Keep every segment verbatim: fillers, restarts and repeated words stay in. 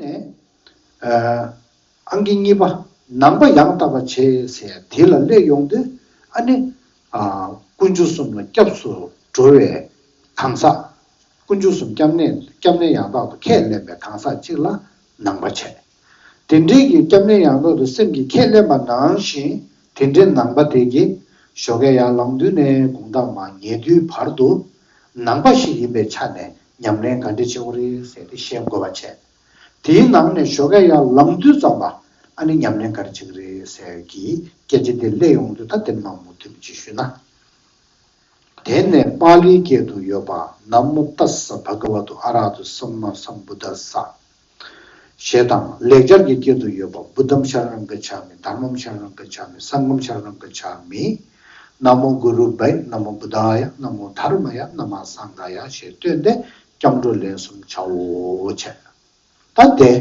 ནས་ཨ་ཨང་ཀི་གཉིས་པ་ནང་པ་ཡང་དག་པ་བྱེད་ཟེར་དེ་ལ་སླེབས་ཡོང་དུས། ཨ་ནི་ཨ་དཀོན་མཆོག་གསུམ་ལ་སྐྱབས་སུ་འགྲོ་བའི་གང་ཟག་དཀོན་མཆོག་གསུམ་སྐྱབས་གནས་སྐྱབས་གནས་ཡང་དག་ཏུ་ཁས་ལེན་པའི་གང་ཟག་ཅིག་ལ་ནང་པ་བྱས། དེ་འདྲའི་གི་སྐྱབས་གནས་ཡང་དག་ཏུ་སེམས་ཀྱིས་ཁས་ལེན་པ་ནང་བཞིན། དེ་འདྲའི་ནང་པ་དེ་གིས་ཞོགས་ཀས་ཡར་ལངས་དུས་ནས་དགོང་དག་མར་ཉལ་དུས་བར་དུ་ནང་པ་ཞིག་ཡིན་པའི་ཆ་ནས་ཉམས་ལེན་ག་འདྲ་བྱེད་དགོས་རེད་ཟེར་ཏེ་ཤེས་དགོས་པ་བྱས། དེའི་ནང་ནས་ཞོགས་ཀས་ཡར་ལངས་དུས་ཙམ་པ་ཨ་ནི་ཉམས་ལེན་ག་རེ་བྱེད་ཀྱི་རེད་ཟེར་གྱི་སྐད་ཆ་དེ་སླེབས་ཡོང་དུས། ད་དེ་མང་མོ་དེ་མི་ཅིག་ཞུས་ན། དེ་ནས་པཱ་ལིའི་སྐད་དུ་ཡོད་པ། ན་མོ་ཏཱ་ས་བྷ་ག་ཝ་ཏོ་ཨ་ར་ཧ་ཏོ་སམ་མ་སམ་བུ་དྷ་ས་ཞེས་དང་། ལེགས་སྦྱར་གྱི་སྐད་དུ་ཡོད་པ། བུདྡྷམ་ཤ་ར་ཎམ་ག་ཆ་མི། དྷརྨམ་ཤ་ར་ཎམ་ག་ཆ་མི། སངྒྷམ་ཤ་ར་ཎམ་ག་ཆ་མི། ན་མོ་གུ་རུ་བྷྱཿ། ན་མོ་བུདྡྷཱ་ཡ། ན་མོ་དྷརྨཱ་ཡ། ན་མོ་སངྒྷཱ་ཡ་ཞེས་བཏོན་ཏེ་སྐྱབས་འགྲོ་ལན་གསུམ་བྱའོ་བྱས། ད་དེ་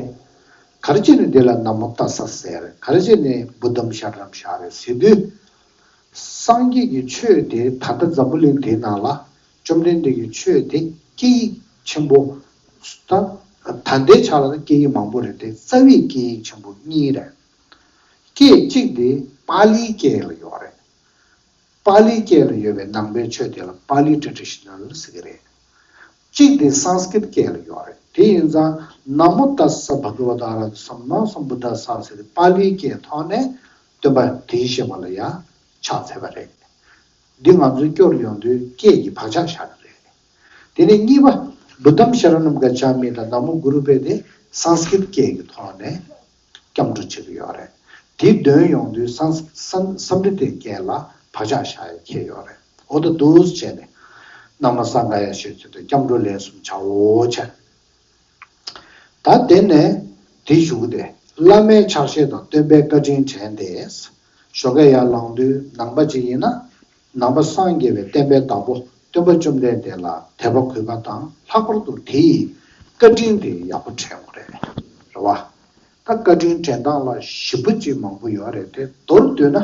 ག་རེ་བྱས་ནས་དེ་ལ་ན་མོ་ཏཱ་ས་ཟེར། ག་རེ་བྱས་ནས་བུདྡྷམ་ཤ་ར་ཎམ་ཤ་རེད་ཟེར་དུས། སངས་རྒྱས་ཀྱི་ཆོས་དེ་ད་ལྟ་འཛམ་བུ་གླིང་འདིའི་ནང་ལ་བཅོམ་ལྡན་འདས་ཀྱི་ཆོས་དེ་སྐད་ཡིག་ཆེན་པོ། ད་ད་ལྟའི་ཆ་ལ་སྐད་ཡིག་མང་པོ་རེད་དེ། རྩ་བའི་སྐད་ཡིག་ཆེན་པོ་གཉིས་རེད། སྐད་གཅིག་དེ་པཱ་ལིའི་སྐད་ལ་ཡོད་རེད། པཱ་ལིའི་སྐད་ལ་ཡོད་པའི་ནང་པའི་ཆོས་དེ་ལ་པཱ་ལི་ཊེ་ཌི་ཤ་ནལ་ཟེར་གྱི་རེད། གཅིག་དེ་སཾ་སྐྲྀཏ་སྐད་ལ་ཡོད་རེད། དེ་ཡིན་ཙང་ན་མོ་ཏཱ་ས་བྷ་ག་ཝ་ཏོ་ཨ་ར་ཧ་ཏོ་སམ་མ་སམ་བུ་དྷ་ས་ཟེར་ཏེ་པཱ་ལིའི་སྐད་ཐོག་ནས་སྟོན་པ་དེའི་བཤད་པ་ལ་ཡང་ཕྱག་འཚལ་བ་རེད། འདི་ང་ཚོའི་སྐྱོར་ཡོང་དུས་སྐད་ཀྱི་བག་ཆགས་བཞག་གི་རེད། དེ་ནས་གཉིས་པ་བུདྡྷམ་ཤ་ར་ཎམ་ག་ཆ་མི་དང་ན་མོ་གུ་རུ་བྷྱཿ་དེ་སཾ་སྐྲྀཏ་སྐད་ཀྱི་ཐོག་ནས་སྐྱབས་འགྲོ་བྱེད་ཀྱི་ཡོད་རེད། དེ་འདོན་ཡོང་དུས་སཾ་སཾ་སཾ་སྐྲྀཏའི་སྐད་ལ་བག་ཆགས་བཞག་ཡ་ཁྱད་ཡོད་རེད། འོ་ད་འདུག་བྱས་ནས་ན་མོ་སངྒྷཱ་ཡ་ཞེས་བྱེད་དུས་སྐྱབས་འགྲོ་ལན་གསུམ་བྱའོ་བྱས། ད་དེ་ནས་དེའི་གཞུག་གུ་དེ། བླ་མའི་ཕྱག་བཞེས་དང་སྟོན་པའི་བཀའ་དྲིན་དྲན་ཏེ། ཞོགས་ཀས་ཡར་ལངས་དུས་ནང་པ་ཅིག་ཡིན་ན། ནང་པ་སངས་རྒྱས་པའི་བསྟན་པའི་བདག་པོ་སྟོན་པ་བཅོམ་ལྡན་འདས་ལ་དད་པ་གུས་པ་དང་། ལྷག་པར་དུ་དེ་ཡི་བཀའ་དྲིན་དེ་ཡག་པོ་དྲན་དགོས་རེད། རེད་བ། ད་བཀའ་དྲིན་དྲན་སྟངས་ལ་ཞིབ་པོ་ཅིག་མང་པོ་ཡོད་རེད་དེ། མདོར་བསྡུས་ན་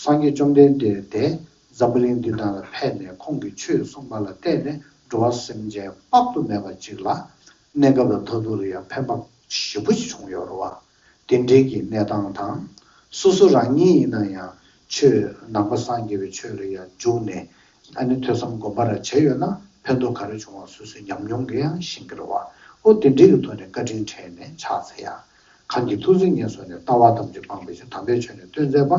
སངས་རྒྱས་བཅོམ་ལྡན་འདས་དེ་འཛམ་བུ་གླིང་འདི་ནང་ལ་ཕེབས་ནས་ཁོང་གིས་ཆོས་གསུངས་པ་ལ་བརྟེན་ནས་འགྲོ་བ་སེམས་ཅན་དཔག་ཏུ་མེད་པ་ཅིག་ལ་གནས་སྐབས་ལ་མཐར་ཐུག་ལ་ཡང་ཕན་པ་ཞེ་པོ་ཅིག་བྱུང་ཡོད་རེད་བ། དེ་འདྲའི་གི་གནས་སྟངས་དང་། སོ་སོ་རང་ཉིད་ཡིན་ན་ཡང་ཆོས་ནང་པ་སངས་རྒྱས་པའི་ཆོས་ལ་ཡང་འཇུག་ནས། ཨ་ནི་ཐོས་བསམ་སྒོམ་པ་ར་བྱས་ཡོད་ན་ཕན་ཐོགས་ག་རེ་བྱུང་བ་སོ་སོའི་ཉམས་མྱོང་གིས་ཡང་ཤེས་ཀྱི་རེད་བ། ཨོ་དེ་འདྲའི་གི་ཐོག་ནས་བཀའ་དྲིན་དྲན་ནས་ཕྱག་འཚལ་ཡ། གང་གི་ཐུགས་བརྩེ་ངེས་སོ་ནས། ལྟ་བ་ཐམས་ཅད་སྤངས་པའི་ཕྱིར། དམ་པའི་ཆོས་ནི་སྟོན་མཛད་པ།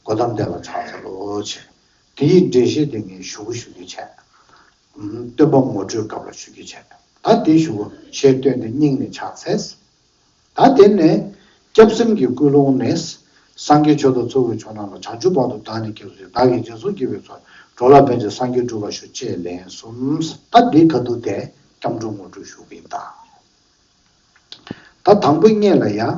གོ་ཏམ་དེ་ལ་ཕྱག་འཚལ་ལོ་ཞེས། དེའི་འགྲེལ་བཤད་དེ་ངས་ཞུ་གི་ཞུ་གི་བྱས། སྟོན་པ་ངོ་སྤྲོད་སྐབས་ལ་ཞུ་གི་བྱས། ད་དེ་ཞུ་གི་ཞེས་བཏོན་ཏེ་སྙིང་ནས་ཕྱག་འཚལ། ད་དེ་ནས་སྐྱབས་སེམས་ཀྱི་ཀུན་སློང་ནས། སངས་རྒྱས་ཆོས་དང་ཚོགས་ཀྱི་མཆོག་རྣམས་ལ། བྱང་ཆུབ་བར་དུ་བདག་ནི་སྐྱབས་སུ་མཆི། བདག་གིས་སྦྱིན་སོགས་བགྱིས་པའི་ཚོགས། འགྲོ་ལ་ཕན་ཕྱིར་སངས་རྒྱས་འགྲུབ་པར་ཤོག་ཅེས་ལན་གསུམ། ད་འདི་ག་དུ་དེ་སྐྱབས་འགྲོ་ངོ་སྤྲོད་ཞུ་གི་ཡིན་ད། ད་དང་པོ་སྔོན་ལ་ཡང་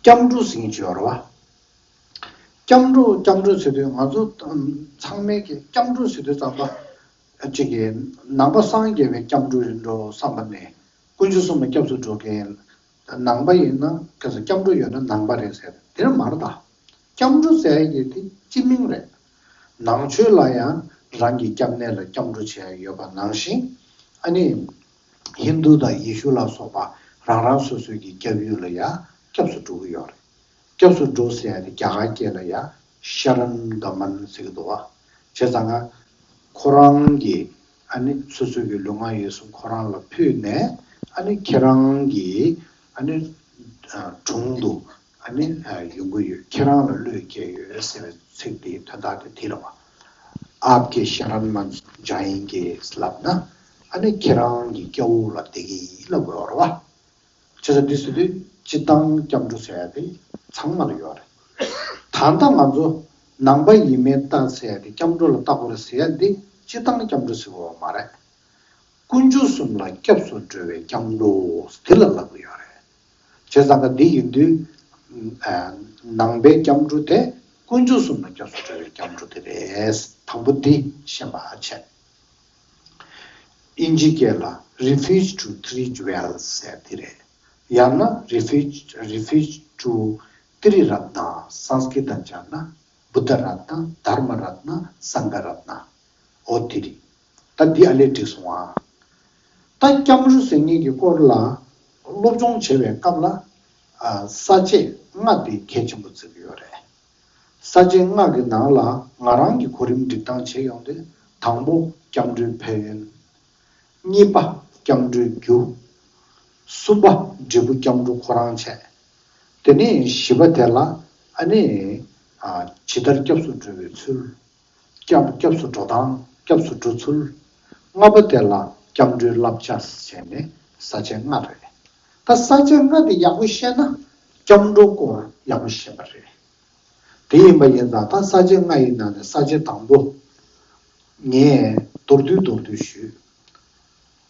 སྐྱབས་འགྲོ་ཟེར་གྱི་ཡོད་རེད་བ། སྐྱབས་འགྲོ་སྐྱབས་འགྲོ་ཟེར་དུས་ང་ཚོ་ཚང་མས་ཀྱི་སྐྱབས་འགྲོ་ཟེར་དུས་ཙམ་པ་གཅིག་གི་ནང་པ་སངས་རྒྱས་པའི་སྐྱབས་འགྲོ་ཡིན་འགྲོ་བསམ་པ་ནས་དཀོན་མཆོག་གསུམ་ལ་སྐྱབས་སུ་འགྲོ་མཁན་ནང་པ་ཡིན་ན། ག་ས་སྐྱབས་འགྲོ་ཡོད་ན་ནང་པ་རེད་ཟེར། དེ་ར་མ་རེད་ད། སྐྱབས་འགྲོ་ཟེར་ཡ་གི་དེ་སྤྱི་མིང་རེད། ནང་ཆོས་ལ་ཡང་རང་གི་སྐྱབས་གནས་ལ་སྐྱབས་འགྲོ་བྱེད་ཡ་ཡོད་པ་ནང་བཞིན། ཨ་ནི་ཧིན་དུ་དང་ཡེ་ཤུ་ལ་སོགས་པ་རང་རང་སོ་སོའི་གི་སྐྱབས་ཡུལ་ལ་ཡང་སྐྱབས་སུ་འགྲོ་གི་ཡོད་རེད། སྐྱབས་སུ་འགྲོ་ཟེར་ཡ་དེ་རྒྱ་གར་སྐད་ལ་ཡང་ཤ་རན་ག་མན་ཟེར་གི་འདུག་བ། བྱས་ཙང་ང་ཁོ་རང་གི་ཨ་ནི་སོ་སོའི་གི་ལུས་ངག་ཡིད་གསུམ་ཁོ་རང་ལ་ཕུལ་ནས། ཨ་ནི་ཁྱེད་རང་གི་ཨ་ནི་དྲུང་དུ་ཨ་ནི་ཡོང་གི་ཡོད། ཁྱེད་རང་ལ་བློས་བཀལ་ཡོད་ཟེར་བའི་ཚིག་དེའི་དོན་དག་དེ་དེ་ལ་བ། ཨབ་ཀེ་ཤ་རན་མན་ཇའིན་གེ་ལབ་ན། ཨ་ནི་ཁྱེད་རང་གི་སྐྱབས་འོག་ལ་བསྡད་ཀྱི་ཡིན་ལབ་དགོས་པ་རེད་བ། བྱས་ཙང་འདི་ཟེར་དུས་སྤྱིར་བཏང་སྐྱབས་འགྲོ་ཟེར་ཡ་དེ་ཚང་མ་ལ་ཡོད་རེད། ད་ལྟ་ང་ཚོ་ནང་པ་ཡིན་མིན་བལྟ་ཟེར་ཡ་དེ། སྐྱབས་འགྲོ་ལ་བལྟ་དགོས་རེད་ཟེར་ཡ་འདི་སྤྱིར་བཏང་སྐྱབས་འགྲོ་ཟེར་དགོས་པ་མ་རེད། དཀོན་མཆོག་གསུམ་ལ་སྐྱབས་སུ་འགྲོ་བའི་སྐྱབས་འགྲོ་དེ་ལ་ལབ་ཀྱི་ཡོད་རེད། བྱས་ཙང་ག་འདི་ཡིན་དུས་ནང་པའི་སྐྱབས་འགྲོ་དེ་དཀོན་མཆོག་གསུམ་ལ་སྐྱབས་སུ་འགྲོ་བའི་སྐྱབས་འགྲོ་དེ་རེད། དང་པོ་འདི་ཤེས་པ་བྱས། དབྱིན་ཇིའི་སྐད་ལ་Refuge to Three Jewels ཟེར་དེ་རེད། ཡང་ན་Refuge Refuge to Three Ratna། སཾ་སྐྲྀཏ་སྦྱར་ན་བུདྡྷ་རཏྣ། དྷརྨ་རཏྣ། སངྒྷ་རཏྣ། འོ་དེ་རེད། ད་འདི་ཨ་ལས་འགྲིག་སོང་ཨ། ད་སྐྱབས་འགྲོ་ཟེར་མཁན་གྱི་སྐོར་ལ་སློབ་སྦྱོང་བྱེད་པའི་སྐབས་ལ། ཨ། ས་བཅད་ལྔ་དེ་གལ་ཆེན་པོ་བརྩི་གི་ཡོད་རེད། ས་བཅད་ལྔ་གི་ནང་ལ་ང་རང་གི་གོ་རིམ་སྒྲིག་སྟངས་བྱས་ཡོང་དུས། དང་པོ་སྐྱབས་འགྲོའི་ཕན་ཡོན། གཉིས་པ་སྐྱབས་འགྲོའི་རྒྱུ། གསུམ་པ་འབྲས་བུ་སྐྱབས་འགྲོ་ཁོ་རང་བྱས། དེ་ནས་བཞི་པ་དེ་ལ་ཨ་ནི། ཨ། ཇི་ལྟར་སྐྱབས་སུ་འགྲོ་བའི་ཚུལ། སྐྱབས། སྐྱབས་སུ་འགྲོ་སྟངས། སྐྱབས་སུ་འགྲོ་ཚུལ། ལྔ་པ་དེ་ལ་སྐྱབས་འགྲོའི་བསླབ་བྱ་བྱས་ནས་ས་བཅད་ལྔ་རེད། ད་ས་བཅད་ལྔ་དེ་ཡག་པོ་ཤེས་ན་སྐྱབས་འགྲོའི་སྐོར་ཡག་པོ་ཤེས་པ་རེད། དེ་ཡིན་པ་ཡིན་ཙང་ད་ས་བཅད་ལྔ་ཡི་ནང་ནས་ས་བཅད་དང་པོ་ངས་མདོར་བསྡུས་མདོར་བསྡུས་ཞུས།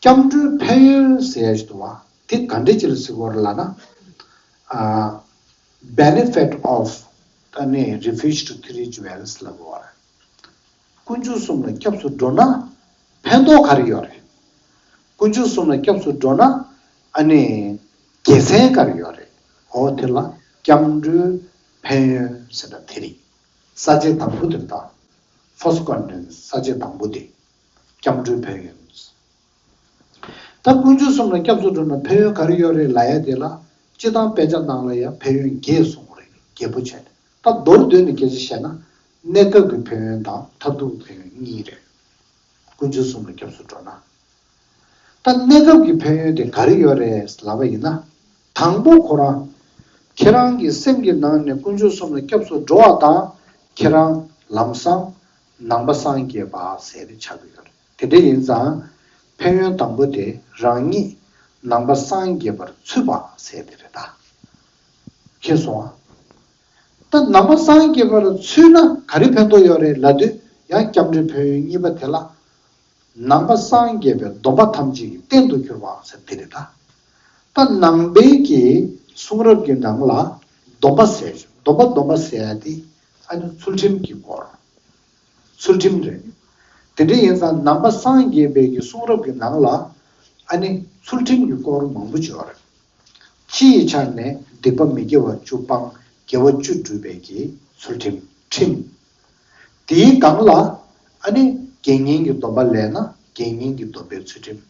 སྐྱབས་འགྲོའི་ཕན་ཡོན་ཟེར་ཡ་ཞིག་འདུག་བ། དེ་ག་འདྲ་ཅིག་ལ་ཟེར་དགོས་རེད་ལབ་ན། ཨ། benefit of ཨ་ནི་refuge to three jewels ལབ་དགོས་རེད། དཀོན་མཆོག་གསུམ་ལ་སྐྱབས་སུ་འགྲོ་ན་ཕན་ཐོགས་ག་རེ་ཡོད་རེད། དཀོན་མཆོག་གསུམ་ལ་སྐྱབས་སུ་འགྲོ་ན་ཨ་ནི་དགེ་མཚན་ག་རེ་ཡོད་རེད། འོ་དེ་ལ་སྐྱབས་འགྲོའི་ཕན་ཡོན་ཟེར་ན་དེ་རེད། ས་བཅད་དང་པོ་དེ་རེད་ད། first content ས་བཅད་དང་པོ་དེ། སྐྱབས་འགྲོའི་ཕན་ཡོན། ད་དཀོན་མཆོག་གསུམ་ལ་སྐྱབས་སུ་འགྲོ་ན་ཕན་ཡོན་ག་རེ་ཡོད་རེད་ལབ་ཡ་དེ་ལ། སྤྱིར་བཏང་དཔེ་ཆ་ནང་ལ་ཡང་ཕན་ཡོན་བརྒྱད་གསུངས་པ་རེད། བརྒྱད་པོ་བྱས་ནས། ད་མདོར་བསྡུས་ནས་སྐད་ཆ་བཤད་ན། གནས་སྐབས་ཀྱི་ཕན་ཡོན་དང་མཐར་ཐུག་གི་ཕན་ཡོན་གཉིས་རེད། དཀོན་མཆོག་གསུམ་ལ་སྐྱབས་སུ་འགྲོ་ན། ད་གནས་སྐབས་ཀྱི་ཕན་ཡོན་དེ་ག་རེ་ཡོད་རེད་ལབ་པ་ཡིན་ན། དང་པོ་ཁོ་རང་། ཁྱེད་རང་གི་སེམས་ཀྱི་ནང་ནས་དཀོན་མཆོག་གསུམ་ལ་སྐྱབས་སུ་འགྲོ་བ་དང་། ཁྱེད་རང་ལམ་སང་ནང་པ་སངས་རྒྱས་པ་ཟེར་ཏེ་ཆགས་ཀྱི་ཡོད་རེད། དེ་འདྲ་ཡིན་ཙང་། ཕན་ཡོན་དང་པོ་དེ་རང་ཉིད་ནང་པ་སངས་རྒྱས་པར་ཚུད་པ་ཟེར་དེ་རེད་ད། མཁྱེན་སོང་ཨ། ད་ནང་པ་སངས་རྒྱས་པར་ཚུད་ན་ག་རེ་ཕན་ཐོགས་ཡོད་རེད་ལབ་དུས། ཡང་སྐྱབས་འགྲོའི་ཕན་ཡོན་གཉིས་པ་དེ་ལ། ནང་པ་སངས་རྒྱས་པའི་སྡོམ་པ་ཐམས་ཅད་ཀྱི་རྟེན་དུ་གྱུར་པ་ཟེར་དེ་རེད་ད། ད་ནང་པའི་གི་གསུང་རབ་ཀྱི་ནང་ལ་སྡོམ་པ་ཟེར། སྡོམ་པ། སྡོམ་པ་ཟེར་ཡ་དེ་ཨ་ནི་ཚུལ་ཁྲིམས་ཀྱི་སྐོར། ཚུལ་ཁྲིམས་རེད། དེ་འདྲ་ཡིན་ཙང་ནང་པ་སངས་རྒྱས་པའི་གི་གསུང་རབ་ཀྱི་ནང་ལ་ཨ་ནི་ཚུལ་ཁྲིམས་ཀྱི་སྐོར་མང་པོ་ཅིག་ཡོད་རེད། སྤྱི་ཡི་ཆ་ནས་སྡིག་པ་མི་དགེ་བ་བཅུ་སྤང་། དགེ་བ་བཅུ་བསྒྲུབ་པའི་གི་ཚུལ་ཁྲིམས། ཁྲིམས། དེའི་སྒང་ལ་ཨ་ནི་དགེ་བསྙེན་གྱི་སྡོམ་པ་ལེན་ན་དགེ་བསྙེན་གྱི་སྡོམ་པའི་ཚུལ་ཁྲིམས།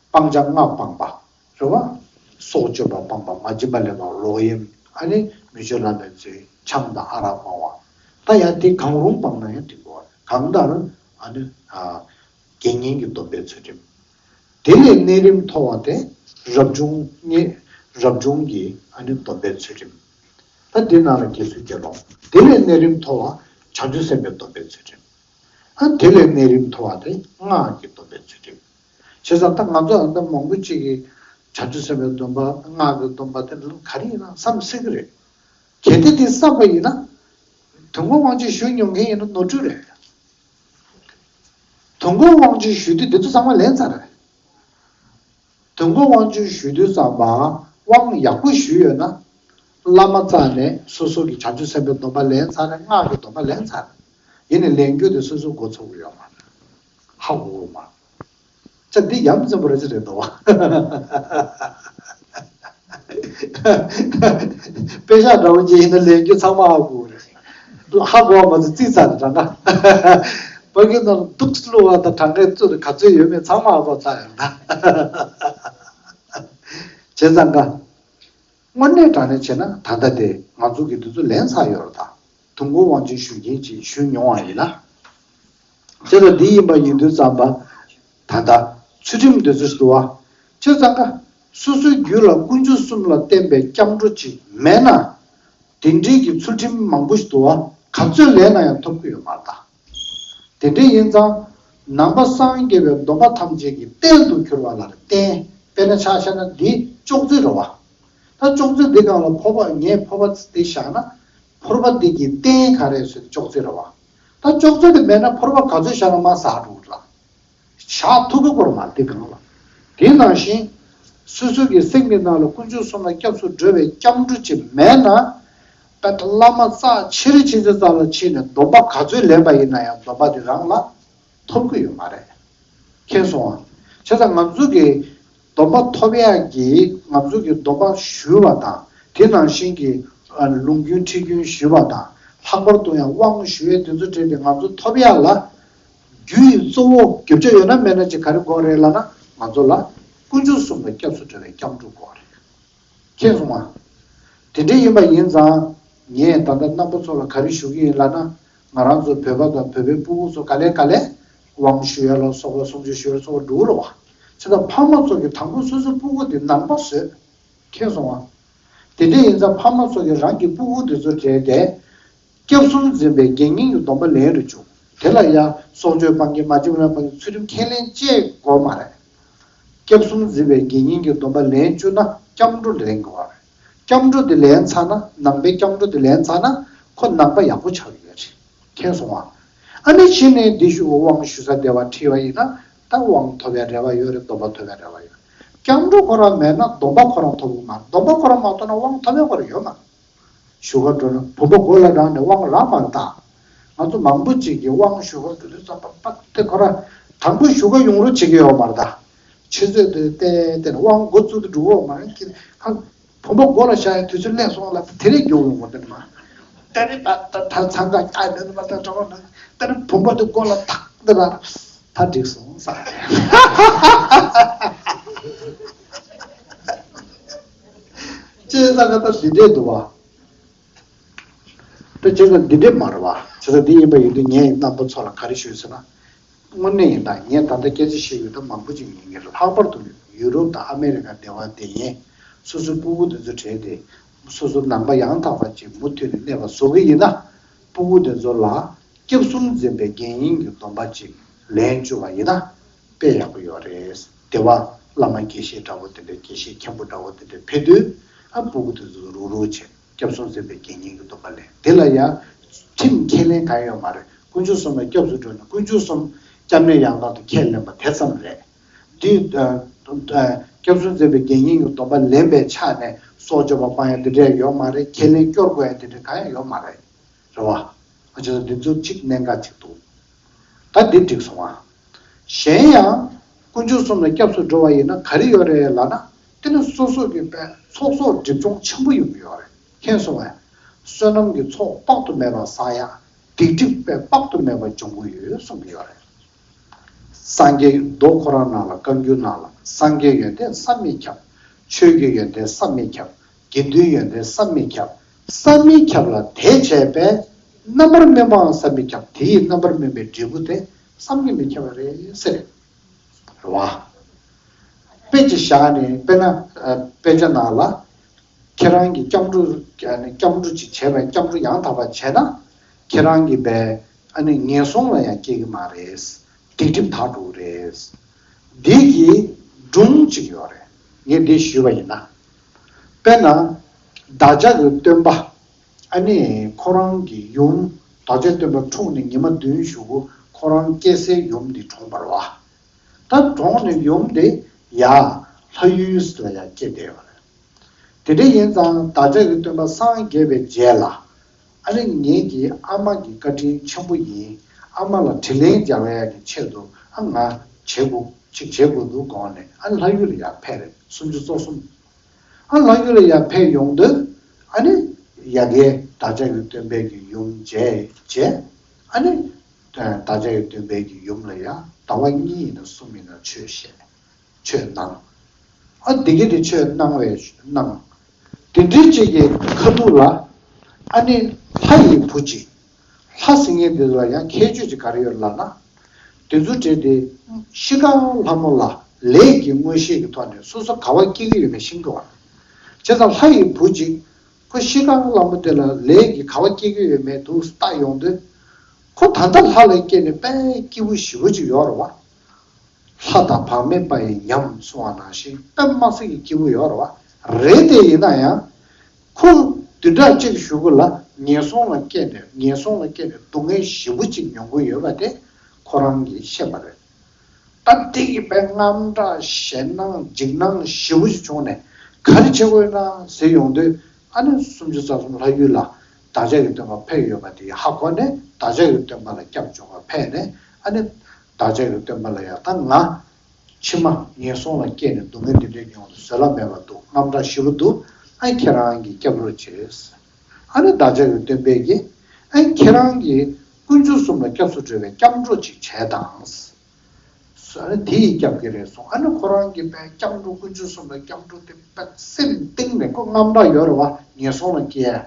སྤང་བྱ་ལྔ་སྤངས་པ། རེད་བ། སྲོག་གཅོད་པ་སྤངས་པ། མ་བྱིན་པ་ལེན་པ། ལོག་གཡེམ། ཨ་ནི་མི་ཆོས་བླ་མེད་རྫུན། ཆང་དང་ཨ་རག་སྤང་བ། ད་ཡང་དེ་གང་རུང་སྤངས་ན་ཡང་འགྲིག་གོ། གང་ལྟར་ཨ་ནི། ཨ། དགེ་བསྙེན་གྱི་སྡོམ་པའི་ཚུལ་ཁྲིམས། དེ་ལས་གནས་རིམ་མཐོ་བ་དེ་རབ་བྱུང་གི། རབ་བྱུང་གི་ཨ་ནི་སྡོམ་པའི་ཚུལ་ཁྲིམས། ད་འདི་ནང་ལ་དགེ་ཚུལ་དགེ་སློང་། དེ་ལས་གནས་རིམ་མཐོ་བ་བྱང་ཆུབ་སེམས་དཔའི་སྡོམ་པའི་ཚུལ་ཁྲིམས། ཨ། དེ་ལས་གནས་རིམ་མཐོ་བ་དེ་སྔགས་ཀྱི་སྡོམ་པའི་ཚུལ་ཁྲིམས། བྱས་ཙང་ད་ང་ཚོ་ཨ་ད་མང་པོ་ཅིག་གིས་བྱང་ཆུབ་སེམས་དཔའི་སྡོམ་པ། སྔགས་ཀྱི་སྡོམ་པ་དེ་ལ་ག་རེ་ཡིན་ན་བསམ་སྲིད་ཀྱི་རེད། གལ་ཏེ་དེ་བསམ་པ་ཡིན་ན། དོན་གོ་དབང་ཆེན་ཞུ་མྱོང་མཁན་ཡིན་ན་ནོར་འཁྲུལ་རེད། དོན་གོ་དབང་ཆེན་ཞུ་དུས་དེ་ཚོ་ཚང་མ་ལེན་ཚར་རེད། དོན་གོ་དབང་ཆེན་ཞུ་དུས་ཙམ་པ་དབང་ཡག་པོ་ཞུས་ཡོད་ན། བླ་མ་རྩ་ནས་སོ་སོ་གི་བྱང་ཆུབ་སེམས་དཔའི་སྡོམ་པ་ལེན་ཚར་རེད། སྔགས་ཀྱི་སྡོམ་པ་ལེན་ཚར་རེད། ཡིན་ནའི་ལེན་རྒྱུ་དེ་སོ་སོ་འགོ་ཚུགས་ཀྱི་ཡོད་མ་རེད། ཧ་གོ་གི་མ་རེད། ཅག་འདི་ཡ་མཚན་པོ་རེད་ཅེ་རེད་དོ། དཔེ་ཤག་འདྲ་བོ་ཅིག་ཡིན་ན་ལེན་རྒྱུ་ཚང་མ་ཧ་གོ་གི་རེད། ཧ་གོ་བ་མ་ཚད་རྩིས་ཚར་གྲངས་ཀ། ཕ་གི་ནང་འདུག་བླུགས་པ་དང་གྲངས་ཀའི་གཙོ་དེ་ག་ཚོད་ཡོད་མེད་ཚང་མ་ཧ་གོ་ཚར་ཡོད་ད། བྱས་ཙང་ཀ། དངོས་གནས་དྲང་གནས་བྱས་ན་ད་ལྟ་དེ་ང་ཚོ་གི་དུས་ཚོད་ལེན་ཚར་ཡོད་རེད་ད། དུས་འཁོར་དབང་ཆེན་ཞུ་མཁན་ཅིག་ཞུས་མྱོང་བ་ཡིན་ན། དེ་ལ་འདི་ཡིན་པ་ཡིན་དུས་ཙམ་པ། ད་ལྟ་ཚུལ་ཁྲིམས་འདི་ཚོ་ཞིག་འདུག་བ། བྱས་ཙང་ཀ། སོ་སོའི་རྒྱུད་ལ་དཀོན་མཆོག་གསུམ་ལ་བརྟེན་པའི་སྐྱབས་འགྲོ་ཅིག་མེད་ན། དེ་འདྲའི་གི་ཚུལ་ཁྲིམས་མང་པོ་ཞིག་འདུག་བ། ག་ཚོད་ལེན་ན་ཡང་ཐོབ་ཀྱི་ཡོད་མ་རེད་ད། དེ་འདྲ་ཡིན་ཙང་། ནང་པ་སངས་རྒྱས་པའི་སྡོམ་པ་ཐམས་ཅད་ཀྱི་རྟེན་དུ་གྱུར་པ་ལ་རྟེན། དཔེར་ན་ཆ་བཞག་ན་འདི་ཅོག་ཙེ་རེད་བ། ད་ཅོག་ཙེ་འདི་སྒང་ལ་ཕོར་པ། ངས་ཕོར་པ་འདི་བཞག་ན། ཕོར་པ་འདི་གི་རྟེན་ག་རེ་ཟེར་ཅོག་ཙེ་རེད་བ། ད་ཅོག་ཙེ་འདི་མེད་ན་ཕོར་པ་ག་ཚོད་བཞག་ན་མར་ཟག་འགྲོ་གི་རེད། བཞག་ཐུབ་ཀྱི་ཡོད་མ་རེད་འདི་སྒང་ལ། དེ་ནང་བཞིན། སོ་སོ་གི་སེམས་ཀྱི་ནང་ལ་དཀོན་མཆོག་གསུམ་ལ་སྐྱབས་སུ་འགྲོ་བའི་སྐྱབས་འགྲོ་ཅིག་མེད་ན། ད་ལྟ་བླ་མ་རྩ་ཆེ་རིགས་ཆེ་ཆེ་རྩ་ལ་ཕྱིན་ནས་སྡོམ་པ་ག་ཚོད་ལེན་པ་ཡིན་ན་ཡང་སྡོམ་པ་དེ་རང་ལ་ཐོབ་ཀྱི་ཡོད་མ་རེད། མཁྱེན་སོང་ཨ། བྱས་ཙང་ང་ཚོ་གི་སྡོམ་པ་ཐོབ་ཡག་གི། ང་ཚོ་གི་སྡོམ་པ་ཞུས་པ་དང་། དེ་ནང་བཞིན་གྱི་ལུང་རྒྱུན་ཁྲིད་རྒྱུན་ཞུས་པ་དང་། ལྷག་པར་དུ་ཡང་དབང་ཞུ་ཡས་དེ་ཚོ་སྤྲད་དེ་ང་ཚོ་ཐོབ་ཡག་ལ། རྒྱུ་ཡི་གཙོ་བོ་རྒྱབ་ཆ་ཡོད་ན་མེད་ན་ཅིག་ག་རེ་དགོས་རེད་ལབ་ན། ང་ཚོ་ལ་ དཀོན་མཆོག་གསུམ་ལ་སྐྱབས་སུ་འགྲོ་བའི་སྐྱབས་འགྲོ་དགོས་རེད། མཁྱེན་སོང་ང་། དེ་འདྲ་ཡིན་པ་ཡིན་ཙང་། ངས་ད་ལྟ་རྣམ་པ་ཚོ་ལ་ག་རེ་ཞུ་གི་ཡིན་ལབ་ན། ང་རང་ཚོ་བོད་པ་དང་བོད་པའི་སྤུ་གུ་ཚོ་ག་ལེ་ག་ལེ་དབང་ཞུ་ཡ་ལ་སོགས་པ་སུམ་ཅུ་ཞུ་ཡ་ལ་སོགས་པ་འགྲོ་གི་རེད་བ། བྱས་ཙང་ཕ་མ་ཚོ་གིས་དང་པོ་སོ་སོའི་སྤུ་གུ་དེ་ནང་པ་བཟོས། མཁྱེན་སོང་ང་། དེ་འདྲ་ཡིན་ཙང་ཕ་མ་ཚོ་གིས་རང་གི་སྤུ་གུ་དེ་ཚོ་དྲན་ཏེ། སྐྱབས་གསུམ་འཛིན་པའི་དགེ་བསྙེན་གྱི་སྡོམ་པ་ལེན་རུ་བཅུག་དེ་ལ་ཡང་སྲོག་གཅོད་སྤང་གི་མ་བྱིན་ལ་སྤང་གི་ཚུལ་ཁྲིམས་ཁས་ལེན་བཅས་དགོས་མ་རེད། སྐྱབས་གསུམ་འཛིན་པའི་དགེ་བསྙེན་གྱི་སྡོམ་པ་ལེན་བཅུག་ན་སྐྱབས་འགྲོ་ལེན་དགོས་པ་རེད། སྐྱབས་འགྲོ་དེ་ལེན་ཚར་ན་ནང་པའི་སྐྱབས་འགྲོ་དེ་ལེན་ཚར་ན་ཁོ་ནང་པ་ཡག་པོ་ཆགས་ཡོད་རེད། མཁྱེན་སོང་ང་། ཨ་ནི་ཕྱི་ནས་འདི་ཞུ་དབང་ཞུ་ས་བདེ་བ་ཁྲིད་པ་ཡིན་ན་ད་དབང་ཐོབ་པའི་རེ་བ་ཡོད་རེད། སྡོམ་པ་ཐོབ་པའི་རེ་བ་ཡོད། སྐྱབས་འགྲོ་ཁོ་རང་མེད་ན་སྡོམ་པ་ཁོ་རང་ཐོབ་གི་མ་རེད། སྡོམ་པ་ཁོ་རང་མ་ཐོབ་ན་དབང་ཐོབ་པའི་ཁོ་རང་ཡོད་མ་རེད། ཞུ་ག་འགྲོ་ན་བུམ་པ་མགོ་ལ་བསྒྲེངས་ནས་དབང་རག་མ་རེད་ད། ང་ཚོ་མང་པོ་ཅིག་གིས་དབང་ཞུ་ག་འགྲོ་དུས་ཙམ་པ་པ་དེ་ཁོ་རང་དང་པོ་ཞུ་ག་ཡོང་རོགས་བྱེད་ཀྱི་ཡོད་མ་རེད་ད། ཆུ་ཚོད་དེ་བལྟས་བལྟས་ནས་དབང་འགོ་བཙུགས་ཏེ་འགྲོ་གི་ཡོད་མ་རེད། ཁྱེད་ཁ་བུམ་པ་མགོ་ལ་བཞག་ཡ་དུས་ཚོད་སླེབས་སོང་ལབ་དེ་རེད་མགྱོགས་ཡོང་གི་འདུག་མ། ད་ནི་ད་ད་ད་འཚང་ཁ་ཨ་ནི་མ་ད་གྲོགས་ནི་ད་ནི་བུམ་པ་དེ་མགོ་ལ་ཐག་འདི་ལ་ད་འགྲིག་སོང་ས། ཅེས་ས་ག་ད་ཞི་བདེ་འདུག་བ། ད་བྱས་ཙང་འདི་འདྲས་མ་རེད་བ། བྱས་ཙང་འདི་ཡིན་པ་ཡིན་དུས་ངས་རྣམ་པ་ཚོ་ལ་ག་རེ་ཞུས་ཟེར་ན། དངོས་གནས་ཡིན་ད་ངས་ད་ལྟ་སྐད་ཆ་བཤད་ཡོད་ད་མང་པོ་ཅིག་ཡིན་གྱི་རེད། ལྷག་པར་དུ་ཡུ་རོབ་དང་ཨ་མེ་རི་ཁ་སྡེ་བ་དེ་ཡིན། སོ་སོའི་སྤུ་གུ་དེ་ཚོ་བྲལ་ཏེ། སོ་སོ་ནང་པ་ཡང་དག་པ་ཅིག་མུ་མཐུད་ནས་གནས་པ་བཟོ་གི་ཡིན་ན། སྤུ་གུ་དེ་ཚོ་ལ་སྐྱབས་གསུམ་འཛིན་པའི་དགེ་བསྙེན་གྱི་སྡོམ་པ་ཅིག་ལེན་བཅུག་པ་ཡིན་ན། དཔེ་ཡག་པོ་ཡོད་རེད། སྡེ་བ་བླ་མ་དགེ་བཤེས་འདྲ་བོ་དེ་འདྲ་དགེ་བཤེས་མཁན་པོ་འདྲ་བོ་དེ་འདྲ་ཕེབས་དུས་ཨ་སྤུ་གུ་དེ་ཚོ་རུག་རུག་བྱས་སྐྱབས་གསུམ་འཛིན་པའི་དགེ་བསྙེན་གྱི་སྡོམ་པ་ལེན། དེ་ལ་ཡང་ཁྲིམས་ཁས་ལེན་གང་ཡོད་མ་རེད། དཀོན་མཆོག་གསུམ་ལ་སྐྱབས་སུ་འགྲོ་ན་དཀོན་མཆོག་གསུམ་སྐྱབས་གནས་ཡང་དག་ཏུ་ཁས་ལེན་པ་དེ་ཙམ་རེད། དེ་སྐྱབས་གསུམ་འཛིན་པའི་དགེ་བསྙེན་གྱི་སྡོམ་པ་ལེན་པའི་ཆ་ནས་སྲོག་གཅོད་པ་སྤང་ཡ་དེ་འདྲ་ཡོད་མ་རེད། ཁས་ལེན་སྐྱོར་དགོས་ཡ་དེ་འདྲ་གང་ཡང་ཡོད་མ་རེད། རེད་བ། ཨ་ཅེ་ད་འདི་ཚོ་གཅིག་གནད་འགག་ཅིག་འདུག་ད་འདི་འགྲིག་སོང་ང་། གཞན་ཡང་། དཀོན་མཆོག་གསུམ་ལ་སྐྱབས་སུ་འགྲོ་བ་ཡིན་ན་ག་རེ་ཡོད་རེད་ལབ་ན། དེ་ནི་སོ་སོ་གི་པའི་ཚོགས་གསོག་སྒྲིབ་སྦྱོང་ཆེན་པོ་ཡོང་གི་ཡོད་རེད། མཁྱེན་སོང་ངས། བསོད་ནམས་ཀྱི་ཚོགས་དཔག་ཏུ་མེད་པ་བསགས་ཡ། སྡིག་སྒྲིབ་པའི་དཔག་ཏུ་མེད་པ་སྦྱོང་གི་ཡོད་གསུང་གི་ཡོད་རེད། སངས་རྒྱས་མདོ་ཁོ་རང་ནང་ལ་བཀའ་འགྱུར་ནང་ལ་སངས་རྒྱས་ཡོན་ཏན་བསམ་མི་ཁྱབ། ཆོས་ཀྱི་ཡོན་ཏན་བསམ་མི་ཁྱབ། དགེ་འདུན་ཡོན་ཏན་བསམ་མི་ཁྱབ། བསམ་མི་ཁྱབ་ལ་དད་བྱས་པས་རྣམ་པར་སྨིན་པའང་བསམ་མི་ཁྱབ། དེ་ཡི་རྣམ་པར་སྨིན་པའི་འབྲས་བུ་དེ་བསམ་གྱིས་མི་ཁྱབ་པ་རེད་ཟེར། རེད་བ། དཔེ་ཅིག་བཞག་ནས་དཔེར་ན་དཔེ་ཆ་ནང་ལ་ཁྱེད་རང་གིས་སྐྱབས་འགྲོ་སྐྱབས་འགྲོ་ཅིག་བྱས་པས་སྐྱབས་འགྲོ་ཡང་དག་པ་བྱས་ན་ཁྱེད་རང་གིས་པས་ཨ་ནི་ངན་སོང་ལ་ཡང་སྐྱེ་གི་མ་རེད། སྡིག་སྒྲིབ་དག་འགྲོ་གི་རེད། འདི་གི་སྒྲུང་གཅིག་ཡོད་རེད། ངས་འདི་ཞུས་པ་ཡིན་ན། དཔེར་ན། བདག་ཅག་གི་སྟོན་པ། ཨ་ནི་ཁོ་རང་གི་ཡུམ། བདག་ཅག་སྟོན་པ་འཁྲུངས་ནས་ཉི་མ་བདུན་གཞུག་གུ་ཁོ་རང་སྐྱེ་སའི་ཡུམ་འདི་གྲོངས་པ་རེད་བ། ད་གྲོངས་ནས་ཡུམ་འདི་ཡ། ལྷ་ཡུལ་ལ་ཡ་སྐྱེས་བསྡད་ཡོད་རེད། དེ་འདྲ་ཡིན་ཙང་བདག་ཅག་གི་སྟོན་པ་སངས་རྒྱས་པའི་རྗེས་ལ། ཨ་ནི་ངེད་ཀྱི་ཨ་མ་གི་བཀའ་དྲིན་ཆེན་པོ་ཡིན། ཨ་མ་ལ་དྲིན་ལན་འཇལ་བའི་གི་ཆེད་དུ་ཨ་ང་བྱེད་དགོས་ཅིག་བྱེད་དགོས་འདུག་དགོངས་ནས་ཨ་ནི་ལྷ་ཡུལ་ལ་ཡར་ཕེབས་རེད། སུམ་ཅུ་སོ་གསུམ། ཨ་ལྷ་ཡུལ་ལ་ཡར་ཕེབས་ཡོང་དུས་ཨ་ནི་ཡ་གིའི་བདག་ཅག་གི་སྟོན་པའི་གི་ཡུམ་མཇལ་བྱས། ཨ་ནི་བདག་ཅག་གི་སྟོན་པའི་གི་ཡུམ་ལ་ཡ་ཟླ་བ་གཉིས་ཡིན་ན་གསུམ་ཡིན་ན་ཆོས་བཤད། ཆོས་གནང་། ཨ་འདི་ག་དེ་ཆོས་གནང་བའི་གནང་། དེ་འདྲའི་གཅིག་གི་ཁ་ཐུག་ལ། ཨ་ནི་ལྷ་ཡི་བུ་གཅིག་ལྷ་ཟེར་མཁན་དེ་ཚོ་ལ་ཡང་ཁྱད་ཆོས་ཅིག་ག་རེ་ཡོད་ལབ་ན། དེ་ཚོ་གྲས་དེ་ཤི་ཁང་ལྷ་མོ་ལ་ལས་ཀྱི་མངོན་ཤེས་ཀྱི་ཐོག་ནས་སོ་སོ་ག་བ་སྐྱེ་གི་ཡོད་མེད་ཤེས་ཀྱི་ཡོད་རེད། བྱས་ཙང་ལྷ་ཡི་བུ་གཅིག་ཁོ་ཤི་ཁང་ལྷ་མོ་དེ་ལ་ལས་ཀྱི་ག་བ་སྐྱེ་གི་ཡོད་མེད་འདུག་བལྟ་ཡོང་དུས། ཁོ་ད་ལྟ་ལྷ་ལ་སྐྱེས་ནས་དཔེ་སྐྱིད་པོ་ཞེ་པོ་ཅིག་ཡོད་རེད་བ། ལྷ་དང་བག་མེད་པ་ཡི་ཉམས་གསུངས་པ་ནང་བཞིན་དཔེ་མི་སྲིད་ཀྱི་སྐྱིད་པོ་ཡོད་རེད་བ། རེད་དེ་ཡིན་ན་ཡང་། ཁོ་བདུན་ཕྲག་གཅིག་གཞུག་གུ་ལ་ངན་སོང་ལ་སྐྱེས་ནས་ངན་སོང་ལ་སྐྱེས་ནས་སྡུག་བསྔལ་ཞེ་པོ་ཅིག་མྱོང་གི་ཡོད་པ་དེ་ཁོ་རང་གིས་ཤེས་པ་རེད། ད་དེ་ཡི་དཔེ་དངངས་སྐྲག་ཞེད་སྣང་འཇིགས་སྣང་ཞེ་པོ་ཅིག་བྱུང་ནས་ག་རེ་བྱེད་དགོས་ན་ཟེར་ཡོང་དུས་ཨ་ནི་སུམ་ཅུ་རྩ་གསུམ་ལྷ་ཡུལ་ལ་བདག་ཅག་གི་སྟོན་པ་ཕེབས་ཡོད་པ་དེ་ཧ་གོ་ནས་བདག་ཅག་གི་སྟོན་པ་ལ་སྐྱབས་བཅོལ་བར་ཕེབས་ནས་ཨ་ནི། བདག་ཅག་གི་སྟོན་པ་ལ་ཡང་ད་ང་། ཕྱི་མ་ངན་སོང་ལ་སྐྱེས་ནས་སྡུག་བསྔལ་འདི་འདྲའི་མྱོང་དུས་བཟོད་གླགས་མེད་པ་འདུག་དངངས་སྐྲག་ཞེ་པོ་འདུག་ཨ་ཁྱེད་རང་གིས་སྐྱབས་རོགས་བྱེད། ཨ་ནི་བདག་ཅག་གི་སྟོན་པས་ཀྱིས། ཨ་ཁྱེད་རང་གིས་དཀོན་མཆོག་གསུམ་ལ་སྐྱབས་སུ་འགྲོ་བའི་སྐྱབས་འགྲོ་ཅིག་བྱས་དང་། ཨ་ནི་དེ་ཡིས་སྐྱབས་ཀྱི་རེད་གསུངས། ཨ་ནི་ཁོ་རང་གིས་དཔེ་སྐྱབས་འགྲོ་དཀོན་མཆོག་གསུམ་ལ་སྐྱབས་འགྲོ་དེ་དཔེ་སེམས་གཏིང་ནས་ཁོ་དངངས་སྐྲག་ཡོད་རེད་བ། ངན་སོང་ལ་སྐྱེ་ཡ།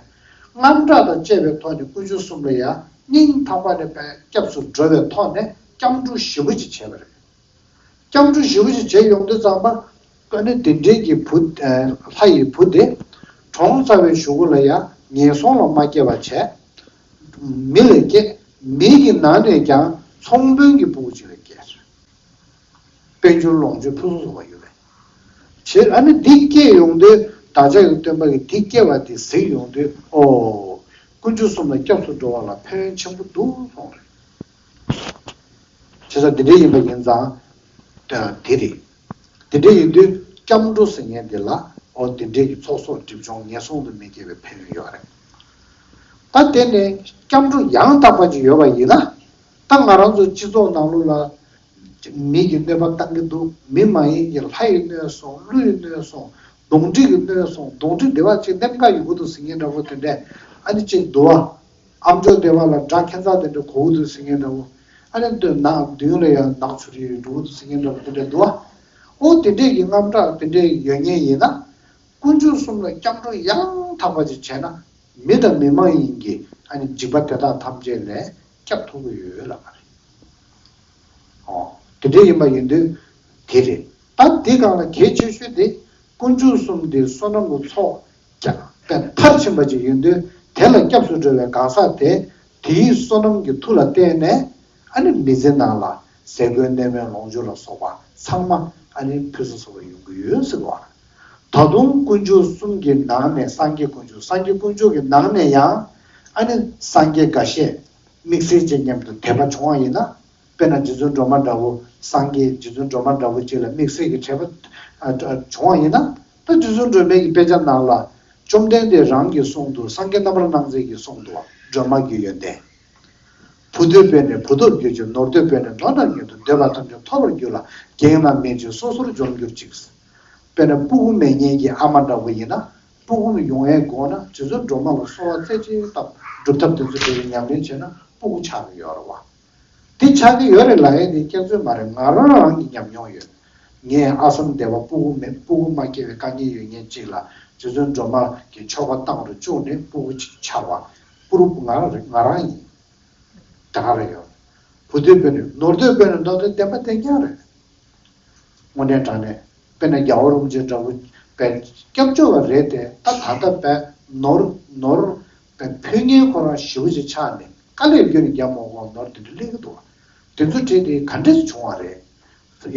དངངས་སྐྲག་དང་བཅས་པའི་ཐོག་ནས་དཀོན་མཆོག་གསུམ་ལ་ཡང་སྙིང་ཐག་པ་ནས་དཔེ་སྐྱབས་སུ་འགྲོ་བའི་ཐོག་ནས་སྐྱབས་འགྲོ་ཞེ་པོ་ཅིག་བྱས་པ་རེད། སྐྱབས་འགྲོ་ཞེ་པོ་ཅིག་བྱས་ཡོང་དུས་ཙམ་པ། ཨ་ནི་དེ་འདྲའི་གི་བུ་ལྷ་ཡི་བུ་དེ་གྲོངས་ཚར་བའི་གཞུག་གུ་ལ་ཡང་ངན་སོང་ལ་མ་སྐྱེ་བ་བྱས། མི་ལ་སྐྱེ། མི་གི་ནང་ནས་ཀྱང་ཚོང་དཔོན་གྱི་ཕྲུ་གུ་ཅིག་ལ་སྐྱེས། དཔལ་འབྱོར་ལོངས་སྤྱོད་ཕུན་སུམ་ཚོགས་པ་ཡོད་པས། བྱས་ཨ་ནི་འདི་སྐྱེས་ཡོང་དུས་བདག་ཅག་གི་སྟོན་པ་གིས་འདི་སྐྱེ་བ་འདི་གཟིགས་ཡོང་དུས་ཨོ། དཀོན་མཆོག་གསུམ་ལ་སྐྱབས་སུ་འགྲོ་བ་ལ་ཕན་ཡོན་ཆེན་པོ་འདུག་གསུངས་རེད། བྱས་ཙང་འདི་འདྲ་ཡིན་པ་ཡིན་ཙང་། དེ་རེད། འདི་འདྲ་ཡིན་དུས་སྐྱབས་འགྲོ་ཟེར་མཁན་འདི་ལ་ཨོ་འདི་འདྲའི་གི་ཚོགས་གསོག་སྒྲིབ་སྦྱོང་ངན་སོང་དུ་མི་སྐྱེ་བའི་ཕན་ཡོན་ཡོད་རེད། ད་དེ་ནས་སྐྱབས་འགྲོ་ཡང་དག་པ་ཅིག་ཡོད་པ་ཡིན་ན། ད་ང་རང་ཚོ་སྤྱི་ཚོགས་ནང་ལོགས་ལ་མི་གིས་གནོད་པ་བཏང་གི་འདུག་མི་མ་ཡིན་གྱི་ལྷ་ཡིས་གནོད་སོང་། ཀླུ་ཡིས་གནོད་སོང་། གདོན་འདྲེ་གིས་གནོད་སོང་། གདོན་འདྲེ་འདི་བ་ཅིག་གནོད་འགའ་ཡོང་གི་འདུག་ཟེར་མཁན་འདྲ་པོ་དེ་འདྲས་ཨ་ནི་ཅིག་འདུག་བ། ཨ་མཆོག་སྡེ་བ་ལ་དགྲ་ཁྱད་མཚར་དེ་འདྲ་གོ་གི་འདུག་ཟེར་མཁན་འདྲ་བོ། ཨ་ནི་མདུན་ནག་མདུན་ལ་ཡང་ནག་ཆུ་རིལ་འགྲོ་གི་འདུག་ཟེར་མཁན་འདྲ་བོ་དེ་འདྲ་འདུག་ཨ། ཨོ་དེ་འདྲས་ཀྱི་དངངས་སྐྲག་དེ་འདྲས་ཡོད་མཁན་ཡིན་ན། དཀོན་མཆོག་གསུམ་ལ་སྐྱབས་འགྲོ་ཡང་དག་པ་ཅིག་བྱས་ན། མི་དང་མི་མ་ཡིན་གྱི་ཨ་ནི་འཇིགས་པ་དེ་དག་ཐམས་ཅད་ལས་སྐྱབས་ཐུབ་ཀྱི་ཡོད་ལབ་པ་རེད། ཨོ་དེ་འདྲས་ཡིན་པ་ཡིན་དུས་དེ་རེད། ད་དེ་སྒང་ལ་གལ་ཆེ་ཤོས་དེ་དཀོན་མཆོག་གསུམ་དེ་བསོད་ནམས་ཀྱི་ཚོགས། ཀྱང་དཔེ་མཐར་ཕྱིན་པ་ཅིག་ཡིན་དུས་དེ་ལ་སྐྱབས་སུ་འགྲོ་བའི་གང་ཟག་དེ་དེའི་བསོད་ནམས་ཀྱི་མཐུ་ལ་བརྟེན་ནས་ཨ་ནི་མི་ཚེ་ནང་ལ་ཟས་གོས་གནས་མལ་ལོངས་སྤྱོད་ལ་སོགས་པ་ཚང་མ་ཨ་ནི་ཕུན་སུམ་ཚོགས་པ་ཡོང་གི་ཡོད་ཟེར་བ། ད་དུང་དཀོན་མཆོག་གསུམ་གྱི་ནང་ནས་སངས་རྒྱས་དཀོན་མཆོག་སངས་རྒྱས་དཀོན་མཆོག་གི་ནང་ནས་ཡང་ཨ་ནི་སངས་རྒྱས་འགའ་ཤས་དམིགས་བསལ་ཅན་མཉམ་དུ་དད་པ་བྱུང་བ་ཡིན་ན། དཔེར་ན་རྗེ་བཙུན་སྒྲོལ་མ་འདྲ་བོ་སངས་རྒྱས་རྗེ་བཙུན་སྒྲོལ་མ་འདྲ་བོ་ཅིག་ལ་དམིགས་བསལ་གྱི་དད་པ་ཨ་ཨ་བྱུང་བ་ཡིན་ན། ད་རྗེ་བཙུན་སྒྲོལ་མའི་གི་དཔེ་ཆ་ནང་ལ་བཅོམ་ལྡན་འདས་རང་གིས་གསུངས་འདུག་སངས་རྒྱས་རྣམ་པར་སྣང་མཛད་ཀྱིས་གསུངས་འདུག་སྒྲོལ་མ་གི་ཡོན་ཏན། བུ་འདོད་པས་ནི་བུ་ཐོབ་འགྱུར་ཅིང་། ནོར་འདོད་པས་ནི་ནོར་རྣམས་ཉིད་དུ། འདོད་པ་ཐམས་ཅད་ཐོབ་པར་འགྱུར་ལ། རྒན་རྣམས་མེད་ཅིང་སོ་སོར་འཇོམས་འགྱུར་ཅིག་དཔེར་ན་སྤུ་གུ་མེད་མཁན་གྱི་ཨ་མ་འདྲ་བོ་ཡིན་ན། སྤུ་གུ་ཡོང་ཡས་དགོས་ན་རྗེ་བཙུན་སྒྲོལ་མ་ལ་གསོལ་བ་རྩེ་གཅིག་བཏབ་སྒྲུབ་ཐབས་དེ་ཚོ་དེ་ཉམས་ལེན་བྱས་ན་སྤུ་གུ་ཆགས་ཀྱི་ཡོད་རེད་བ། དེ་ཆགས་ཀྱི་ཡོད་རེད་ལབ་ཡས་དེ་སྐྱག་རྫུན་མ་རེད། ང་རང་རང་གི་ཉམས་མྱོང་ཡོད། ངས་ཨ་སམ་སྡེ་བ་སྤུ་གུ་མེད་སྤུ་གུ་མ་སྐྱེ་བའི་དཀའ་ངལ་ཡོད་མཁན་གཅིག་ལ་རྗེ་བཙུན་སྒྲོལ་མ་གི་ཆོ་ག་བཏང་རུ་བཅུག་ནས་སྤུ་གུ་གཅིག་ཆགས་པ། སྤུ་རུ་ང་རང་རེད། ང་རང་ཡིན། ད་ག་རེ་ཡོད། བུ་འདོད་པས་ནི་ནོར་འདོད་པས་ནི་ནོར་འདོད་བདེན་པ་བདེན་རྐྱང་རེད། དངོས་གནས་དྲང་གནས་དཔེར་ན་རྒྱལ་བ་རིན་པོ་ཆེ་འདྲ་བོ་དཔེ་སྐྱབས་བཅོལ་བ་རེད་དེ། ད་ད་ལྟ་དཔེ་ནོར་ནོར་དཔེ་ཕུལ་མཁན་ཁོ་རང་ཞེ་པོ་ཅིག་ཆགས་ནས་དཀའ་ལས་བརྒྱབ་ནས་རྒྱབ་མ་འོང་ནོར་དེ་འདྲ་སླེབས་ཀྱི་འདུག་དེ་ཚོ་བྲིས་ཏེ་ག་འདྲས་བྱུང་བ་རེད།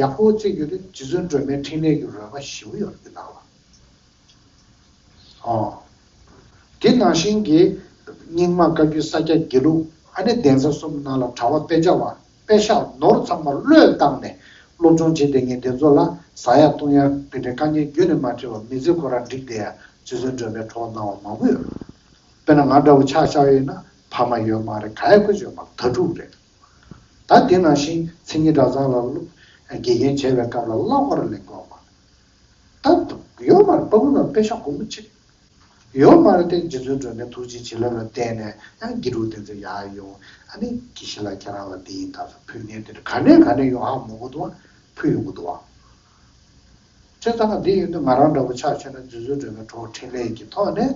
ཡག་པོ་བརྩི་རྒྱུ་དེ་རྗེ་བཙུན་སྒྲོལ་མའི་འཕྲིན་ལས་ཀྱི་རོལ་པ་ཞེ་པོ་ཡོད་རེད་ནང་ལ། ཨོ། དེ་ནང་བཞིན་གྱི་རྙིང་མ་བཀའ་བརྒྱུད་ས་སྐྱ་དགེ་ལུགས་ཨ་ནི་གདན་ས་གསུམ་ནང་ལ་གྲྭ་པ་དཔེ་ཆ་བ་དཔེ་ཤག་ནོར་ཚང་མ་བློས་བཏང་ནས་སློབ་སྦྱོང་བྱེད་བསྡད་མཁན་དེ་ཚོ་ལ་ཟ་ཡག་བཏུང་ཡག་དེ་འདྲའི་དཀའ་ངལ་རྒྱུན་ནས་མ་འཕྲད་པར་མི་ཚེ་ཁོ་རང་འགྲིག་བསྡད་ཡག་རྗེ་བཙུན་སྒྲོལ་མའི་གྲོགས་གནང་བ་མང་པོ་ཡོད། དཔེར་ན་ང་འདྲ་བོ་ཆ་བཞག་ཡོད་ན་ཕ་མ་ཡོད་མ་རེད། ག་ཡ་ཁུ་ཡོད་མ་རེད། དྭ་ཕྲུག་རེད། ད་དེ་ནང་བཞིན་མཚན་ཉིད་གྲྭ་ཚང་ལ་སློབ་དགེ་རྒན་བྱས་པའི་སྐབས་ལ་བླ་མར་ལེན་དགོས་མ་རེད། ད་ཡོད་མ་རེད། སྤུ་གུ་རྣམས་དཔེ་ཤག་སྒོར་མོ་གཅིག་ཡོད་མ་རེད་དེ། རྗེ་བཙུན་སྒྲོལ་མའི་ཐུགས་རྗེ་བྱིན་རླབས་ལ་བརྟེན་ནས་ཡང་དགེ་ཕྲུག་དེ་ཚོ་ཡར་ཡོང་། ཨ་ནི་དགེ་བཤེས་ལགས་ཁྱེད་རང་ལ་འདི་ཡིན་ད་ཚོ་ཕུལ་མཁན་དེ་འདྲ་ག་ནས་ག་ནས་ཡོང་ཧ་མོ་གི་འདུག་བ། ཕུལ་ཡོང་གི་འདུག་བ། བྱས་ཙང་ང་འདི་ཡིན་དུས་ང་རང་འདྲ་བོ་ཆ་བཞག་ན་རྗེ་བཙུན་སྒྲོལ་མའི་གྲོགས་འཕྲིན་ལས་ཀྱི་ཐོག་ནས་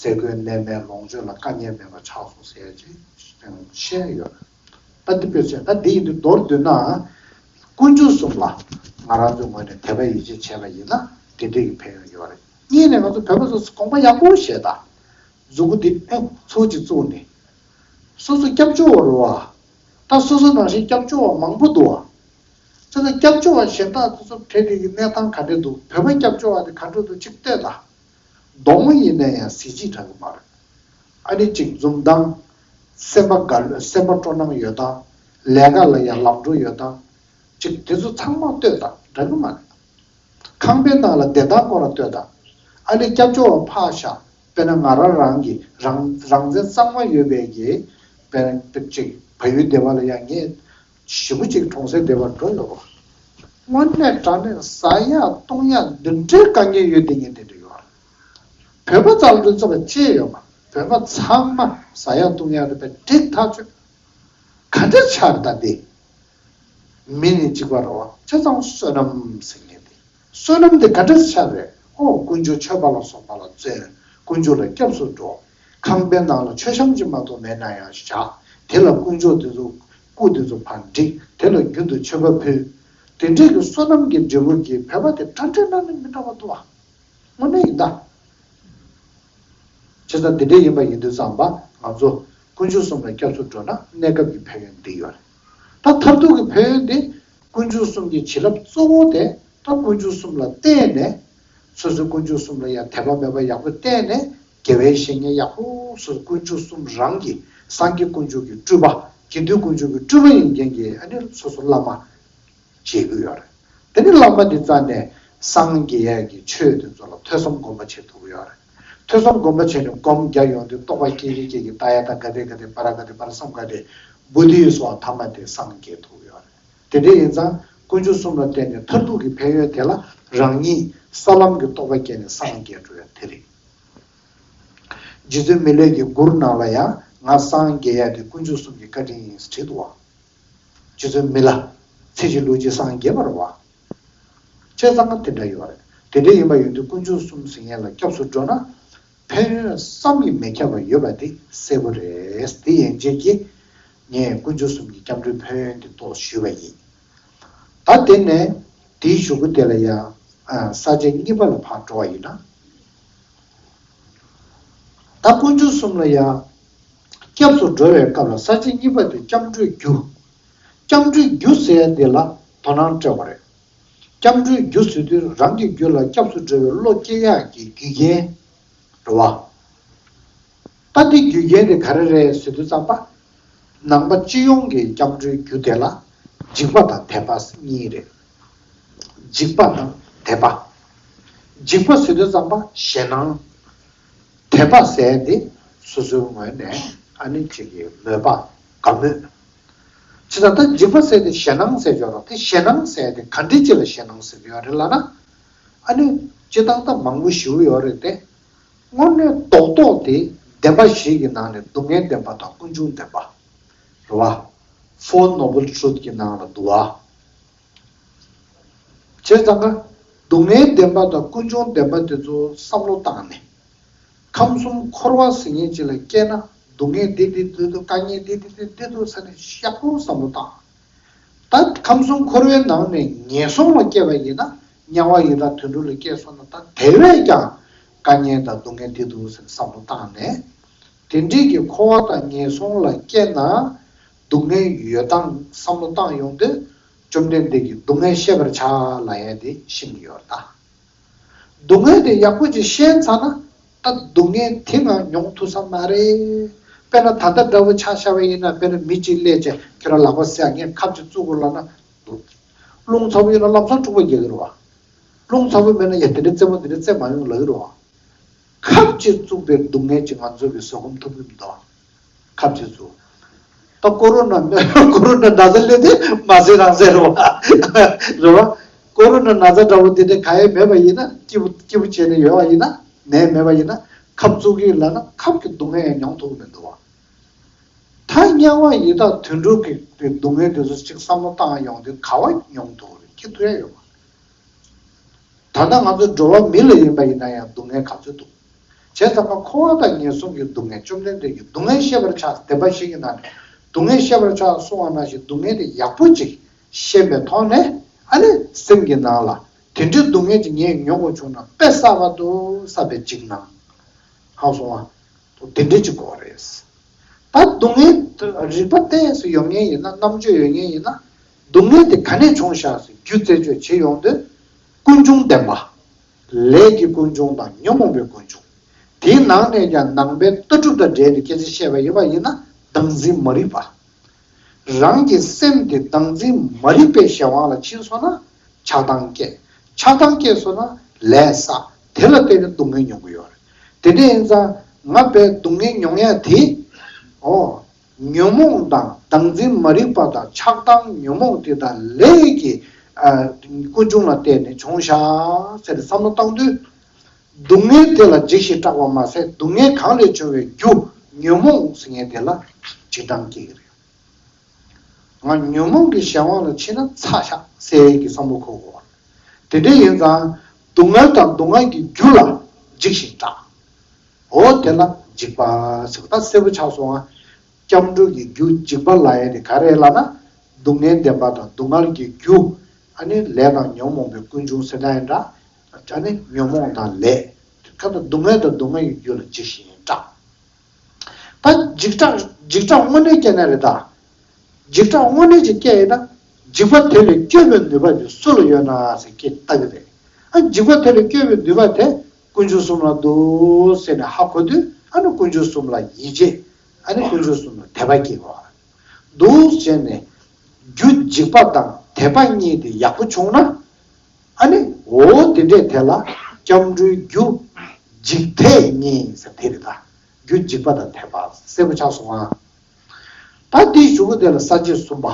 ཟས་གོས་གནས་མལ་ལོངས་སྤྱོད་ལ་དཀའ་ངལ་མེད་པ་ཆགས་སོང་ཟེར་ཡ་ཅིག་བཤད་ཡོད། ད་འདི་དཔེ་བྱས་ན་འདི་ཡིན་དུས་མདོར་བསྡུས་ན། དཀོན་མཆོག་གསུམ་ལ་ང་རང་ཚོའི་ངོས་ནས་དད་པ་ཡིད་ཆེས་བྱས་པ་ཡིན་ན་དེ་འདྲའི་གི་ཕན་ཡོན་ཡོད་རེད། གཉིས་ནས་ང་ཚོ་བོད་པ་ཚོ་དགོངས་པ་ཡག་པོ་བཞེས་དང་། མཛུབ་གུ་འདི་ཨེ་ཚུར་གཅིག་བཙུགས་ནས། སོ་སོ་སྐྱབས་བཅོལ་བ་རེད་བ། ད་སོ་སོ་ནང་བཞིན་སྐྱབས་བཅོལ་བ་མང་པོ་འདུག་བ། བྱས་ཙང་སྐྱབས་བཅོལ་བ་གཞན་དག་ཚོ་ཚོ་བྲལ་དེ་གི་གནས་སྟངས་ག་འདྲ་འདུག་བོད་པ་སྐྱབས་བཅོལ་བ་དེ་ག་འདྲ་འདུག་གཅིག་ལྟོས་དང་། གདོང་ཡིན་ན་ཡང་གཟི་བརྗིད་འདྲ་གི་མ་རེད། ཨ་ནི་གཅིག་འཛུམ་མདངས། སེམས་པ་དགའ་སེམས་པ་སྤྲོ་སྣང་ཡོད་དང་། ལས་ཀ་ལ་ཡང་ལམ་འགྲོ་ཡོད་དང་། གཅིག་དེ་ཚོ་ཚང་མ་ལྟོས་དང་འདྲ་གི་མ་རེད། ཁང་པའི་ནང་ལ་བདེ་ཐང་སྐོར་ལ་ལྟོས་དང་། ཨ་ནི་སྐྱབས་བཅོལ་བ་ཕར་བཞག་དཔེར་ན་ང་རང་རང་གི་རང་རང་བཙན་གཙང་མ་ཡོད་པའི་གི་དཔེར་ན་གཅིག་བལ་ཡུལ་སྡེ་བ་ལ་ཡང་ངས་ཞེ་པོ་ཅིག་གྲོང་གསེབ་སྡེ་བར་འགྲོ་ཡོད་པ། དངོས་གནས་དྲང་གནས་ཟ་ཡག་བཏུང་ཡག་འདི་འདྲའི་དཀའ་ངལ་ཡོད་དེ་ངས་དེ་འདྲ་ཡོད་རེད། བོད་པ་རྩ་ལ་འདུ་ཚོགས་པ་ཅི་ཡོད་པ། བོད་པ་ཚང་མ་ཟ་ཡག་བཏུང་ཡག་རེད་པས་འགྲིག་ཐག་ཆོད། ག་འདྲ་ཆགས་རེད་ད་འདི། མི་ནི་གཅིག་པ་རེད་བ། བྱས་ཙང་བསོད་ནམས་ཟེར་མཁན་དེ། བསོད་ནམས་དེ་ག་འདྲ་ཆགས་རེད། ཨོ་དཀོན་མཆོག་མཆོད་པ་ལ་སོགས་པ་ལ་བརྩོན། དཀོན་མཆོག་ལ་སྐྱབས་སུ་འགྲོ། ཁང་པའི་ནང་ལ་མཆོད་བཤམས་ཅིག་མ་གཏོགས་མེད་ན་ཡང་བཞག་དེ་ལ་དཀོན་མཆོག་དེ་ཚོ་སྐུ་དེ་ཚོ་ཕར་བསྒྲིགས། དེ་ལ་རྒྱུན་དུ་མཆོད་པ་ཕུལ། དེ་འདྲས་ཀྱི་བསོད་ནམས་ཀྱི་འབྲས་བུ་གིས་བོད་པ་དེ་གྲ་སྒྲིག་གནང་ནས་མི་འདྲ་བ་འདུག་ཨ། དངོས་གནས་ཡིན་ད། བྱས་ཙང་དེ་འདྲ་ཡིན་པ་ཡིན་དུས་ཙམ་པ་ང་ཚོ་དཀོན་མཆོག་གསུམ་ལ་སྐྱབས་སུ་འགྲོ་ན་གནས་སྐབས་ཀྱི་ཕན་ཡོན་འདི་ཡོད་རེད། ད་མཐར་ཐུག་གི་ཕན་ཡོན་འདི་དཀོན་མཆོག་གསུམ་གྱི་བྱིན་རླབས་གཙོ་བོ་དེ་ད་དཀོན་མཆོག་གསུམ་ལ་བརྟེན་ནས། སོ་སོའི་དཀོན་མཆོག་གསུམ་ལ་ཡང་དད་པ་མོས་པ་ཡག་པོ་བརྟེན་ནས་དགེ་བའི་བཤེས་གཉེན་ཡག་པོ་སོ་སོ་དཀོན་མཆོག་གསུམ་རང་གི་སངས་རྒྱས་དཀོན་མཆོག་གི་སྤྲུལ་པ། དགེ་འདུན་དཀོན་མཆོག་གི་སྤྲུལ་པ་ཡིན་མཁན་གྱི་ཨ་ནི་སོ་སོ་བླ་མ། བྱེད་ཀྱི་ཡོད་རེད། དེ་ནི་བླ་མ་འདི་རྩ་ནས་སངས་རྒྱས་ཡག་གི་ཆོས་དེ་ཚོ་ལ་ཐོས་བསམ་སྒོམ་པ་བྱེད་ཐུབ་ཀྱི་ཡོད་རེད། ཐོས་བསམ་སྒོམ་པ་བྱས་ནས་སྒོམ་རྒྱག་ཡོང་དུས་རྟོགས་པ་སྐྱེ་གི་སྐྱེ་གི་ད་ཡ་ད་ག་དེ་ག་དེ་པ་ར་ག་དེ་པ་ར་སམ་ག་དེ་བོ་དྷི་སོགས་ཐ་མ་དེ་སངས་རྒྱས་ཐུབ་ཀྱི་ཡོད་རེད། དེ་འདྲ་ཡིན་ཙང་དཀོན་མཆོག་གསུམ་ལ་བརྟེན་ནས་མཐར་ཐུག་གི་ཕན་ཡོན་དེ་ལ་རང་ཉིད་ས་ལམ་གྱི་རྟོགས་པ་སྐྱེས་ནས་སངས་རྒྱས་འགྲོ་ཡ་དེ་རེད། རྗེ་བཙུན་མི་ལས་ཀྱི་མགུར་ནང་ལ་ཡང་ང་སངས་རྒྱས་ཡ་དེ་དཀོན་མཆོག་གསུམ་གྱི་བཀའ་དྲིན་ཡིན་ཟེར་བྲིས་འདུག་བ། རྗེ་བཙུན་མི་ལ། ཚེ་གཅིག་ལུས་གཅིག་སངས་རྒྱས་པ་རེད་བ། བྱས་ཙང་དེ་འདྲ་ཡོད་རེད། དེ་འདྲ་ཡིན་པ་ཡིན་དུས་དཀོན་མཆོག་གསུམ་ཟེར་མཁན་ལ་སྐྱབས་སུ་འགྲོ་ན། ཕན་ཡོན་བསམ་གྱིས་མི་ཁྱབ་པ་ཡོད་པ་དེ་གསལ་པོ་རེད། དེ་ཡན་ཆད་ཀྱིས་ངས་དཀོན་མཆོག་གསུམ་གྱི་སྐྱབས་འགྲོའི་ཕན་ཡོན་དེ་ཏོག་ཞུས་པ་ཡིན། ད་དེ་ནས་དེའི་གཞུག་གུ་དེ་ལ་ཡང་ས་བཅད་གཉིས་པ་ལ་ཕར་འགྲོ་བ་ཡིན་ན། ད་དཀོན་མཆོག་གསུམ་ལ་ཡང་སྐྱབས་སུ་འགྲོ་བའི་སྐབས་ལ་ས་བཅད་གཉིས་པ་དེ་སྐྱབས་འགྲོའི་རྒྱུ། སྐྱབས་འགྲོའི་རྒྱུ་ཟེར་ཡ་འདི་ལ་དོ་སྣང་སྤྲད་པ་རེད། སྐྱབས་འགྲོའི་རྒྱུ་ཟེར་དུས་རང་གི་རྒྱུད་ལ་སྐྱབས་སུ་འགྲོ་བའི་བློ་སྐྱེ་ཡག་གི་རྒྱུ་རྐྱེན་རེད་བ། ད་འདི་རྒྱུ་རྐྱེན་དེ་ག་རེ་རེད་ཟེར་དུས་ཙམ་པ། ནང་པ་སྤྱི་ཡོངས་ཀྱི་སྐྱབས་འགྲོའི་རྒྱུ་དེ་ལ་འཇིགས་པ་དང་དད་པ་གཉིས་རེད། འཇིགས་པ་དང་དད་པ། འཇིགས་པ་ཟེར་དུས་ཙམ་པ་ཞེད་སྣང་། དད་པ་ཟེར་དེ་སོ་སོའི་ངོས་ནས་ཨ་ནི་གཅིག་གི་མོས་པ་དགའ་མོས། ཇི་ལྟར་ད་འཇིགས་པ་ཟེར་དེ་ཞེད་སྣང་ཟེར་ཡོད་རེད། དེ་ཞེད་སྣང་ཟེར་དེ་ག་འདྲ་ཅིག་ལ་ཞེད་སྣང་ཟེར་ཡོད་རེད་ལབ་ན། ཨ་ནི་སྤྱིར་བཏང་ད་མང་པོ་ཞིག་ཡོད་རེད་དེ། དངོས་གནས་རྡོག་རྡོག་དེ་བདེན་པ་བཞི་གི་ནང་ནས་སྡུག་བསྔལ་བདེན་པ་དང་ཀུན་འབྱུང་བདེན་པ་རེད་བ། Four Noble Truth གི་ནང་ལ་འདུག་བ། བྱས་ཙང་ཀ་སྡུག་བསྔལ་བདེན་པ་དང་ཀུན་འབྱུང་བདེན་པ་དེ་ཚོ་བསམ་བློ་བཏང་ནས། ཁམས་གསུམ་འཁོར་བ་ཟེར་མཁན་ཅིག་ལ་སྐྱེས་ན་སྡུག་བསྔལ་འདི་འདི་འདི་འདུག་དཀའ་ངལ་འདི་འདི་འདི་འདི་འདུག་ཟེར་ནས་ཡག་པོ་བསམ་བློ་བཏང་། ད་ཁམས་གསུམ་འཁོར་བའི་ནང་ནས་ངན་སོང་ལ་སྐྱེས་པ་ཡིན་ན་དམྱལ་བ་ཡི་དྭགས་དུད་འགྲོ་ལ་སྐྱེས་སོང་ན་ད་དེ་བས་ཀྱང་དཀའ་ངལ་དང་སྡུག་བསྔལ་འདི་འདུག་ཟེར་བསམ་བློ་བཏང་ནས། དེ་འདྲའི་གི་འཁོར་བ་དང་ངན་སོང་ལ་སྐྱེས་ན་སྡུག་བསྔལ་ཡོད་སྟངས་བསམ་བློ་བཏང་ཡོང་དུས། བཅོམ་ལྡན་འདས་ཀྱིས་སྡུག་བསྔལ་ཤེས་པར་བྱ་ལབ་ཡ་དེ་ཤེས་ཀྱི་ཡོད་རེད་ད། སྡུག་བསྔལ་དེ་ཡག་པོ་ཅིག་ཤེས་ཚར་ན་ད་སྡུག་བསྔལ་དེ་ང་མྱོང་ཐུབ་ས་མ་རེད། དཔེར་ན་ད་ལྟ་འདྲ་བོ་ཆ་བཞག་པ་ཡིན་ན། དཔེར་ན་མི་གཅིག་སླེབས་བྱས་ཁྱེད་རང་ལག་པ་བཟས། ངས་ཁབ་ཅིག་བཙུགས་དགོས་ལབ་ན། རླུང་ཚ་པོ་ཡིན་ན་ལམ་སང་འཁྲུག་པ་རྒྱག་གི་རེད་བ། རླུང་ཚ་པོ་མེད་ན་ཡ་དེ་འདྲ་རྩེད་མོ་དེ་འདྲ་རྩེད་མ་ཡོང་ལབ་ཀྱི་རེད་བ། ཁབ་ཅིག་བཙུགས་པའི་སྡུག་བསྔལ་ཅིག་ང་ཚོ་གིས་བཟོད་སྒོམ་ཐུབ་ཀྱི་མི་འདུག་ཁབ་ཅིག་བཙུགས། ད་ཀོ་རོ་ན་ཀོ་རོ་ན་ན་ཚ་སླེབས་དུས་མ་ཟེར་རང་ཟེར་རོ། རེད་བ། ཀོ་རོ་ན་ན་ཚ་འདྲ་བོ་དེ་འདྲ་ག་ཡེ་མེད་པ་ཡིན་ན། སྐྱིད་པོ་སྐྱིད་པོ་བྱས་ནས་ཡོད་པ་ཡིན་ན། ནད་མེད་པ་ཡིན་ན། ཁབ་བཙུགས་ཀྱི་ལབ་ན་ཁབ་ཀྱི་སྡུག་བསྔལ་ཡང་མྱོང་ཐུབ་ཀྱི་མི་འདུག་བ། ད་དམྱལ་བ་ཡི་དྭགས་དུད་འགྲོ་གི་སྡུག་བསྔལ་དེ་ཚོ་ཅིག་བསམ་བློ་བཏང་ཡོང་དུས་ག་བ་མྱོང་ཐུབ་རེད། སྐྱིད་ཐུབ་ཡ་ཡོད་པ། ད་ལྟ་ང་ཚོ་འགྲོ་བ་མི་ལ་ཡིན་པ་ཡིན་ན་ཡང་སྡུག་བསྔལ་ག་ཚོད་འདུག་བྱས་ཙང་ཀ་འཁོར་བ་དང་ངན་སོང་གི་སྡུག་བསྔལ། བཅོམ་ལྡན་འདས་ཀྱིས་སྡུག་བསྔལ་ཤེས་པར་བྱ། བདེན་པ་བཞི་གི་ནང་ནས་སྡུག་བསྔལ་ཤེས་པར་བྱ་གསུངས་པ་ནང་བཞིན་སྡུག་བསྔལ་དེ་ཡག་པོ་ཅིག་ཤེས་པའི་ཐོག་ནས། ཨ་ནི་སེམས་ཀྱི་ནང་ལ་དེ་འདྲའི་སྡུག་བསྔལ་ཅིག་ངས་མྱོང་དགོས་བྱུང་ན་དཔེ་བསགས་པ་དང་བསགས་པའི་འཇིགས་སྣང་། ཧ་གོ་སོང་ང་། དེ་འདྲ་ཅིག་དགོས་རེད། ད་སྡུག་བསྔལ་རིག་པ་གཏད་སུ་ཡོང་མཁན་ཡིན་ན། རྣམ་དཔྱོད་ཡོད་མཁན་ཡིན་ན། སྡུག་བསྔལ་དེ་ག་ནས་བྱུང་བཞག་ཟེར་རྒྱུ་རྩད་གཅོད་བྱེད་ཡོང་དུས། ཀུན་འབྱུང་བདེན་པ། ལས་ཀྱི་ཀུན་འབྱུང་དང་ཉོན་མོངས་པའི་ཀུན་འབྱུང་། དེའི་ནང་ནས་ཀྱང་ནང་པའི་ལྟ་གྲུབ་དང་འབྲེལ་ནས་སྐད་ཆ་བཤད་པ་ཡིན་པ་ཡིན་ན། བདག་འཛིན་མ་རིག་པ། རང་གི་སེམས་དེ་བདག་འཛིན་མ་རིག་པའི་གཞན་དབང་ལ་ཕྱིན་སོང་ན་ཆགས་སྡང་སྐྱེ། ཆགས་སྡང་སྐྱེས་སོང་ན་ལས་བསགས། དེ་ལ་བརྟེན་ནས་སྡུག་བསྔལ་མྱོང་གི་ཡོད་རེད། དེ་འདྲ་ཡིན་ཙང་ང་དཔེ་སྡུག་བསྔལ་མྱོང་ཡ་དེ། ཨོ། ཉོན་མོངས་དང་བདག་འཛིན་མ་རིག་པ་དང་ཆགས་སྡང་ཉོན་མོངས་དེ་དང་ལས་ཀྱི་ཨ་ཀུན་འབྱུང་ལ་བརྟེན་ནས་བྱུང་བཞག་ཟེར་བསམ་བློ་བཏང་དུས། སྡུག་བསྔལ་དེ་ལ་འཇིགས་ཤིང་སྐྲག་པ་མ་ཟད། སྡུག་བསྔལ་གང་ལས་བྱུང་བའི་རྒྱུ་ཉོན་མོངས་ཟེར་མཁན་དེ་ལ་འཇིགས་སྣང་སྐྱེ་གི་རེད། ང་ཉོན་མོངས་ཀྱི་གཞན་དབང་ལ་ཕྱིན་ན་ཚར་བཞག་ཟེར་གྱི་བསམ་བློ་འཁོར་དགོས། དེ་འདྲ་ཡིན་ཙང་སྡུག་བསྔལ་དང་སྡུག་བསྔལ་གྱི་རྒྱུ་ལ་འཇིགས་ཤིང་སྐྲག་འོ་དེ་ལ་འཇིགས་པ་ཟེར་བ་ད་གསལ་པོ་ཆགས་སོང་ང་། སྐྱབས་འགྲོ་གི་རྒྱུ་འཇིགས་པ་ལབ་ཡ་དེ་ག་རེ་ལབ་ན། སྡུག་བསྔལ་བདེན་པ་དང་སྡུག་བསྔལ་གྱི་རྒྱུ། ཨ་ནི་ལས་དང་ཉོན་མོངས་པའི་ཀུན་འབྱུང་ཟེར་ན་ཡང་འདྲ། ཨ་ནི་ཉོན་མོངས་དང་ལས། ཁ་དང་སྡུག་བསྔལ་དང་སྡུག་བསྔལ་གྱི་རྒྱུ་ལ་འཇིགས་ཤིང་སྐྲག་ད་འཇིགས་སྐྲག་འཇིགས་སྐྲག་དངོས་གནས་སྐྱེ་ན་རེད་ད། འཇིགས་སྐྲག་དངོས་གནས་ཅིག་སྐྱེ་ཡིན་ན། འཇིགས་པ་དེ་ལས་སྐྱོབ་པའི་ནུས་པ་དེ་སུ་ལ་ཡོད་ན་ཟེར་སྐད་བཏགས་ཀྱི་རེད། ཨ་འཇིགས་པ་དེ་ལས་སྐྱོབ་པའི་ནུས་པ་དེ་དཀོན་མཆོག་གསུམ་ལ་འདུག་ཟེར་ནས་ཧ་གོ་དུས་ཨ་ནི་དཀོན་མཆོག་གསུམ་ལ་ཡིད་ཆེས། ཨ་ནི་དཀོན་མཆོག་གསུམ་ལ་དད་པ་སྐྱེ་དགོས། འདུག་བྱས་ནས་རྒྱུ་འཇིགས་པ་དང་དད་པ་གཉིས་དེ་ཡག་པོ་བྱུང་ན། ཨ་ནི་འོ་དེ་འདྲས་དེ་ལ་སྐྱབས་འགྲོའི་རྒྱུ་འཇིགས་དད་གཉིས་ཟེར་དེ་རེད་ད། རྒྱུ་འཇིགས་པ་དང་དད་པ་གསལ་པོ་ཆགས་སོང་ང་། ད་དེའི་གཞུག་གུ་དེ་ལ་ས་བཅད་གསུམ་པ།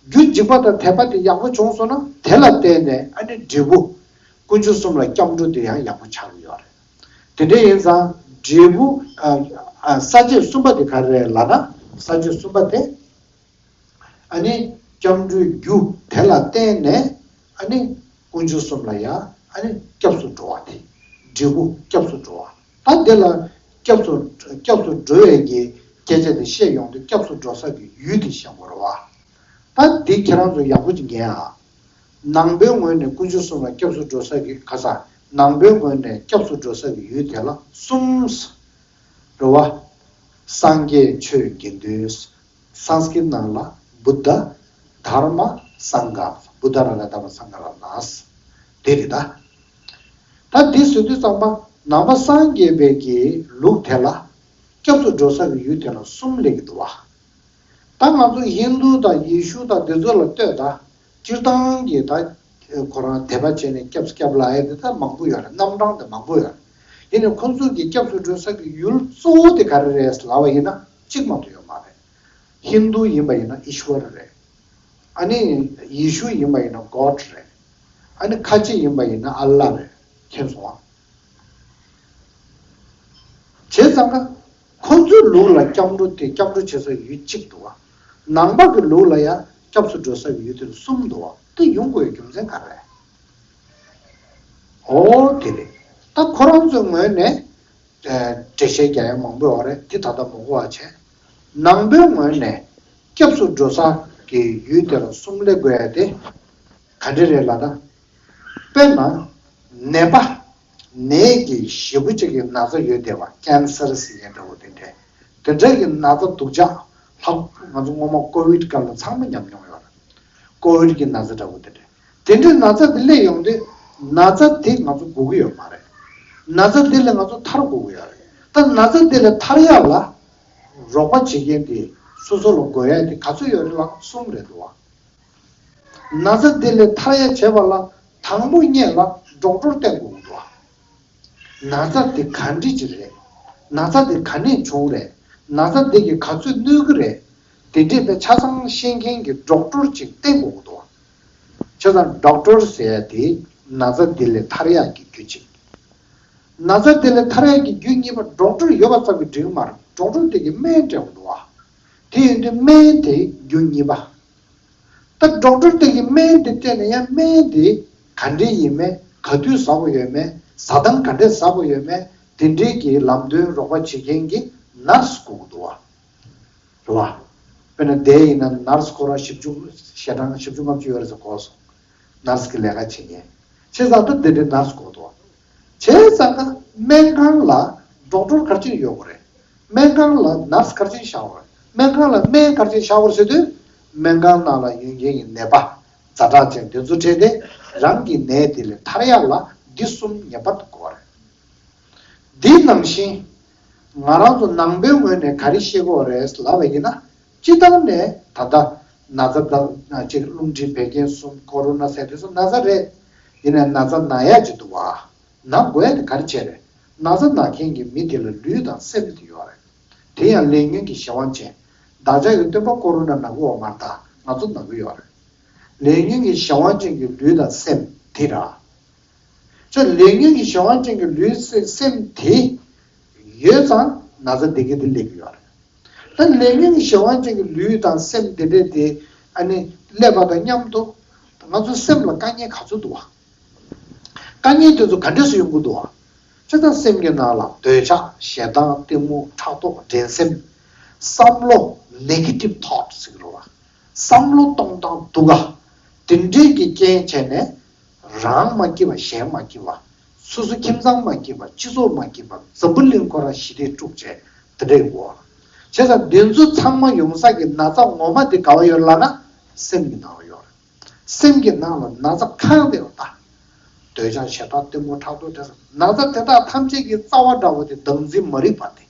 རྒྱུ་འཇིགས་པ་དང་དད་པ་དེ་ཡག་པོ་བྱུང་སོང་ན་དེ་ལ་བརྟེན་ནས་ཨ་ནི་འབྲས་བུ། དཀོན་མཆོག་གསུམ་ལ་སྐྱབས་འགྲོ་དེ་ཡང་ཡག་པོ་ཆགས་ཀྱི་ཡོད་རེད། དེ་འདྲ་ཡིན་ཙང་འབྲས་བུ། ཨ་ཨ་ས་བཅད་གསུམ་པ་དེ་ག་རེ་རེད་ལབ་ན། ས་བཅད་གསུམ་པ་དེ། ཨ་ནི་སྐྱབས་འགྲོའི་རྒྱུ་དེ་ལ་བརྟེན་ནས་ཨ་ནི་དཀོན་མཆོག་གསུམ་ལ་ཡང་ཨ་ནི་སྐྱབས་སུ་འགྲོ་བ་དེ། འབྲས་བུ་སྐྱབས་སུ་འགྲོ་བ། ད་དེ་ལ་སྐྱབས་སུ་སྐྱབས་སུ་འགྲོ་བའི་གི་སྐད་ཆ་དེ་བཤད་ཡོང་དུས་སྐྱབས་སུ་འགྲོ་ས་གི་ཡུལ་དེ་བཤད་དགོས་རེད་བ། ད་དེ་ཁྱེད་རང་ཚོ་ཡག་པོ་ཅིག་ཉན་ཨ། ནང་པའི་ངོས་ནས་དཀོན་མཆོག་གསུམ་ལ་སྐྱབས་སུ་འགྲོ་ས་གི་ག་ས། ནང་པའི་ངོས་ནས་སྐྱབས་སུ་འགྲོ་ས་གི་ཡུལ་དེ་ལ་གསུམ། རེད་བ། སངས་རྒྱས་ཆོས་དགེ་འདུན། སཾ་སྐྲྀཏ་ནང་ལ་བུདྡྷ། དྷརྨ། སངྒྷ། བུདྡྷ་རཏྣ་དྷརྨ་སངྒྷ་རཏྣ། དེ་རེད་ད། ད་འདི་ཟེར་དུས་ཙམ་པ་ནང་པ་སངས་རྒྱས་པའི་གི་ལུགས་དེ་ལ་སྐྱབས་སུ་འགྲོ་ས་གི་ཡུལ་དེ་ལ་གསུམ་སླེབས་ཀྱི་འདུག་བ། ད་ང་ཚོ་ཧིན་དུ་དང་ཡེ་ཤུ་དང་འདི་ཚོ་ལ་ལྟོས་ད། སྤྱིར་བཏང་གི་ད་ཁོ་རང་དད་པ་བྱས་ནས་སྐྱབས་སུ་སྐྱབས་ལ་ཡ་དེ་ད་མང་པོ་ཡོད་རེད། རྣམ་གྲངས་དེ་མང་པོ་ཡོད་རེད། ཡིན་ནའི་ཁོ་ཚོ་གི་སྐྱབས་སུ་འགྲོ་ས་གི་ཡུལ་གཙོ་བོ་དེ་ག་རེ་རེད་ལབ་པ་ཡིན་ན་གཅིག་མ་གཏོགས་ཡོད་མ་རེད། ཧིན་དུ་ཡིན་པ་ཡིན་ན་ཨིཤ་ཝར་རེད། ཨ་ནི་ཡེ་ཤུ་ཡིན་པ་ཡིན་ན་གོཌ་རེད། ཨ་ནི་ཁ་ཆེ་ཡིན་པ་ཡིན་ན་ཨལ་ལ་རེད། མཁྱེན་སོང་ཨ། བྱས་ཙང་ཀ། ཁོ་ཚོའི་ལུགས་ལ་སྐྱབས་འགྲོ་དེ་སྐྱབས་འགྲོ་བྱེད་ས་ཡུལ་གཅིག་འདུག་བ། ནང་པ་གི་ལུགས་ལ་ཡང་སྐྱབས་སུ་འགྲོ་ས་ཡི་ཡུལ་དེ་ལ་གསུམ་འདུག་བ། དེ་ཡོང་དགོས་རྒྱུ་མཚན་ག་རེ་རེད། འོ་དེ་རེད། ད་ཁོ་རང་ཚོའི་ངོས་ནས། ཨ་འགྲེལ་བཤད་རྒྱག་ཡ་མང་པོ་ཡོད་རེད། དེ་ད་ལྟ་མ་གོ་བ་བྱས། ནང་པའི་ངོས་ནས་སྐྱབས་སུ་འགྲོ་ས་གི་ཡུལ་དེ་ལ་གསུམ་སླེབས་དགོས་ཡ་དེ་ག་འདྲ་རེད་ལབ་ན། དཔེར་ན། ནད་པ། ནད་ཀྱི་ཞེ་པོ་ཅིག་གི་ན་ཚ་ཡོད་བསྡད་པ། ཀན་སར་ཟེར་ཡ་འདྲ་བོ་དེ་འདྲས། དེ་འདྲ་གི་ན་ཚ་སྡུག་ཅག་ལྷག་ང་ཚོ་སྔོན་མ་ཀོ་བིད་སྐབས་ལ་ཚང་མ་མཉམ་མྱོང་ཡོད་རེད། ཀོ་བིད་ཀྱི་ན་ཚ་འདྲ་བོ་དེ་འདྲས། དེ་འདྲའི་ན་ཚ་དེ་སླེབས་ཡོང་དུས་ན་ཚ་དེ་ང་ཚོ་འགོག་གི་ཡོད་མ་རེད། ན་ཚ་དེ་ལས་ང་ཚོ་ཐར་དགོས་ཀྱི་ཡོད་རེད། ད་ན་ཚ་དེ་ལས་ཐར་ཡག་ལ་རོགས་པ་བྱེད་མཁན་དེ་སོ་སོ་ལ་དགོས་ཡག་དེ་ག་ཚོད་ཡོད་རེད་ལབ་ན་གསུམ་རེད་འདུག་བ། ན་ཚ་དེ་ལས་ཐར་ཡ་བྱེད་པ་ལ་དང་པོ་ཉིད་ལ་ཌོག་ཊར་བསྟེན་དགོས་ཀྱི་འདུག་བ། ན་ཚ་དེ་ག་འདྲ་ཅིག་རེད། ན་ཚ་དེ་ག་ནས་བྱུང་རེད། ན་ཚ་དེ་གིས་ག་ཚོད་གནོད་ཀྱི་རེད། དེ་འདྲས་པའི་ཆ་ཚང་ཤེས་མཁན་གྱི་ཌོག་ཊར་ཅིག་བསྟེན་དགོས་ཀྱི་འདུག་བ། བྱས་ཙང་ཌོག་ཊར་ཟེར་ཡ་དེ་ན་ཚ་དེ་ལས་ཐར་ཡག་གི་རྒྱུ་གཅིག་ན་ཚ་དེ་ལས་ཐར་ཡག་གི་རྒྱུ་གཉིས་པ་ཌོག་ཊར་ཡོད་པ་ཙམ་གྱིས་འགྲིག་གི་མ་རེད། ཌོག་ཊར་དེ་གིས་སྨན་སྤྲད་དགོས་འདུག་བ། དེ་ཡིན་དུས་སྨན་དེ་རྒྱུ་གཉིས་པ། ད་ཌོག་ཊར་དེ་གིས་སྨན་དེ་སྤྲད་ནས་ཡང་སྨན་དེ་ག་འདྲས་ཡིན་མིན། ག་དུས་ཟ་དགོས་ཡོད་མེད། ཟ་སྟངས་ག་འདྲས་ཟ་དགོས་ཡོད་མེད། དེ་འདྲས་ཀྱི་ལམ་སྟོན་རོགས་པ་བྱེད་མཁན་གྱི་ནར་སི་དགོས་ཀྱི་འདུག་བ། རེད་བ། དཔེར་ན་དེ་ཡིན་ན་ནར་སི་ཁོ་རང་བཞི་བཅུ་ཞེ་གྲངས་བཞི་བཅུ་ལྔ་བཅུ་ཡོད་རེད་ཟེར་གོ་སོང་། ནར་སི་གི་ལས་ཀ་བྱེད་མཁན། བྱས་ཙང་ད་དེ་འདྲའི་ནར་སི་དགོས་འདུག་བ། བྱས་ཙང་ཀ་སྨན་ཁང་ལ་ཌོག་ཊར་ག་རེ་བྱས་ཡོད་དགོས་རེད། སྨན་ཁང་ལ་ནར་སི་ག་རེ་བྱས་བཞག་དགོས་རེད། སྨན་ཁང་ལ་སྨན་ག་རེ་བྱས་བཞག་དགོས་རེད་ཟེར་དུས། སྨན་ཁང་ནང་ལ་ཡོད་མཁན་གྱི་ནད་པ་ཛ་དྲག་ཅན་དེ་ཚོ་ཁྲིད་དེ་རང་གི་ནད་དེ་ལས་ཐར་ཡག་ལ་འདི་གསུམ་ངེས་པར་དུ་དགོས་རེད། འདི་ནང་བཞིན་ང་རང་ཚོ་ནང་པའི་ངོས་ནས་ག་རེ་ཤེས་དགོས་རེད་ལབ་པ་ཡིན་ན། སྤྱིར་བཏང་ནས་ད་ལྟ་ན་ཚ་དང་ཅིག་རླུང་མཁྲིས་བད་ཀན་གསུམ་ཀོ་རོ་ན་ཟེར་དེ་ཚོ་ན་ཚ་རེད། ཡིན་ནའི་ན་ཚ་ན་ཡག་ཅིག་འདུག་བ། ན་དགོས་ཡག་དེ་ག་རེ་བྱས་རེད། ན་ཚ་ན་མཁན་གྱི་མི་དེ་ལ་ལུས་དང་སེམས་དེ་ཡོད་རེད། དེ་ཡང་ལས་ཉོན་གྱི་གཞན་དབང་ཅན། བདག་ཅག་གི་སྟོན་པ་ཀོ་རོ་ན་ན་གི་ཡོད་མ་རེད་ད། ང་ཚོ་ན་གི་ཡོད་རེད། ལས་ཉོན་གྱི་གཞན་དབང་ཅན་གྱི་ལུས་དང་སེམས་དེ་ར། ཅོ་ལས་ཉོན་གྱི་གཞན་དབང་ཅན་གྱི་ལུས་སེམས་དེ་ཡོད་ཙང་ན་ཚ་བདེ་སྐྱིད་དེ་སླེབས་ཀྱི་ཡོད་རེད། ད་ལས་ཉོན་གྱི་གཞན་དབང་ཅན་གྱི་ལུས་དང་སེམས་དེ་འདྲས་དེ་ ཨ་ནི་སླེབས་པ་དང་མཉམ་དུ་ང་ཚོའི་སེམས་ལ་དཀའ་ངལ་ག་ཚོད་འདུག་བ། དཀའ་ངལ་དེ་ཚོ་ག་འདྲས་སུ་ཡོང་གི་འདུག་བ། བྱས་ཙང་སེམས་ཀྱི་ནང་ལ་འདོད་ཆགས་ཞེ་སྡང་གཏི་མུག་ཕྲག་དོག་འགྲན་སེམས། བསམ་བློ་negative thoughts་ཟེར་གི་རེད་བ། བསམ་བློ་གཏོང་སྟངས་སྡུག་ག་དེ་འདྲས་ཀྱི་རྐྱེན་བྱས་ནས། རང་མ་སྐྱིད་པ་གཞན་མ་སྐྱིད་པ། སོ་སོ་ཁྱིམ་ཚང་མ་སྐྱིད་པ་སྤྱི་ཚོགས་མ་སྐྱིད་པ་འཛམ་བུ་གླིང་ཁོ་རང་ཞི་བདེ་དཀྲུགས་བྱས་དེ་འདྲ་ཡོད། བྱས་ཙང་འདི་ཚོ་ཚང་མ་ཡོང་ས་ཀྱི་ན་ཚ་ངོ་མ་དེ་ག་བ་ཡོད་ལབ་ན་སེམས་ཀྱི་ནང་ལ་ཡོད་རེད། སེམས་ཀྱི་ནང་ལ་ན་ཚ་གང་དེ་ཡོད་ད། འདོད་ཆགས་ཞེ་སྡང་གཏི་མུག་ཕྲག་དོག་དེ་ཚོ་ན་ཚ་དེ་དག་ཐམས་ཅད་ཀྱི་རྩ་བ་འདྲ་བོ་དེ་བདག་འཛིན་མ་རིག་པ་དེ།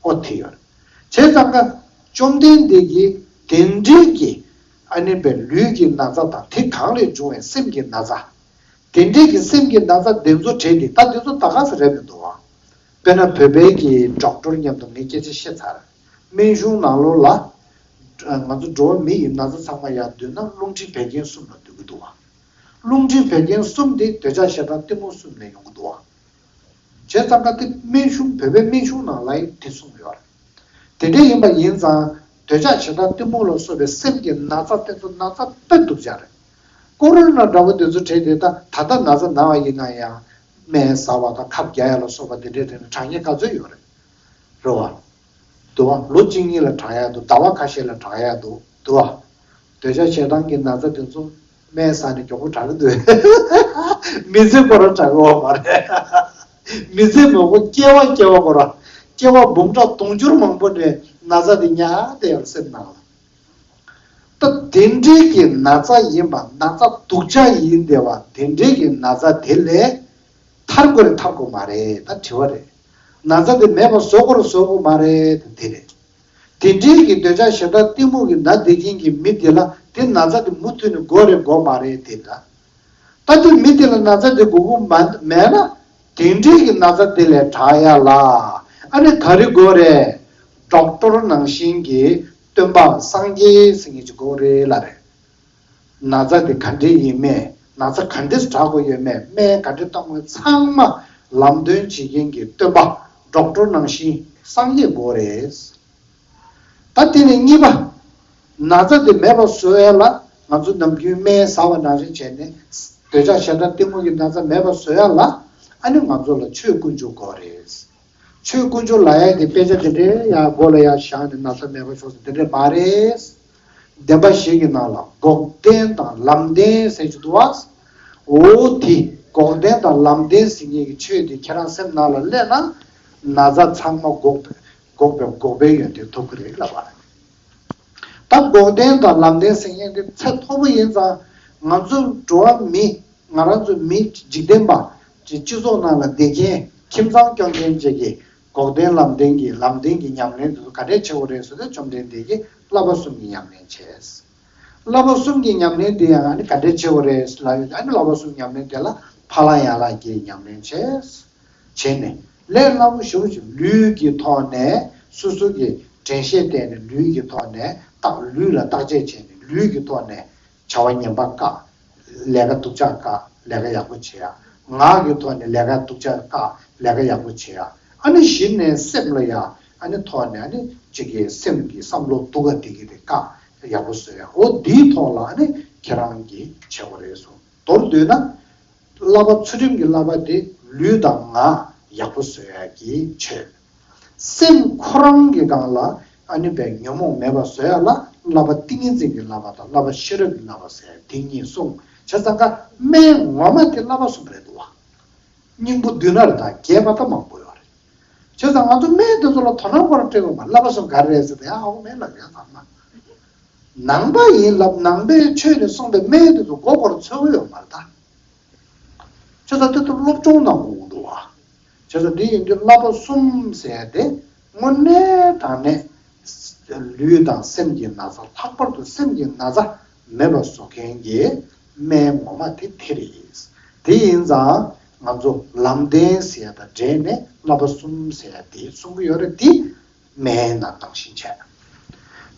ཨོ་དེ་ཡོད་རེད། བྱས་ཙང་ཀ་བཅོམ་ལྡན་འདས་ཀྱིས་དེ་འདྲའི་གི་ཨ་ནི་པའི་ལུས་ཀྱི་ན་ཚ་དང་དེ་གང་ལས་བྱུང་བའི་སེམས་ཀྱི་ན་ཚ། དེ་འདྲའི་གི་སེམས་ཀྱི་ན་ཚ་དེ་ཚོ་བྲལ་ཏེ་ད་དེ་ཚོ་ད་ག་ས་རེད་མི་འདུག་བ། དཔེར་ན་བོད་པའི་གི་ཌོག་ཊར་མཉམ་དུ་ངས་སྐད་ཆ་བཤད་ཚར། སྨན་གཞུང་ནང་ལོགས་ལ་ང་ཚོ་འགྲོ་བ་མི་ཡི་ན་ཚ་ཚང་མ་ཡར་བསྡུས་ན་རླུང་མཁྲིས་བད་ཀན་གསུམ་ལ་བསྡུ་གི་འདུག་བ། རླུང་མཁྲིས་བད་ཀན་གསུམ་དེ་འདོད་ཆགས་ཞེ་སྡང་གཏི་མུག་གསུམ་ལས་ཡོང་གི་འདུག་བ། བྱས་ཙང་ཀ་དེ་སྨན་གཞུང་བོད་པའི་སྨན་གཞུང་ནང་ལ་ཡང་དེ་གསུངས་ཡོད་རེད། དེ་འདྲ་ཡིན་པ་ཡིན་ཙང་འདོད་ཆགས་ཞེ་སྡང་གཏི་མུག་ལ་སོགས་པའི་སེམས་ཀྱི་ན་ཚ་དེ་ཚོ་ན་ཚ་དཔེ་སྡུག་ཅག་རེད། ཀོ་རོ་ན་འདྲ་བོ་དེ་ཚོ་བྲལ་ཏེ་ད་ད་ལྟ་ན་ཚ་ན་བ་ཡིན་ན་ཡང་སྨན་ཟ་བ་དང་ཁབ་རྒྱག་ཡ་ལ་སོགས་པ་དེ་འདྲའི་དེ་ནི་དྲག་ཉེས་ག་ཚོད་ཡོད་རེད། རེད་བ། འདུག་བ། ལོ་གཅིག་གཉིས་ལ་དྲག་ཡ་འདུག་ཟླ་བ་ཁ་ཤས་ལ་དྲག་ཡ་འདུག་འདུག་བ། འདོད་ཆགས་ཞེ་སྡང་གི་ན་ཚ་དེ་ཚོ་སྨན་ཟ་ནས་མགྱོགས་པོ་དྲག་གི་འདུག་མི་ཚེ་ཁོ་རང་དྲག་གི་ཡོད་མ་རེད། མི་ཚེ་མང་པོ་སྐྱེ་བ་སྐྱེ་བ་ཁོ་རང་སྐྱེ་བ་འབུམ་ཕྲག་དུང་ཕྱུར་མང་པོ་ནས་ན་ཚ་དེ་ཉར་བསྡད་ཡོད་སེམས་ནང་ལ། ད་དེ་འདྲའི་གི་ན་ཚ་ཡིན་པ་ན་ཚ་སྡུག་ཅག་ཡིན་བསྡད་པ་དེ་འདྲའི་གི་ན་ཚ་དེ་ལས་ཐར་དགོས་རེད་ཐར་དགོས་མ་རེད་ད་དྲི་བ་རེད། ན་ཚ་དེ་མེད་པ་བཟོ་དགོས་རེད་བཟོ་དགོས་མ་རེད་ད་དེ་རེད། དེ་འདྲའི་གི་འདོད་ཆགས་ཞེ་སྡང་གཏི་མུག་གི་ན་བསྡད་མཁན་གྱི་མི་དེ་ལ་དེ་ན་ཚ་དེ་མུ་མཐུད་ནས་དགོས་རེད་དགོས་མ་རེད་དེ་ལ། ད་དེ་མི་དེ་ལ་ན་ཚ་དེ་དགོས་ཀྱི་མ་མེད་ན་དེ་འདྲའི་གི་ན་ཚ་དེ་ལས་དྲག་ཡ་ལ་ཨ་ནི་ག་རེ་དགོས་རེད། ཌོག་ཊར་ནང་བཞིན་གྱི་སྟོན་པ་སངས་རྒྱས་ཟེར་མཁན་ཅིག་དགོས་རེད་ལབ་རེད། ན་ཚ་དེ་ག་འདྲས་ཡིན་མེད་ན་ཚ་ག་འདྲས་དྲག་དགོས་ཡོད་མེད་སྨན་ག་འདྲས་གཏོང་དགོས་ཚང་མ་ལམ་སྟོན་བྱེད་མཁན་གྱི་སྟོན་པ་ཌོག་ཊར་ནང་བཞིན་སངས་རྒྱས་དགོས་རེད། ད་དེ་ནས་གཉིས་པ། ན་ཚ་དེ་མེད་པ་བཟོ་ཡ་ལ་ང་ཚོ་ནམ་རྒྱུན་སྨན་ཟ་བ་ནང་བཞིན་བྱས་ནས་འདོད་ཆགས་ཞེ་སྡང་གཏི་མུག་གི་ན་ཚ་མེད་པ་བཟོ་ཡ་ལ་ཨ་ནི་ང་ཚོ་ལ་ཆོས་དཀོན་མཆོག་དགོས་རེད། ཆོས་དཀོན་མཆོག་ལབ་ཡ་དེ་དཔེ་ཆ་དེ་འདྲའི་ཡ་མགོ་ལ་ཡ་བཞག་ནས་ན་ཚ་མེད་པ་ཤོག་ཟེར་དེ་འདྲས་མ་རེད། བདེན་པ་བཞི་གི་ནང་ལ་འགོག་བདེན་དང་ལམ་བདེན་ཟེར་གྱི་འདུག་བ། འོ་དེ་འགོག་བདེན་དང་ལམ་བདེན་ཟེར་མཁན་གྱི་ཆོས་དེ་ཁྱེད་རང་སེམས་ནང་ལ་སླེབས་ན་ན་ཚ་ཚང་མ་འགོག་པའི་འགོག་པའི་འགོག་པའི་ཡོན་ཏན་ཐོབ་ཀྱི་རེད་ལབ་པ་རེད། ད་འགོག་བདེན་དང་ལམ་བདེན་ཟེར་མཁན་དེ་ཚད་མཐོ་པོ་ཡིན་ཙང་ང་ཚོ་འགྲོ་བ་མི་ང་རང་ཚོ་མི་འཇིག་རྟེན་པ་སྤྱི་སྤྱི་ཚོགས་ནང་ལ་བསྡད་མཁན་ཁྱིམ་ཚང་སྐྱོང་མཁན་བཅས་ཀྱིས་འགོག་བདེན་ལམ་བདེན་གྱི་ལམ་བདེན་གྱི་ཉམས་ལེན་དེ་ཚོ་ག་འདྲས་བྱེད་དགོས་རེད་ཟེར་ཏེ་བཅོམ་ལྡན་འདས་ཀྱིས་བསླབ་པ་གསུམ་གྱི་ཉམས་ལེན་བྱས། བསླབ་པ་གསུམ་གྱི་ཉམས་ལེན་དེ་ཡང་ཨ་ནི་ག་འདྲས་བྱེད་དགོས་རེད་ལབ་ཡོད། ཨ་ནི་བསླབ་པ་གསུམ་ཉམས་ལེན་དེ་ལ་ཕ་ལ་ཡང་ལ་གྱི་ཉམས་ལེན་བྱས། བྱས་ནས་ལས་སླ་པོ་ཞེ་པོ་ཅིག་ལུས་ཀྱི་ཐོག་ནས་སོ་སོ་གི་དྲན་ཤེས་བསྟེན་ནས་ལུས་ཀྱི་ཐོག་ནས་བརྟག་ལུས་ལ་བརྟག་དཔྱད་བྱས་ནས་ལུས་ཀྱི་ཐོག་ནས་བྱ་བ་ངན་པ་བཀག་ལས་ཀ་སྡུག་ཅག་བཀག་ལས་ཀ་ཡག་པོ་བྱེད་ཡ། ངག་གི་ཐོག་ནས་ལས་ཀ་སྡུག་ཅག་བཀག་ལས་ཀ་ཡག་པོ་བྱེད་ཡ། ཨ་ནི་གཞི་ནས་སེམས་ལ་ཡ་ཨ་ནི་ཐོག་ནས་ཨ་ནི་གཅིག་གི་སེམས་ཀྱི་བསམ་བློ་སྡུག་ག་དེ་གི་དེ་བཀག་ཡག་པོ་བཟོ་ཡ། འོ་འདིའི་ཐོག་ལ་ཨ་ནི་ཁྱེད་རང་གིས་བྱེད་དགོས་རེད་གསུངས། མདོར་བསྡུས་ན། བསླབ་པ་ཚུལ་ཁྲིམས་ཀྱི་བསླབ་པ་དེ་ལུས་དང་ངག་ཡག་པོ་བཟོ་ཡག་གི་ཆེད། སེམས་ཁོ་རང་གི་སྒང་ལ་ཨ་ནི་པའི་ཉོན་མོངས་མེད་པ་བཟོ་ཡག་ལ་བསླབ་པ་ཏིང་ངེ་འཛིན་གྱི་བསླབ་པ་དང་བསླབ་པ་ཤེས་རབ་ཀྱི་བསླབ་པ་ཟེར་ཡག་དེ་གཉིས་གསུངས། བྱས་ཙང་ཀ་སྨན་ངོ་མ་དེ་བསླབ་པ་གསུམ་རེད་འདུག་བ། སྙིང་པོ་བསྡུས་ན་རེ་ད་རྒྱས་པ་ད་མང་པོ་ཡོད་རེད། བྱས་ཙང་ང་ཚོ་སྨན་དེ་ཚོ་ལ་དོ་སྣང་ཁོ་རང་སྤྲད་དགོས་མ་བསླབ་པ་གསུམ་ག་རེ་རེད་ཟེར་ཏེ་ཡང་ཧ་གོ་མེད་ལབ་ཡ་ཚང་མ། ནང་པ་ཡིན་ལབ་ནང་པའི་ཆོས་ནས་གསུངས་པའི་སྨན་དེ་ཚོ་མགོ་སྐོར་ཚོད་དགོས་ཡོད་མ་རེད་ད། བྱས་ཙང་དེ་ཚོ་སློབ་སྦྱོང་གནང་དགོས་ཀྱི་འདུག་བ། བྱས་ཙང་འདི་ཡིན་དུས་བསླབ་པ་གསུམ་ཟེར་ཏེ་དངོས་གནས་དྲང་གནས་ལུས་དང་སེམས་ཀྱི་ན་ཚ་ལྷག་པར་དུ་སེམས་ཀྱི་ན་ཚ་མེད་པ་བཟོ་མཁན་གྱི་སྨན་ངོ་མ་དེ་དེ་རེད། དེ་ཡིན་ཙང་ང་ཚོ་ལམ་བདེན་ཟེར་ཡ་དང་འབྲེལ་ནས་བསླབ་པ་གསུམ་ཟེར་ཡ་དེ་གསུང་གི་ཡོད་རེད་དེ། སྨན་ནང་བཏང་བཞིན་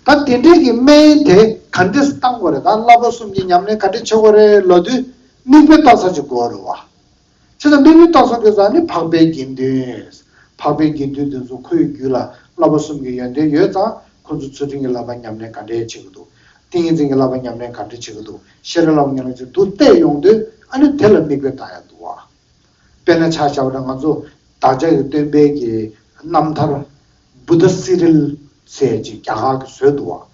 བྱས། ད་དེ་འདྲའི་གི་སྨན་དེ་ག་འདྲས་བཏང་དགོས་རེད། ད་བསླབ་པ་གསུམ་གྱི་ཉམས་ལེན་ག་འདྲས་བྱེད་དགོས་རེད་ལབ་དུས་མིག་དཔེ་ལྟ་ས་ཅིག་དགོས་རེད་བ། བྱས་ཙང་མིག་དཔེ་ལྟ་ས་དེ་ཚོ་ནི་འཕགས་པའི་དགེ་འདུན། འཕགས་པའི་དགེ་འདུན་དེ་ཚོ་ཁོའི་རྒྱུད་ལ་བསླབ་པ་གསུམ་གྱི་ཡོན་ཏན་ཡོད་ཙང་ཁོ་ཚོ་ཚུལ་ཁྲིམས་ཀྱི་བསླབ་པ་ཉམས་ལེན་ག་འདྲས་བྱེད་ཀྱི་འདུག་ཏིང་ངེ་འཛིན་གྱི་བསླབ་པ་ཉམས་ལེན་ག་འདྲ་བྱེད་ཀྱི་འདུག་ཤེས་རབ་བསླབ་པ་ཉམས་ལེན་བྱེད་འདུག་བལྟས་ཡོང་དུས་ཨ་ནི་དེ་ལ་མིག་དཔེ་ལྟ་ཡ་འདུག་བ། དཔེར་ན་ཆ་བཞག་པ་ན་ང་ཚོ་བདག་ཅག་གི་སྟོན་པའི་གི་རྣམ་ཐར་བུདྡྷ་སི་རིལ་ཟེར་ཅིག་རྒྱ་གར་གྱི་བཟོས་འདུག་བ།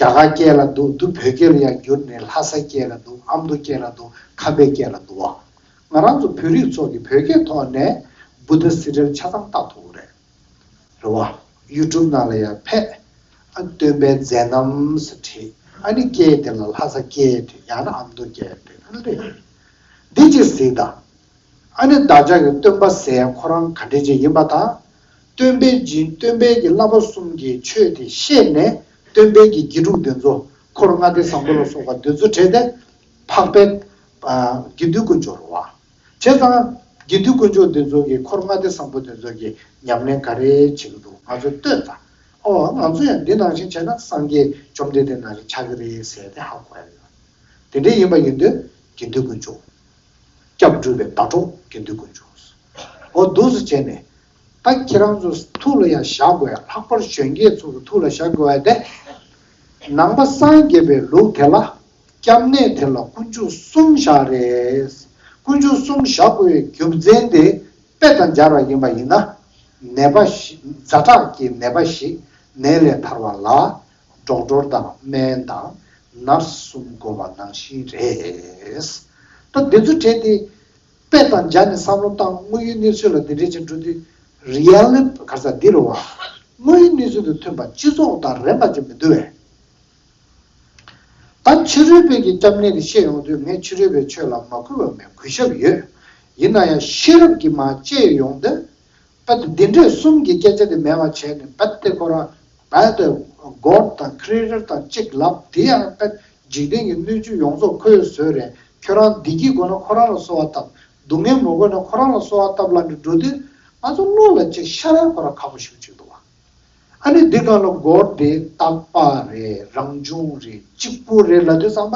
རྒྱ་གར་སྐད་ལ་འདུག་འདུག་བོད་སྐད་ལ་ཡང་བསྒྱུར་ནས་ལྷ་ས་སྐད་ལ་འདུག་ཨ་མདོ་སྐད་ལ་འདུག་ཁམས་པའི་སྐད་ལ་འདུག་བ། ང་རང་ཚོ་བོད་རིགས་ཚོ་གི་བོད་སྐད་ཐོག་ནས་བུདྡྷ་སི་རིལ་ཆ་ཚང་བཏགས་ཐུབ་ཀྱི་རེད། རེད་བ། ཡུ་ཊུབ་ནང་ལ་ཡང་ཕེབས། ཨ་སྟོན་པའི་མཛད་རྣམ་ཟེར་བྲིས། ཨ་ནི་སྐད་དེ་ལ་ལྷ་ས་སྐད་བྲིས། ཡང་ན་ཨ་མདོ་སྐད་བྲིས། ཨ་ནི་རེད། འདི་གཅིག་གཟིགས་དང་། ཨ་ནི་བདག་ཅག་གི་སྟོན་པ་ཟེར་ཡ་ཁོ་རང་ག་འདྲ་ཅིག་ཡིན་པ་དང་། སྟོན་པའི་སྦྱིན་སྟོན་པའི་གི་བསླབ་པ་གསུམ་གྱི་ཆོས་དེ་ཤེས་ནས་སྟོན་པའི་གི་དགེ་ཕྲུག་འདི་ཚོ་འཁོར་ལྔ་སྡེ་བཟང་པོ་ལ་སོགས་པ་འདི་ཚོ་བྲལ་ཏེ་འཕགས་པའི་ཨ་དགེ་འདུན་དཀོན་མཆོག་རེད་བ། བྱས་ཙང་དགེ་འདུན་དཀོན་མཆོག་འདི་ཚོ་གི་འཁོར་ལྔ་སྡེ་བཟང་པོ་འདི་ཚོ་གི་ཉམས་ལེན་ག་རེ་བྱེད་ཀྱི་འདུག་ང་ཚོས་ལྟོས་དང་། ཨོ་ང་ཚོ་ཡང་འདི་ནང་བཞིན་བྱས་ན་སངས་རྒྱས་བཅོམ་ལྡན་འདས་ནང་བཞིན་ཆགས་ཀྱི་རེད་ཟེར་ཏེ་ཧ་གོ་ཡ་ཡོད། དེ་འདྲ་ཡིན་པ་ཡིན་དུས་དགེ་འདུན་དཀོན་མཆོག་སྐྱབས་འགྲོ་བའི་ཟླ་གྲོགས་དགེ་འདུན་དཀོན་མཆོག་འོ་འདུག་སེ་བྱས་ནས། ད་ཁྱེད་རང་ཚོ་ཐུགས་ལ་ཡང་བཞག་དགོས་ཡ། ལྷག་པར་གཞོན་སྐྱེས་ཚོ་གི་ཐུགས་ལ་བཞག་དགོས་ཡ་དེ། ནང་པ་སངས་རྒྱས་པའི་ལུགས་དེ་ལ་སྐྱབས་གནས་དེ་ལ་དཀོན་མཆོག་གསུམ་བཞག་རེད། དཀོན་མཆོག་གསུམ་བཞག་དགོས་པའི་རྒྱུ་མཚན་དེ་དཔེ་དང་སྦྱར་བ་ཡིན་པ་ཡིན་ན། ནད་པ་ཞིག་ཛ་དྲག་གི་ནད་པ་ཞིག་ནད་ལས་ཐར་བ་ལ། ཌོག་ཊར་དང་སྨན་དང་ནར་སི་གསུམ་དགོས་པ་ནང་བཞིན་རེད། ད་འདི་ཚོ་བྲལ་ཏེ། དཔེ་དང་སྦྱར་ནས་བསམ་བློ་བཏང་། དངོས་ཡོད་གནས་ཚུལ་ལ་འདི་འདྲས་ཅིག་འགྲོ་དུས། རི་ཡལ་ལི་ག་རེ་ཟེར་འདི་རེད་བ། དངོས་ཡོད་གནས་ཚུལ་དང་མཐུན་པ་སྤྱི་ཚོགས་དང་རན་པ་ཅིག་མི་འདུག་བས། ད་ཕྱི་རོལ་པའི་གི་སྐྱབས་གནས་དེ་བཤད་ཡོང་དུས། ངས་ཕྱི་རོལ་པའི་ཆོས་ལ་མ་གུས་པ་མེད། གུས་ཞབས་ཡོད། ཡིན་ན་ཡང་ཤེས་རབ་ཀྱིས་མར་དཔྱད་ཡོང་དུས། པད་འདི་འདྲས་གསུམ་གྱི་སྐད་ཆ་དེ་མེད་པ་བྱས་ནས། པད་དེ་ཁོ་རང་པད་དེ་གོཌ་དང་ཁི་རི་ཨེ་ཊར་དང་གཅིག་ལབ། དེ་ཡང་པད་འཇིག་རྟེན་གྱི་སྣོད་བཅུད་ཡོངས་རྫོགས་ཁོས་བཟོས་རེད། ཁྱོད་རང་བདེ་སྐྱིད་དགོས་ན་ཁོ་རང་ལ་གསོལ་བ་བཏབ། སྡུག་བསྔལ་མ་དགོས་ན་ཁོ་རང་ལ་གསོལ་བ་བཏབ་ལབ་ནས་འགྲོ་དུས། ང་ཚོ་བློ་ལ་ཅིག་ཤར་ཡ་ཁོ་རང་ཁག་པོ་ཞེ་པོ་ཅིག་འདུག་བ། ཨ་ནི་འདི་སྒང་ལ་གོཌ་དེ་རྟག་པ་རེད། རང་བྱུང་རེད། གཅིག་པུ་རེད་ལབ་དུས་ཙམ་པ།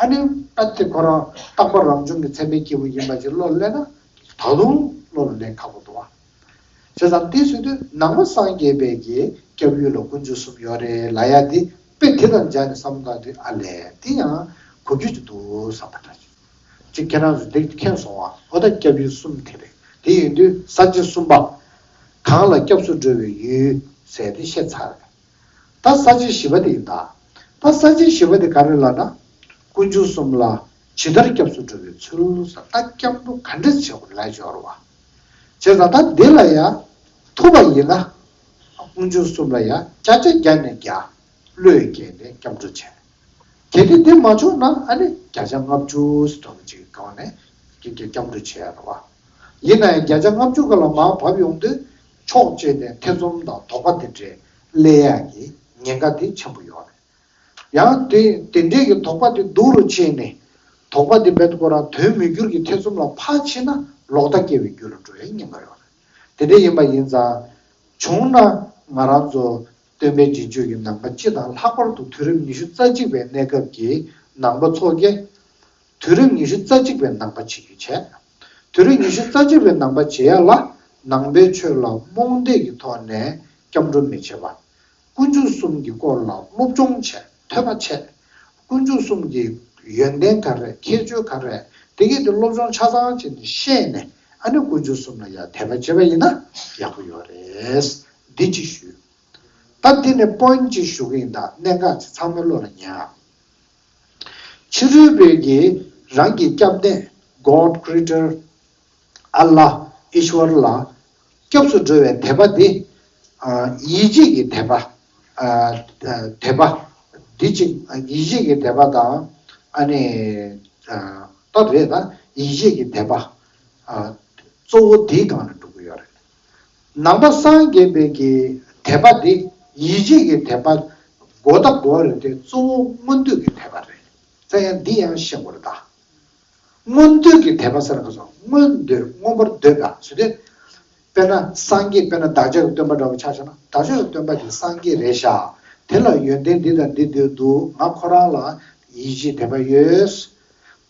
ཨ་ནི་པད་དེ་ཁོ་རང་རྟག་པ་རང་བྱུང་གི་མཚན་དཔེའི་སྐྱེས་བུ་ཡིན་པ་ཅིག་བློ་ལ་སླེབས་ན། ད་དུང་བློ་ལ་སླེབས་ཁག་པོ་འདུག་བ། བྱས་ཙང་དེ་ཟེར་དུས་ནང་པ་སངས་རྒྱས་པའི་གི་སྐྱབས་ཡུལ་ལ་དཀོན་མཆོག་གསུམ་ཡོད་རེད་ལབ་ཡ་དེ། དཔེ་དེ་དང་སྦྱར་ནས་བསམ་བློ་བཏང་དུས། ཨ་ལས། དེ་ཡང་གོ་རྒྱུ་ཅིག་འདུག་བསམ་པ་འདྲ་ཅིག་ཅིག་ཁྱེད་རང་ཚོས་འདི་མཁྱེན་སོང་བ། འོ་ད་སྐྱབས་ཡུལ་གསུམ་དེ་རེད། དེ་ཡིན་དུས་ས་བཅད་གསུམ་པ། གང་ལ་སྐྱབས་སུ་འགྲོ་བའི་ཡུལ་ཟེར་དེ་བཤད་ཚར་རེད། ད་ས་བཅད་བཞི་པ་དེ་ཡིན་ད། ད་ས་བཅད་བཞི་པ་དེ་ག་རེ་ལབ་ན། དཀོན་མཆོག་གསུམ་ལ་ཇི་ལྟར་སྐྱབས་སུ་འགྲོ་བའི་ཚུལ་ཟེར། ད་སྐྱབས་འགྲོ་ག་འདྲ་བྱེད་དགོས་ལབ་ཡོད་རེད་བ། བྱས་ཙང་ད་འདི་ལ་ཡང་ཐུབ་པ་ཡིན་ན། དཀོན་མཆོག་གསུམ་ལ་ཡང་བརྒྱ་ཆ་བརྒྱ་ནས་བརྒྱ་བློས་བཀལ་ནས་སྐྱབས་འགྲོ་བྱས། གལ་ཏེ་འདི་མ་བྱུང་ན་ཨ་ནི་བརྒྱ་ཆ་ལྔ་བཅུ་ཙམ་ཅིག་གི་སྒང་ནས་སྐྱབས་འགྲོ་བྱས་ཡ་རེད་བ། ཡིན་ན་ཡང་བརྒྱ་ཆ་ལྔ་བཅུ་སྒང་ལ་མར་བབས་ཡོང་དུས། ཕྱོགས་གཅིག་ནས་ཐེ་ཚོམ་དང་དོགས་པ་དེ་འདྲས་སླེབས་ཡ་གི་ཉེན་ཁ་དེ་ཆེན་པོ་ཡོད་རེད། ཡང་དེ་དེ་འདྲས་ཀྱི་དོགས་པ་དེ་སྡུག་རུ་ཕྱིན་ནས། དོགས་པ་དེ་རྦད་དེ་ཁོ་རང་དོན་མི་འགྱུར་གྱི་ཐེ་ཚོམ་ལ་ཕར་ཕྱིན་ན་ལོག་ལྟ་སྐྱེ་བའི་རྒྱུ་ལ་འགྲོ་ཡའི་ཉེན་ཁ་ཡོད་རེད། དེ་འདྲས་ཡིན་པ་ཡིན་ཙང་། བྱུང་ན་ང་རང་ཚོ་སྟོན་པའི་རྗེས་འཇུག་གི་ནང་པ་སྤྱི་དང་། ལྷག་པར་དུ་དུས་རབས་ཉི་ཤུ་རྩ་གཅིག་པའི་གནས་སྐབས་ཀྱི་ནང་པ་ཚོ་གིས། དུས་རབས་ཉི་ཤུ་རྩ་གཅིག་པའི་ནང་པ་བྱེད་རྒྱུ་བྱས། དུས་རབས་ཉི་ཤུ་རྩ་གཅིག་པའི་ནང་པ་བྱེད་ཡ་ལ། ནང་པའི་ཆོས་ལ་རྨོངས་དད་ཀྱི་ཐོག་ནས་སྐྱབས་འགྲོ་མི་བྱེད་པ། དཀོན་མཆོག་གསུམ་གྱི་སྐོར་ལ་སློབ་སྦྱོང་བྱས། ཐོས་པ་བྱས། དཀོན་མཆོག་གསུམ་གྱི་ཡོན་ཏན་ག་རེ། ཁྱད་ཆོས་ག་རེ། དེ་གས་དེ་སློབ་སྦྱོང་ཆ་ཚང་བྱས་ནས་ཤེས་ནས། ཨ་ནི་དཀོན་མཆོག་གསུམ་ལ་ཡང་དད་པ་བྱས་པ་ཡིན་ན་ཡག་པོ་ཡོད་རེད། འདི་གཅིག་ཞུས། ད་འདི་ནས་པོ་ཡིན་ཊི་གཅིག་ཞུ་གི་ཡིན། ད་གནད་འགག་ཅིག་ཚང་མའི་བློ་ལ་ཉར། ཕྱི་རོལ་པའི་གི་རང་གི་སྐྱབས་གནས་གོཌ་ཀྲི་ཨེ་ཊར་ཨལ་ལ་ཨིཤ་ཝར་ལ་སྐྱབས་སུ་འགྲོ་བའི་དད་པ་འདི། ཨ་ཡིད་ཆེས་ཀྱི་དད་པ། ཨ་དད་པ་འདི་གཅིག་ཡིད་ཆེས་ཀྱི་དད་པ་དང་། ཨ་ནི་ཨ་ད་རེད། ད་ཡིད་ཆེས་ཀྱི་དད་པ། ཨ་གཙོ་བོ་འདིའི་སྒང་ལ་འགྲོ་གི་ཡོད་རེད། ནང་པ་སངས་རྒྱས་པའི་གི་དད་པ་འདི། ཡིད་ཆེས་ཀྱི་དད་པ་དགོས་དང་དགོས་རེད་དེ། གཙོ་བོ་མངོན་འདོད་ཀྱི་དད་པ་རེད། ཙང་ཡང་འདི་ཡང་ཤེས་དགོས་རེད་ད། མངོན་འདོད་ཀྱི་དད་པ་ཟེར་ན་ག་ཚོད། མངོན་འདོད། མངོན་པར་འདོད་པ་ཟེར་དུས། དཔེར་ན་སངས་རྒྱས། དཔེར་ན་བདག་ཅག་གི་སྟོན་པ་འདྲ་བོ་ཆ་བཞག་ན། བདག་ཅག་གི་སྟོན་པ་དེ་སངས་རྒྱས་རེད་ཤག་དེ་ལ་ཡོན་ཏན་འདི་དང་འདི་འདི་འདུག་ང་ཁོ་རང་ལ་ཡིད་ཆེས་དད་པ་ཡོད།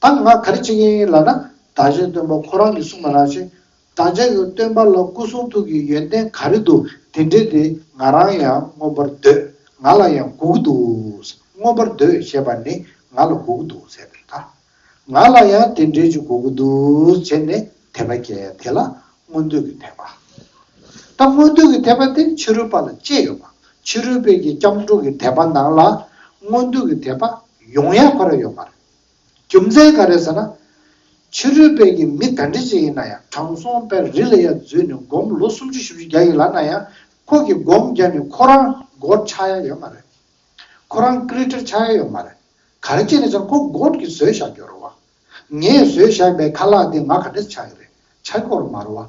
ད་ང་ག་རེ་བྱེད་ཀྱི་ཡིན་ལབ་ན། བདག་ཅག་གི་སྟོན་པ་ཁོ་རང་གིས་གསུངས་པ་ནང་བཞིན། བདག་ཅག་གི་སྟོན་པ་ལ་སྐུ་གསུང་ཐུགས་ཀྱི་ཡོན་ཏན་ག་རེ་འདུག་དེ་འདྲས་དེ་ང་རང་ཡང་མངོན་པར་འདོད། ང་ལ་ཡང་དགོས་ཀྱི་འདུག་མངོན་པར་འདོད་ཞེས་པ་ནི་ང་ལ་དགོས་ཀྱི་འདུག་ཟེར་བས་ད། ང་ལ་ཡང་དེ་འདྲའི་ཅིག་དགོས་ཀྱི་འདུག་བྱས་ནས་དད་པ་སྐྱེ་ཡ་དེ་ལ་མངོན་འདོད་ཀྱི་དད་པ། ད་མངོན་འདོད་ཀྱི་དད་པ་དེ་ཕྱི་རོལ་པ་ལ་གཅེས་ཡོད་པ། ཕྱི་རོལ་པའི་གི་སྐྱབས་འགྲོ་གི་དད་པ་ནང་ལ་མངོན་འདོད་ཀྱི་དད་པ་ཡོང་ཡ་ཁོ་ར་ཡོད་མ་རེད། རྒྱུ་མཚན་ག་རེ་ཟེར་ན། ཕྱི་རོལ་པའི་གི་མི་ག་འདྲ་ཅིག་ཡིན་ན་ཡང་དྲང་སྲོང་དཔེ་རི་ལ་ཡ་འཛུལ་ནས་སྒོམ་ལོ་སུམ་ཅུ་བཞི་བཅུ་བརྒྱབ་ཡིན་ལབ་ན་ཡང་ཁོ་གི་སྒོམ་བརྒྱབ་ནས་ཁོ་རང་གོཌ་ཆགས་ཡ་ཡོད་མ་རེད། ཁོ་རང་ཀྲི་ཊར་ཆགས་ཡ་ཡོད་མ་རེད། ག་རེ་བྱས་ནས་ཀྱང་ཁོ་གོཌ་གིས་བཟོས་བཞག་ཡོད་རེད་བ། ངས་བཟོས་བཞག་པའི་ཁ་ལག་འདི་ང་ག་འདྲས་ཆགས་ཀྱི་རེད། ཆགས་ཀྱི་ཡོད་རེད་མ་རེད་བ།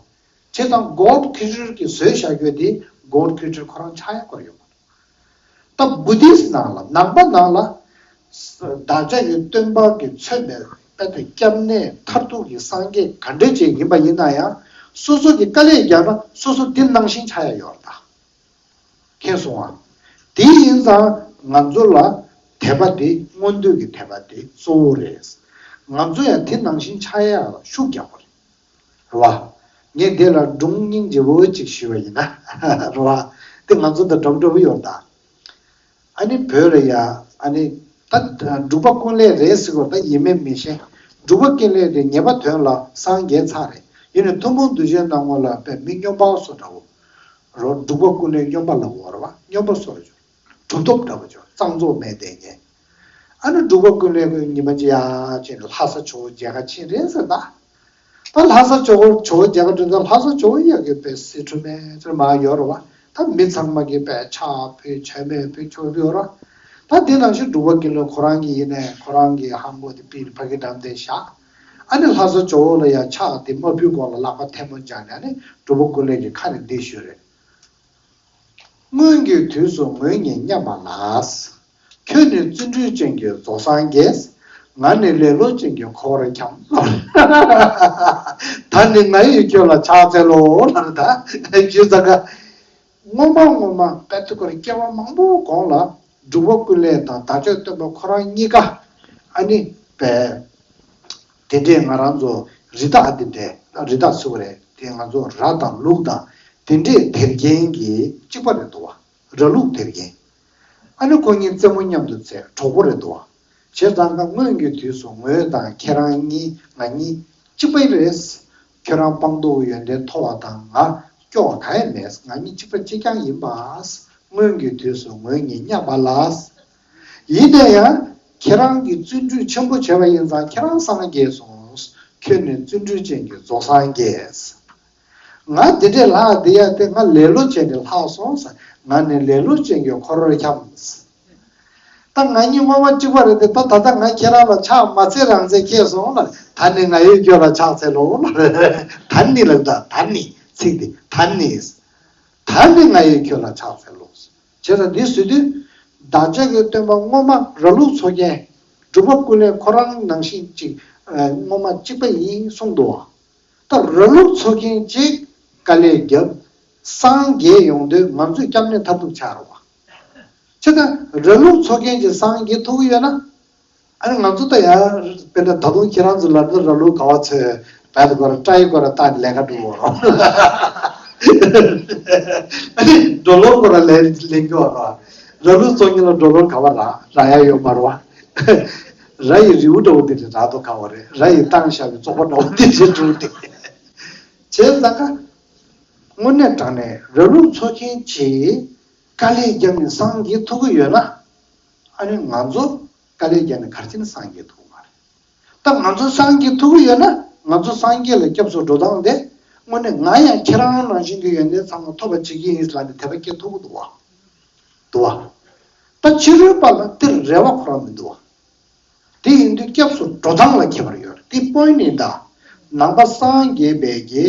བྱས་ཙང་གོཌ་ཀྲི་ཊར་གིས་བཟོས་བཞག་ཡོད་དེ་གོཌ་ཀྲི་ཊར་ཁོ་རང་ཆགས་ཡ་ཁོ་རང་ཡོད་མ་རེད། ད་བུ་དིསྟ་ནང་ལ་ནང་པ་ནང་ལ་བདག་ཅག་གི་སྟོན་པ་གིས་མཚོན་པའི་དཔེ་དེ་སྐྱབས་གནས་མཐར་ཐུག་གི་སངས་རྒྱས་ག་འདྲ་ཅིག་ཡིན་པ་ཡིན་ན་ཡང་སོ་སོ་གི་དཀའ་ལས་བརྒྱབ་ན་སོ་སོ་དེ་ནང་བཞིན་ཆགས་ཡ་ཡོད་རེད་ད། མཁྱེན་སོང་ང་། དེ་ཡིན་ཙང་ང་ཚོ་ལ་དད་པ་དེ་མངོན་འདོད་ཀྱི་དད་པ་དེ་གཙོ་བོ་རེད། ང་ཚོ་ཡང་དེ་ནང་བཞིན་ཆགས་ཡ་ལ་ཤུགས་རྒྱག་དགོས་རེད། རེད་བ། ངས་འདི་ལ་སྒྲུང་སྙིང་རྗེ་བོ་གཅིག་ཞུས་པ་ཡིན་ན། རེད་བ། དེ་ང་ཚོ་དང་འདྲ་འདྲ་བོ་ཡོད་ད། ཨ་ནི་བོད་ལ་ཡ། ཨ་ནི་ད་འབྲུག་པ་ཀུན་ལེགས་རེད་ཟེར་གོ་ད་ཡིན་མིན་མི་ཤེས། འབྲུག་པ་ཀུན་ལེགས་དེ་ངེས་པ་དོན་ལ་སངས་རྒྱས་ཚར་རེད། ཡིན་ནའི་ཐུན་མོང་གདུལ་བྱའི་སྣང་ངོ་ལ་དཔེ་མི་སྨྱོན་པ་བཟོ་འདྲ་བོ། རོ་འབྲུག་པ་ཀུན་ལེགས་སྨྱོན་པ་ལ་འོ་རེད་བ། སྨྱོན་པ་བཟོ་རེད། གྲུབ་ཐོབ་འདྲ་བོ་ཅིག་གཙང་བཙོག་མེད་དེ་ངས། ཨ་ནི་འབྲུག་པ་ཀུན་ལེགས་ཀྱིས་ཉི་མ་གཅིག་ཡར་ཕྱིན་ནས་ལྷ་ས་ཇོ་བོ་མཇལ་ཁ་ཕྱིན་རེད་ཟེར་ད། ད་ལྷ་ས་ཇོ་བོ་ཇོ་བོ་མཇལ་ཁ་འགྲོ་ཙང་ལྷ་ས་ཇོ་བོ་ཡ་གི་དཔེ་སི་ཁྲོན་མེད་ཚུར་མར་ཡོད་རེད་བ། ད་མི་ཚང་མ་གིས་དཔེ་ཕྱག་ཕུལ་མཆོད་མེ་ཕུལ་ཆོག་གི་ཡོད་རེད་བ། ད་དེ་ནང་བཞིན་འབྲུག་པ་ཀུན་ལེགས་ཁོ་རང་གི་ཡིན་ནའི་ཁོ་རང་གི་ཧམ་པོ་དེ་ཕུད་ནས་ཕ་གི་འགྲམ་དེ་བཞག་ཨ་ནི་ལྷ་ས་ཇོ་བོ་ལ་ཡ་ཕྱག་དེ་མ་ཕུལ་གོང་ལ་ལག་པ་ཐལ་མོ་སྦྱར་ནས་ཨ་ནི་འབྲུག་པ་ཀུན་ལེགས་ཀྱི་ཁ་ནས་འདི་ཞུས་རེད། སྔོན་གྱི་དུས་སུ་ངོས་ནི་མཉམ་པ་ལགས། ཁྱོད་ནི་བརྩོན་འགྲུས་ཅན་གྱི་རྫོགས་སངས་རྒྱས། ང་ནི་ལེ་ལོ་ཅན་གྱི་འཁོར་བར་འཁྱམས། ད་ནི་ང་ཡི་ཁྱོད་ལ་ཕྱག་འཚལ་ལོ་ལབ་ད་ཞུས་ཙང་ཀ། སྔོན་མ་སྔོན་མ་དཔེ་དེ་ཁོ་རང་སྐྱེ་བ་མང་པོའི་གོང་ལ་འབྲུག་པ་ཀུན་ལེགས་དང་བདག་ཅག་སྟོན་པ་ཁོ་རང་གཉིས་ཀ་ཨ་ནི་པས། དེ་འདྲས་ང་རང་ཚོ་རི་དྭགས་དེ་འདྲས་རི་དྭགས་ཚུགས་རེད་དེ་ང་ཚོ་ར་དང་ལུག་དང་དེ་འདྲས་དེར་རྒྱན་གྱི་གཅིག་པ་རེད་འདུག་བ། ར་ལུག་དེར་རྒྱན། ཨ་ནི་ཁོ་གཉིས་རྩེད་མོ་མཉམ་དུ་རྩེ་གྲོགས་པོ་རེད་འདུག་བ། བྱས་ཙང་ཀ་སྔོན་གྱི་དུས་སུ་ངོས་དང་ཁྱེད་རང་གཉིས་ང་གཉིས་གཅིག་པ་རེད། ཁྱོད་རང་སྤངས་རྟོགས་ཡོན་ཏན་མཐོ་བ་དང་ང་སྐྱོ་བ་གང་ཡང་མེད། ང་གཉིས་གཅིག་པ་གཅིག་རྐྱང་ཡིན་པ། སྔོན་གྱི་དུས་སུ་ངོས་ནི་མཉམ་པ་ལགས། ཡིན་ན་ཡང་ཁྱེད་རང་གིས་བརྩོན་འགྲུས་ཆེན་པོ་བྱས་པ་ཡིན་ཙང་ཁྱེད་རང་སངས་རྒྱས་སོང་། ཁྱོད་ནི་བརྩོན་འགྲུས་ཅན་གྱི་རྫོགས་སངས་རྒྱས། ང་འདི་འདྲའི་ལྷག་འདི་ཡ་དེ་ང་ལེ་ལོ་ཅན་གྱི་ལྷག་སོང་ཟེར། ང་ནི་ལེ་ལོ་ཅན་གྱི་འཁོར་བར་འཁྱམས། ད་ང་གཉིས་སྔོན་མ་གཅིག་པ་རེད་དེ་ད་ད་ལྟ་ང་ཁྱེད་རང་ལ་ཕྱག་མ་འཚལ་རང་འཚལ་སྐྱེས་སོང་ལ། ད་ནི་ང་ཡིས་ཁྱོད་ལ་ཕྱག་འཚལ་ལོ་ལ། ད་ནི་ལབ་ད་ད་ནི་ཚིག་འདི་ད་ནི། ད་ནི་ང་ཡིས་ཁྱོད་ལ་ཕྱག་འཚལ་ལོ། བྱས་ཙང་འདི་ཟེར་དུས། བདག་ཅག་གི་སྟོན་པ་སྔོན་མ་ར་ལུག་འཚོ་མཁན། འབྲུག་པ་ཀུན་ལེགས་ཁོ་རང་ནང་བཞིན་གཅིག་སྔོན་མ་གཅིག་པ་ཡིན་གསུངས་འདུག་བ། ད་ར་ལུག་འཚོ་མཁན་གཅིག་དཀའ་ལས་བརྒྱབ། སངས་རྒྱས་ཡོང་དུས་ང་ཚོས་སྐྱབས་གནས་མཐར་ཐུག་ཆགས་རེད་བ། བྱས་ཙང་ར་ལུག་འཚོ་མཁན་གྱི་སངས་རྒྱས་ཐུབ་ཀྱི་ཡོད་ན། ཨ་ནི་ང་ཚོ་ད་ཡང་དཔེར་ན་ད་དུང་ཁྱེད་རང་ཚོ་ལབ་ན་ར་ལུག་ག་བ་ཚོས་བལ་དུ་སྐོར་སྐྲ་ཡི་སྐོར་བཏགས་ནས་ལས་ཀ་སྒྲུབ་འོང་། ཨ་ནི་ཌོ་ལར་སྐོར་ལེན་ལེན་རྒྱུ་བ་ར། ར་ལུག་བཙོང་མཁན་ལ་ཌོ་ལར་ག་བ་རག་རག་ཡ་ཡོད་མ་རེད་བ། ར་ཡི་རིའུ་འདྲ་བོ་དེ་འདྲ་རག་འདུག་ག་བ་རེད། ར་ཡི་བཏང་བཞག་པའི་བཙོག་པ་འདྲ་བོ་དེ་འདྲ་འདུག་སྟེ། བྱས་ཙང་ཀ། དངོས་གནས་དྲང་གནས་ར་ལུག་འཚོ་མཁན་གྱིས་དཀའ་ལས་བརྒྱབ་ནས་སངས་རྒྱས་ཐུབ་ཀྱི་ཡོད་ན། ཨ་ནི་ང་ཚོ་དཀའ་ལས་བརྒྱབ་ནས་ག་རེ་བྱས་ནས་སངས་རྒྱས་ཐུབ་ཀྱི་མ་རེད། ད་ང་ཚོ་སངས་རྒྱས་ཐུབ་ཀྱི་ཡོད་ན་ང་ཚོ་སངས་རྒྱས་ལ་སྐྱབས་སུ་འགྲོ་སྟངས་དེ་དངོས་གནས་ང་ཡང་ཁྱེད་རང་ནང་བཞིན་གྱི་ཡོན་ཏན་ཚང་མ་ཐོབ་པ་བྱེད་ཀྱི་ཡིན་ལབ་ནས་དད་པ་སྐྱེ་ཐུབ་ཀྱི་འདུག་བ། འདུག་བ། ད་ཕྱི་རོལ་པ་ལ་དེར་རེ་བ་ཁོ་རང་མི་འདུག་བ། དེ་ཡིན་དུས་སྐྱབས་སུ་འགྲོ་སྟངས་ལ་ཁྱད་པར་ཡོད་རེད། དེ་པོ་ཡིན་ད། ནང་པ་སངས་རྒྱས་པའི་གི་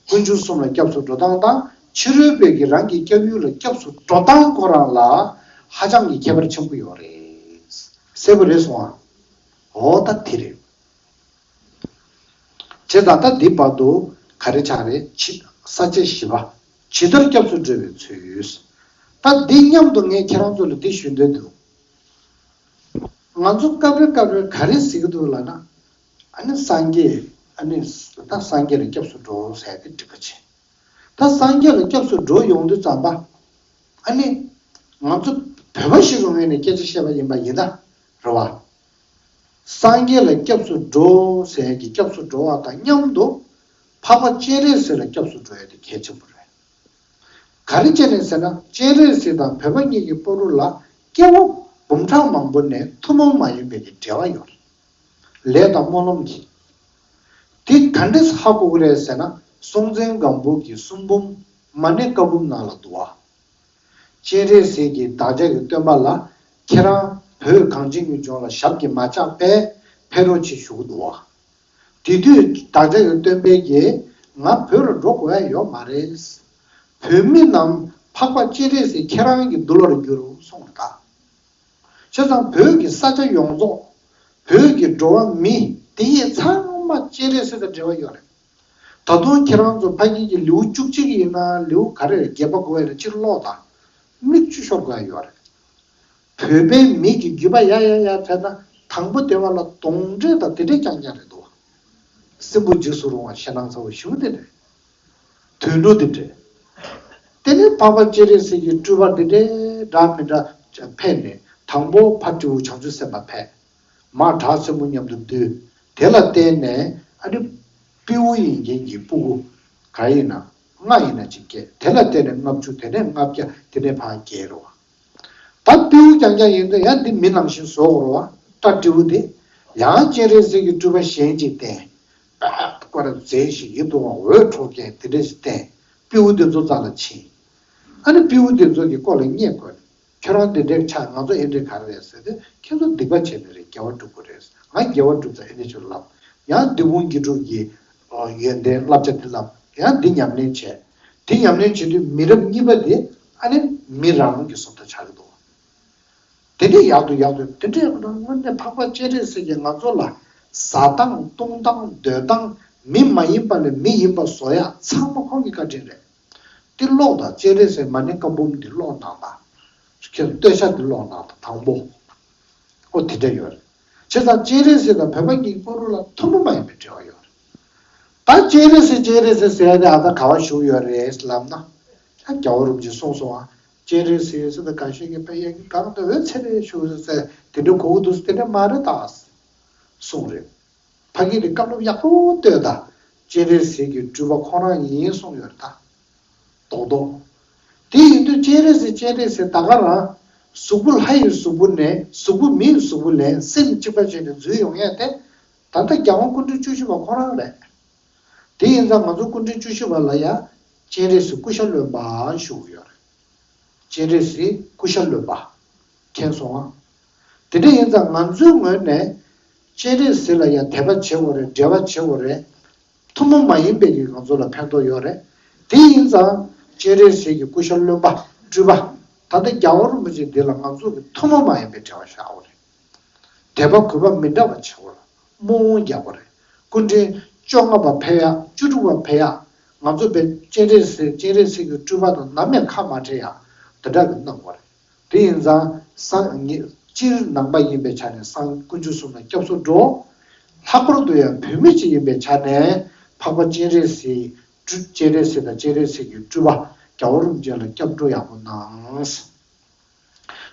དཀོན་མཆོག་གསུམ་ལ་སྐྱབས་སུ་འགྲོ་སྟངས་དང་ཕྱི་རོལ་པའི་གི་རང་གི་སྐྱབས་ཡུལ་ལ་སྐྱབས་སུ་འགྲོ་སྟངས་ཁོ་རང་ལ་ཧ་ཅང་གི་ཁྱད་པར་ཆེན་པོ་ཡོད་རེད། གསལ་པོ་རེད་སོང་ཨ། འོ་ད་དེ་རེད། བྱས་ཙང་ད་འདི་བར་དུ་ག་རེ་ཆགས་རེད། ཇི་ས་བཅད་བཞི་པ། ཇི་ལྟར་སྐྱབས་སུ་འགྲོ་བའི་ཚུལ། ད་འདི་མཉམ་དུ་ངས་ཁྱེད་རང་ཚོ་ལ་འདི་ཞུ་འདོད་འདུག་ང་ཚོ་སྐབས་རེ་སྐབས་རེ་ག་རེ་ཟེར་གྱི་འདུག་ལབ་ན། ཨ་ནི་སངས་རྒྱས་ཨ་ནི་ད་སངས་རྒྱས་ལ་སྐྱབས་སུ་འགྲོ་ཟེར་ཏེ་འགྲིག་ག་བྱེད། ད་སངས་རྒྱས་ལ་སྐྱབས་སུ་འགྲོ་ཡོང་དུས་ཙམ་པ། ཨ་ནི་ང་ཚོ་ བོད་པ་ཞིག་གི་ངོས་ནས་སྐད་ཆ་བཤད་པ་ཡིན་པ་ཡིན་ན་རེད་བ། སངས་རྒྱས་ལ་སྐྱབས་སུ་འགྲོ་ཟེར་ཡ་གི་སྐྱབས་སུ་འགྲོ་བ་དང་མཉམ་དུ་འཕགས་པ་སྤྱན་རས་གཟིགས་ལ་སྐྱབས་སུ་འགྲོ་ཡ་དེ་གལ་ཆེན་པོ་རེད། ག་རེ་བྱས་ནས་ཟེར་ན་སྤྱན་རས་གཟིགས་དང་བོད་པ་གཉིས་ཀྱི་བར་དུ་ལ་སྐྱེ་བ་འབུམ་ཕྲག་མང་པོ་ནས་ཐུན་མོང་མ་ཡིན་པའི་གི་འབྲེལ་བ་ཡོད་རེད། ལས་དང་སྨོན་ལམ་གྱིས། དེ་ག་འདྲས་ཧ་གོ་གི་རེད་ཟེར་ན་སྲོང་བཙན་སྒམ་པོ་གི་གསུང་འབུམ་མ་ཎི་བཀའ་འབུམ་ནང་ལ་འདུག་བ། སྤྱན་རས་གཟིགས་ཀྱིས་བདག་ཅག་གི་སྟོན་པ་ལ་ཁྱེད་རང་བོད་གངས་ཅན་གྱི་ལྗོངས་ལ་ཞབས་ཀྱིས་མ་བཅགས་པས་ཕེབས་རོགས་ཅེས་ཞུ་གི་འདུག་བ། དེ་དུས་བདག་ཅག་གི་སྟོན་པས་ཀྱིས་ང་བོད་ལ་འགྲོ་དགོས་ཡ་ཡོད་མ་རེད། བོད་མི་རྣམས་འཕགས་པ་སྤྱན་རས་གཟིགས་ཁྱེད་རང་གི་འདུལ་བར་འགྱུར་གསུངས་པ་དང་། བྱས་ཙང་བོད་ཀྱི་ས་ཆ་ཡོངས་རྫོགས་བོད་ཀྱི་འགྲོ་བ་མི་དེ་ཡིས་ཚང་མ་སྤྱན་རས་གཟིགས་དང་འབྲེལ་བ་ཡོད་རེད། ད་དུང་ཁྱེད་རང་ཚོ་ཕ་གི་གི་ལེའུ་བཅུ་གཅིག་ཡིན་ན་ལེའུ་ག་རེ་རེད་བརྒྱད་པ་དགུ་པ་ཡིན་ན་སྤྱིར་ཀློག་དང་། མིག་ཆུ་ཤོར་དགོས་ཡ་ཡོད་རེད། བོད་པའི་མི་གི་རྒྱུད་པ་ཡ་ཡ་ཡ་ཕེབས་ན་དང་པོ་དེ་བ་ལ་གདོན་འདྲེ་དང་དེ་འདྲས་རྐྱང་རྐྱང་རེད་འདུག་སྲིན་པོ་འཇིགས་སུ་རུང་བ་ཞེད་སྣང་ཚ་བོ་ཞེ་པོ་དེ་རེད། དུད་འགྲོ་དེ་འདྲས། དེ་ནས་འཕགས་པ་སྤྱན་རས་གཟིགས་ཀྱི་སྤྲུལ་པ་དེ་འདྲས་འདྲ་མི་འདྲ་ཕེབས་ནས་དང་པོ་ཕ་སྤྲེའུ་བྱང་ཆུབ་སེམས་དཔའ་ཕེབས། མ་བྲག་སྲིན་མོ་མཉམ་དུ་འདུས། དེ་ལ་བརྟེན་ནས་ཨ་ནི་སྤྲེའུ་ཡིན་མཁན་གྱི་སྤུ་གུ་ག་ཡིན་ན་ལྔ་ཡིན་ན་གཅིག་སྐྱེས། དེ་ལ་བརྟེན་ནས་ལྔ་བཅུ་དེ་ནས་ལྔ་བརྒྱ་དེ་ནས་ཕར་བརྒྱད་རེད་བ། ད་སྤྲེའུ་རྐྱང་རྐྱང་ཡིན་ཙང་ཡང་འདི་མི་ནང་བཞིན་བཟོ་དགོས་རེད་བ། སྤྲ་སྤྲེའུ་དེ་ཡང་སྤྱན་རས་གཟིགས་ཀྱི་སྤྲུལ་པ་གཞན་གཅིག་བསྟན། པ་སྐོར་ར་མཛེས་ཤིང་ཡིད་དུ་འོང་འོད་འཕྲོ་མཁན་དེ་འདྲ་ཞིག་བསྟན། སྤྲེའུ་དེ་ཚོ་རྩ་ལ་ཕྱིན། ཨ་ནི་སྤྲེའུ་དེ་ཚོ་གི་སྐོར་ལ་བརྙས་བཀོད། ཁྱོད་རང་འདི་འདྲའི་ཆགས་ང་ཚོ་ཨེ་འདྲའི་ག་རེ་རེད་ཟེར་ཏེ་ཁྱེད་ཚོ་སྡིག་པ་བྱས་ནས་རེད་དགེ་བ་སྒྲུབ་དགོས་རེད། ང་དགེ་བ་སྒྲུབ་ཙང་ཨེ་འདྲ་ཞིག་ལབ། ཡང་བདུད་དཔུང་དགེ་ཕྲུག་གི་ཡོན་ཏན་བསླབ་བྱ་འདི་ལབ། ཡང་འདི་ཉམས་ལེན་བྱས། འདི་ཉམས་ལེན་བྱེད་དུས་མི་རབས་གཉིས་པ་དེ་ཨ་ནི་མི་རང་རང་གི་བཟོ་ལྟ་ཆགས་ཀྱི་འདུག་དེ་འདྲའི་ཡག་ཏུ་ཡག་ཏུ་དེ་འདྲའི་ཡག་ཏུ་དངོས་གནས་འཕགས་པ་སྤྱན་རས་གཟིགས་ཀྱིས་ང་ཚོ་ལ་ཟ་སྟངས་བཏུང་སྟངས་སྡོད་སྟངས་མི་མ་ཡིན་པ་ལས་མི་ཡིན་པ་བཟོ་ཡག་ཚང་མ་ཁོང་གི་བཀའ་དྲིན་རེད། འདི་ཀློག་དང་སྤྱན་རས་གཟིགས་མ་ཎི་བཀའ་འབུམ་འདི་ཀློག་གནང་དང་། ཁྱེད་བསྟོད་བྱ་འདི་ཀློག་གནང་དང་དང་པོ། ཨོ་དེ་འདྲ་ཡོད་རེད། བྱས་ཙང་སྤྱན་རས་གཟིགས་དང་བོད་པ་གཉིས་ཀྱི་བར་ལ་ཐུན་མོང་མ་ཡིན་པའི་འབྲེལ་བ་ཡོད་རེད། ད་སྤྱན་རས་གཟིགས་སྤྱན་རས་གཟིགས་ཟེར་ཡ་དེ་ཨ་ད་ག་བ་བཞུགས་ཡོད་རེད་ལབ་ན། ད་རྒྱལ་བ་རིན་པོ་ཆེས་གསུངས་སོང་ཨ། སྤྱན་རས་གཟིགས་ཟེར་ད་འགའ་ཤས་ཀྱིས་པ་ཡ་གི་གང་དུ་འོད་ཚེ་རིང་བཞུགས་ཟེར་དེ་འདྲ་གོ་གི་འདུག་དེ་འདྲ་མ་རེད་ད། གསུངས་རེད། ཕ་གི་དེ་བཀའ་སློབ་ཡག་པོ་བཏོད་ད། སྤྱན་རས་གཟིགས་ཀྱི་སྤྲུལ་པ་ཁོང་རང་ཡིན་གསུངས་ཡོད་རེད་ད། རྡོག་རྡོག་དེ་ཡིན་དུས་སྤྱན་རས་གཟིགས་སྤྱན་རས་གཟིགས་ད་ག་རང་། གཟུགས་པོ་ལྷ་ཡི་གཟུགས་པོ་ནས་གཟུགས་པོ་མི་ཡི་གཟུགས་པོ་ལེན་སེམས་གཅིག་པ་བྱས་ནས་འཛུལ་ཡོང་ཡ་དེ། ད་ལྟ་རྒྱལ་དབང་སྐུ་ཕྲེང་བཅུ་བཞི་པ་ཁོ་རང་རེད། དེ་ཡིན་ཙང་ང་ཚོ་སྐུ་ཕྲེང་བཅུ་བཞི་པ་ལ་ཡ། སྤྱན་རས་གཟིགས་སྐུ་ཤ་རློན་པ་ཞུ་གི་ཡོད་རེད། སྤྱན་རས་གཟིགས་སྐུ་ཤ་རློན་པ། མཁྱེན་སོང་ཨ། དེ་འདྲ་ཡིན་ཙང་ང་ཚོའི་ངོས་ནས། སྤྱན་རས་གཟིགས་ལ་ཡ་དད་པ་བྱེད་དགོས་རེད་འབྲེལ་བ་བྱེད་དགོས་རེད། ཐུན་མོང་མ་ཡིན་པའི་གི་ང་ཚོ་ལ་ཕན་ཐོགས་ཡོད་རེད། དེ་ཡིན་ཙང་སྤྱན་རས་གཟིགས་ཀྱི་སྐུ་ཤ་རློན་པ་སྤྲུལ་པ། ད་ལྟ་རྒྱལ་བ་རིན་པོ་ཆེ་འདི་ལ་ང་ཚོ་གི་ཐུན་མོང་མ་ཡིན་པའི་འབྲེལ་བ་བཞག་དགོས་རེད། དད་པ་གུས་པ་མི་འདྲ་བ་བྱེད་དགོས་རེད། རྨོ་བོ་རྒྱག་དགོས་རེད། སྐུ་ཕྲེང་བཅོ་ལྔ་པ་ཕེབས་ཡག་བཅུ་དྲུག་པ་ཕེབས་ཡག་ང་ཚོ་བས་སྤྱན་རས་གཟིགས་སྤྱན་རས་གཟིགས་ཀྱི་སྤྲུལ་པ་དང་ནམ་ཡང་ཁ་མ་བྲལ་ཡག་དེ་འདྲ་གི་གནང་དགོས་རེད། དེ་ཡིན་ཙང་སང་ཉིན་སྤྱིར་ནང་པ་ཡིན་པའི་ཆ་ནས་སང་དཀོན་མཆོག་གསུམ་ལ་སྐྱབས་སུ་འགྲོ། ལྷག་པར་དུ་ཡང་བོད་མི་ཅིག་ཡིན་པའི་ཆ་ནས་འཕགས་པ་སྤྱན་རས་གཟིགས་སྤྲུལ་སྤྱན་རས་གཟིགས་དང་སྤྱན་རས་གཟིགས་ཀྱི་སྤྲུལ་པ་རྒྱལ་བ་རིན་པོ་ཆེ་ལ་སྐྱབས་འགྲོ་ཡག་པོ་གནང་།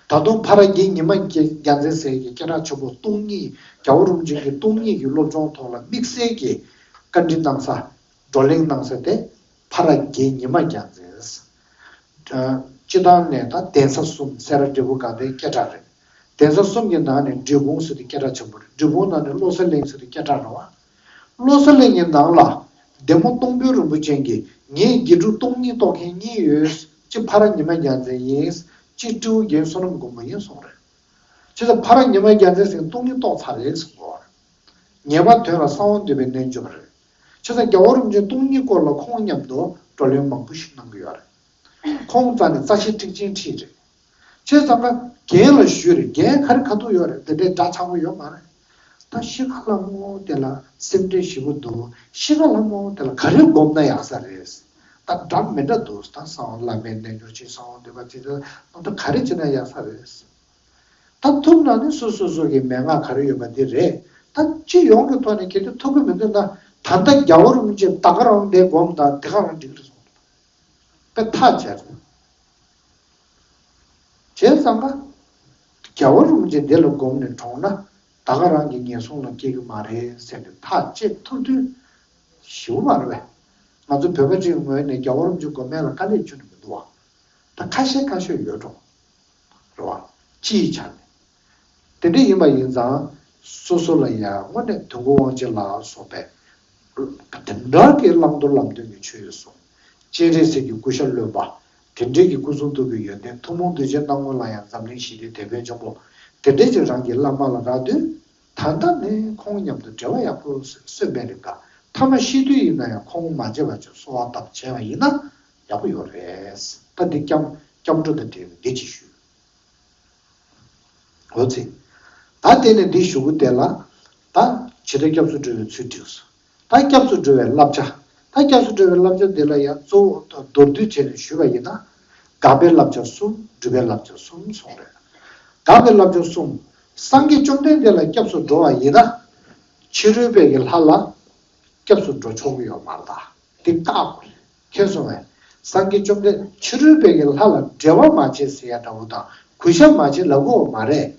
ད་དུང་ཕ་ར་གི་ཉི་མ་རྒྱལ་མཚན་ཟེར་གྱི་སྐད་གྲགས་ཆེན་པོ་སྟོང་ཉིད་རྒྱལ་བ་རིན་པོ་ཆེ་གི་སྟོང་ཉིད་ཀྱི་སློབ་སྦྱོང་ཐོག་ལ་དམིགས་བསལ་གྱི་བཀའ་འདྲི་གནང་ས་བགྲོ་གླེང་གནང་ས་དེ་ཕ་ར་གི་ཉི་མ་རྒྱལ་མཚན། སྤྱི་བཏང་ནས་ད་གདན་ས་གསུམ་སེ་ར་འབྲས་སྤུངས་དགའ་ལྡན་སྐད་གྲགས་རེད། གདན་ས་གསུམ་གྱི་ནང་ནས་འབྲས་སྤུངས་ཟེར་དུས་སྐད་གྲགས་ཆེན་པོ་རེད། འབྲས་སྤུངས་ནང་ནས་བློ་གསལ་གླིང་ཟེར་དུས་སྐད་གྲགས་རེད་བ། བློ་གསལ་གླིང་གི་ནང་ལ་བདེ་མོ་སྟོང་དཔོན་རིན་པོ་ཆེ་གིས་ངའི་དགེ་ཕྲུག་སྟོང་ཉིད་རྟོགས་མཁན་གཉིས་ཡོད། གཅིག་ཕ་ར་ཉི་མ་རྒྱལ་མཚན་ཡིན། གཅིག་སྤྲེའུ་རྒན་བསོད་ནམས་མགོན་པོ་ཡིན་གསུངས་རེད། བྱས་ཙང་ཕ་ར་ཉི་མ་རྒྱལ་མཚན་ཟེར་སྟོང་ཉིད་རྟོགས་ཚར་རེད་གསུངས་པ་རེད། ངེས་པར་དོན་ལ་གསང་བ་འདུས་པའི་རྣལ་འབྱོར་པ་རེད། བྱས་ཙང་རྒྱལ་བ་རིན་པོ་ཆེ་སྟོང་ཉིད་སྐོར་ལ་ཁོང་མཉམ་དུ་བགྲོ་གླེང་མང་པོ་ཞིག་གནང་གི་ཡོད་རེད། ཁོང་རྩ་ནས་རྩ་ཤེ་ཁྲིག་ཅན་ཁྲིད་རེད། བྱས་ཙང་ཀ་རྒན་ལ་ཞུས་རེད། རྒན་ག་རེ་ཁ་ཐུག་ཡོད་རེད། དེ་འདྲའི་འདྲ་ཆགས་པོ་ཡོད་མ་རེད། ད་ཤི་ཁ་ལྷ་མོ་དེ་ལ་སེམས་ཁྲལ་ཞེ་པོ་འདུག་ཤི་ཁ་ལྷ་མོ་དེ་ལ་ག་རེ་སྒོམ་ན་ཡག་ས་རེད། ད་འདྲ་མི་འདྲ་འདུག་ད་གསང་བ་བླ་མའི་རྣལ་འབྱོར་ཅིག་གསང་བ་འདུས་པ་ཅིག་ད་ད་ག་རེ་བྱེད་ན་ཡག་ས་རེད། ད་ཐུབ་ན་ནི་སོ་སོ་སོ་གི་མན་ངག་ག་རེ་ཡོད་པ་འདི་རེད། ད་སྤྱི་ཡོངས་ཀྱི་ཐོག་ནས་གལ་ཏེ་ཐུབ་ཀྱི་མི་འདུག་ན་ད་ལྟ་རྒྱལ་བ་རིན་པོ་ཆེ་ད་ག་རང་དེ་སྒོམ་དང་དེ་ག་རང་འགྲིག་རེད་སོང་། དཔེ་ཐག་བཅད་རེད། བྱས་ཙང་ཀ་ རྒྱལ་བ་རིན་པོ་ཆེ་འདི་ལ་སྒོམ་ནས་གྲོངས་ན་ད་ག་རང་གི་ངན་སོང་ལ་སྐྱེ་གི་མ་རེད་ཟེར་ནས་ཐག་བཅད་ཐུབ་དུས་ཞེ་པོ་མ་རེད་པས། ང་ཚོ་བོད་པ་ཅིག་ངོས་ནས་རྒྱལ་བ་རིན་པོ་ཆེ་སྒོམ་མེད་ལ་དཀའ་ལས་ཁྱོན་ནས་མི་འདུག་བ། ད་ཁ་ཤས་ཁ་ཤས་ཡོད་འགྲོ། རེད་བ། སྤྱིའི་ཆ་ནས། དེ་འདྲ་ཡིན་པ་ཡིན་ཙང་། སོ་སོ་ལ་ཡང་དངོས་གནས་དོན་གོ་དབང་ཆེན་ལ་སོགས་པའི། དེ་འདྲ་གི་བླང་དོར་ལམ་སྟོན་གྱི་ཆོས་ཡོད་སོང་། སྤྱན་རས་གཟིགས་ཀྱི་སྐུ་ཞབས་བློན་པ། དེ་འདྲའི་གི་སྐུ་གསུང་ཐུགས་ཀྱི་ཡོན་ཏན་ཐུན་མོང་གདུལ་བྱའི་སྣང་ངོ་ལ་ཡང་འཛམ་གླིང་ཞི་བདེའི་དེད་དཔོན་འཇམ་པོ། དེ་འདྲའི་ཅིག་རང་གི་བླ་མ་ལ་རག་དུས། ད་ལྟ་ནས་ཁོང་མཉམ་དུ་འབྲེལ་བ་ཡག་པོ་སོན་པའི་རིགས་འགའ། ཐ་མ་ཤི་དུས་ཡིན་ན་ཡང་ཁོང་མ་བརྗེད་པ་ཅིག་གསོལ་བ་བཏབ་བྱས་པ་ཡིན་ན་ཡག་པོ་ཡོད་རེད། ད་འདི་སྐྱབས་སྐྱབས་འགྲོ་དང་འབྲེལ་བའི་འདི་ཅིག་ཞུས། འོ་ཙི། ད་དེ་ནས་འདི་ཞུ་གི་དེ་ལ། ད་ཇི་ལྟར་སྐྱབས་སུ་འགྲོ་བའི་ཚུལ་བསྒྲིགས་སོ། ད་སྐྱབས་སུ་འགྲོ་བའི་བསླབ་བྱ། ད་སྐྱབས་སུ་འགྲོ་བའི་བསླབ་བྱ་འདི་ལ་ཡང་གཙོ་བོ་མདོར་བསྡུས་བྱས་ནས་ཞུས་པ་ཡིན་ན། དགག་པའི་བསླབ་བྱ་གསུམ། སྒྲུབ་པའི་བསླབ་བྱ་གསུམ་གསུངས་རེད། དགག་པའི་བསླབ་བྱ་གསུམ། སངས་རྒྱས་བཅོམ་ལྡན་འདས་ལ་སྐྱབས་སུ་འགྲོ་བ་ཡིན་ན། ཕྱི་རོལ་པའི་གི་ལྷ་ལ་སྐྱབས་སུ་འགྲོ་ཆོག་གི་ཡོད་མ་རེད་ད། འདི་བཀག་དགོས་རེད། མཁྱེན་སོང་ངས། སངས་རྒྱས་བཅོམ་ལྡན་ཕྱི་རོལ་པའི་གི་ལྷ་ལ་འབྲེལ་བ་མ་བྱེད་ཟེར་ཡ་འདྲ་བོ་དང་གུས་ཞབས་མ་བྱེད་ལབ་དགོས་མ་རེད།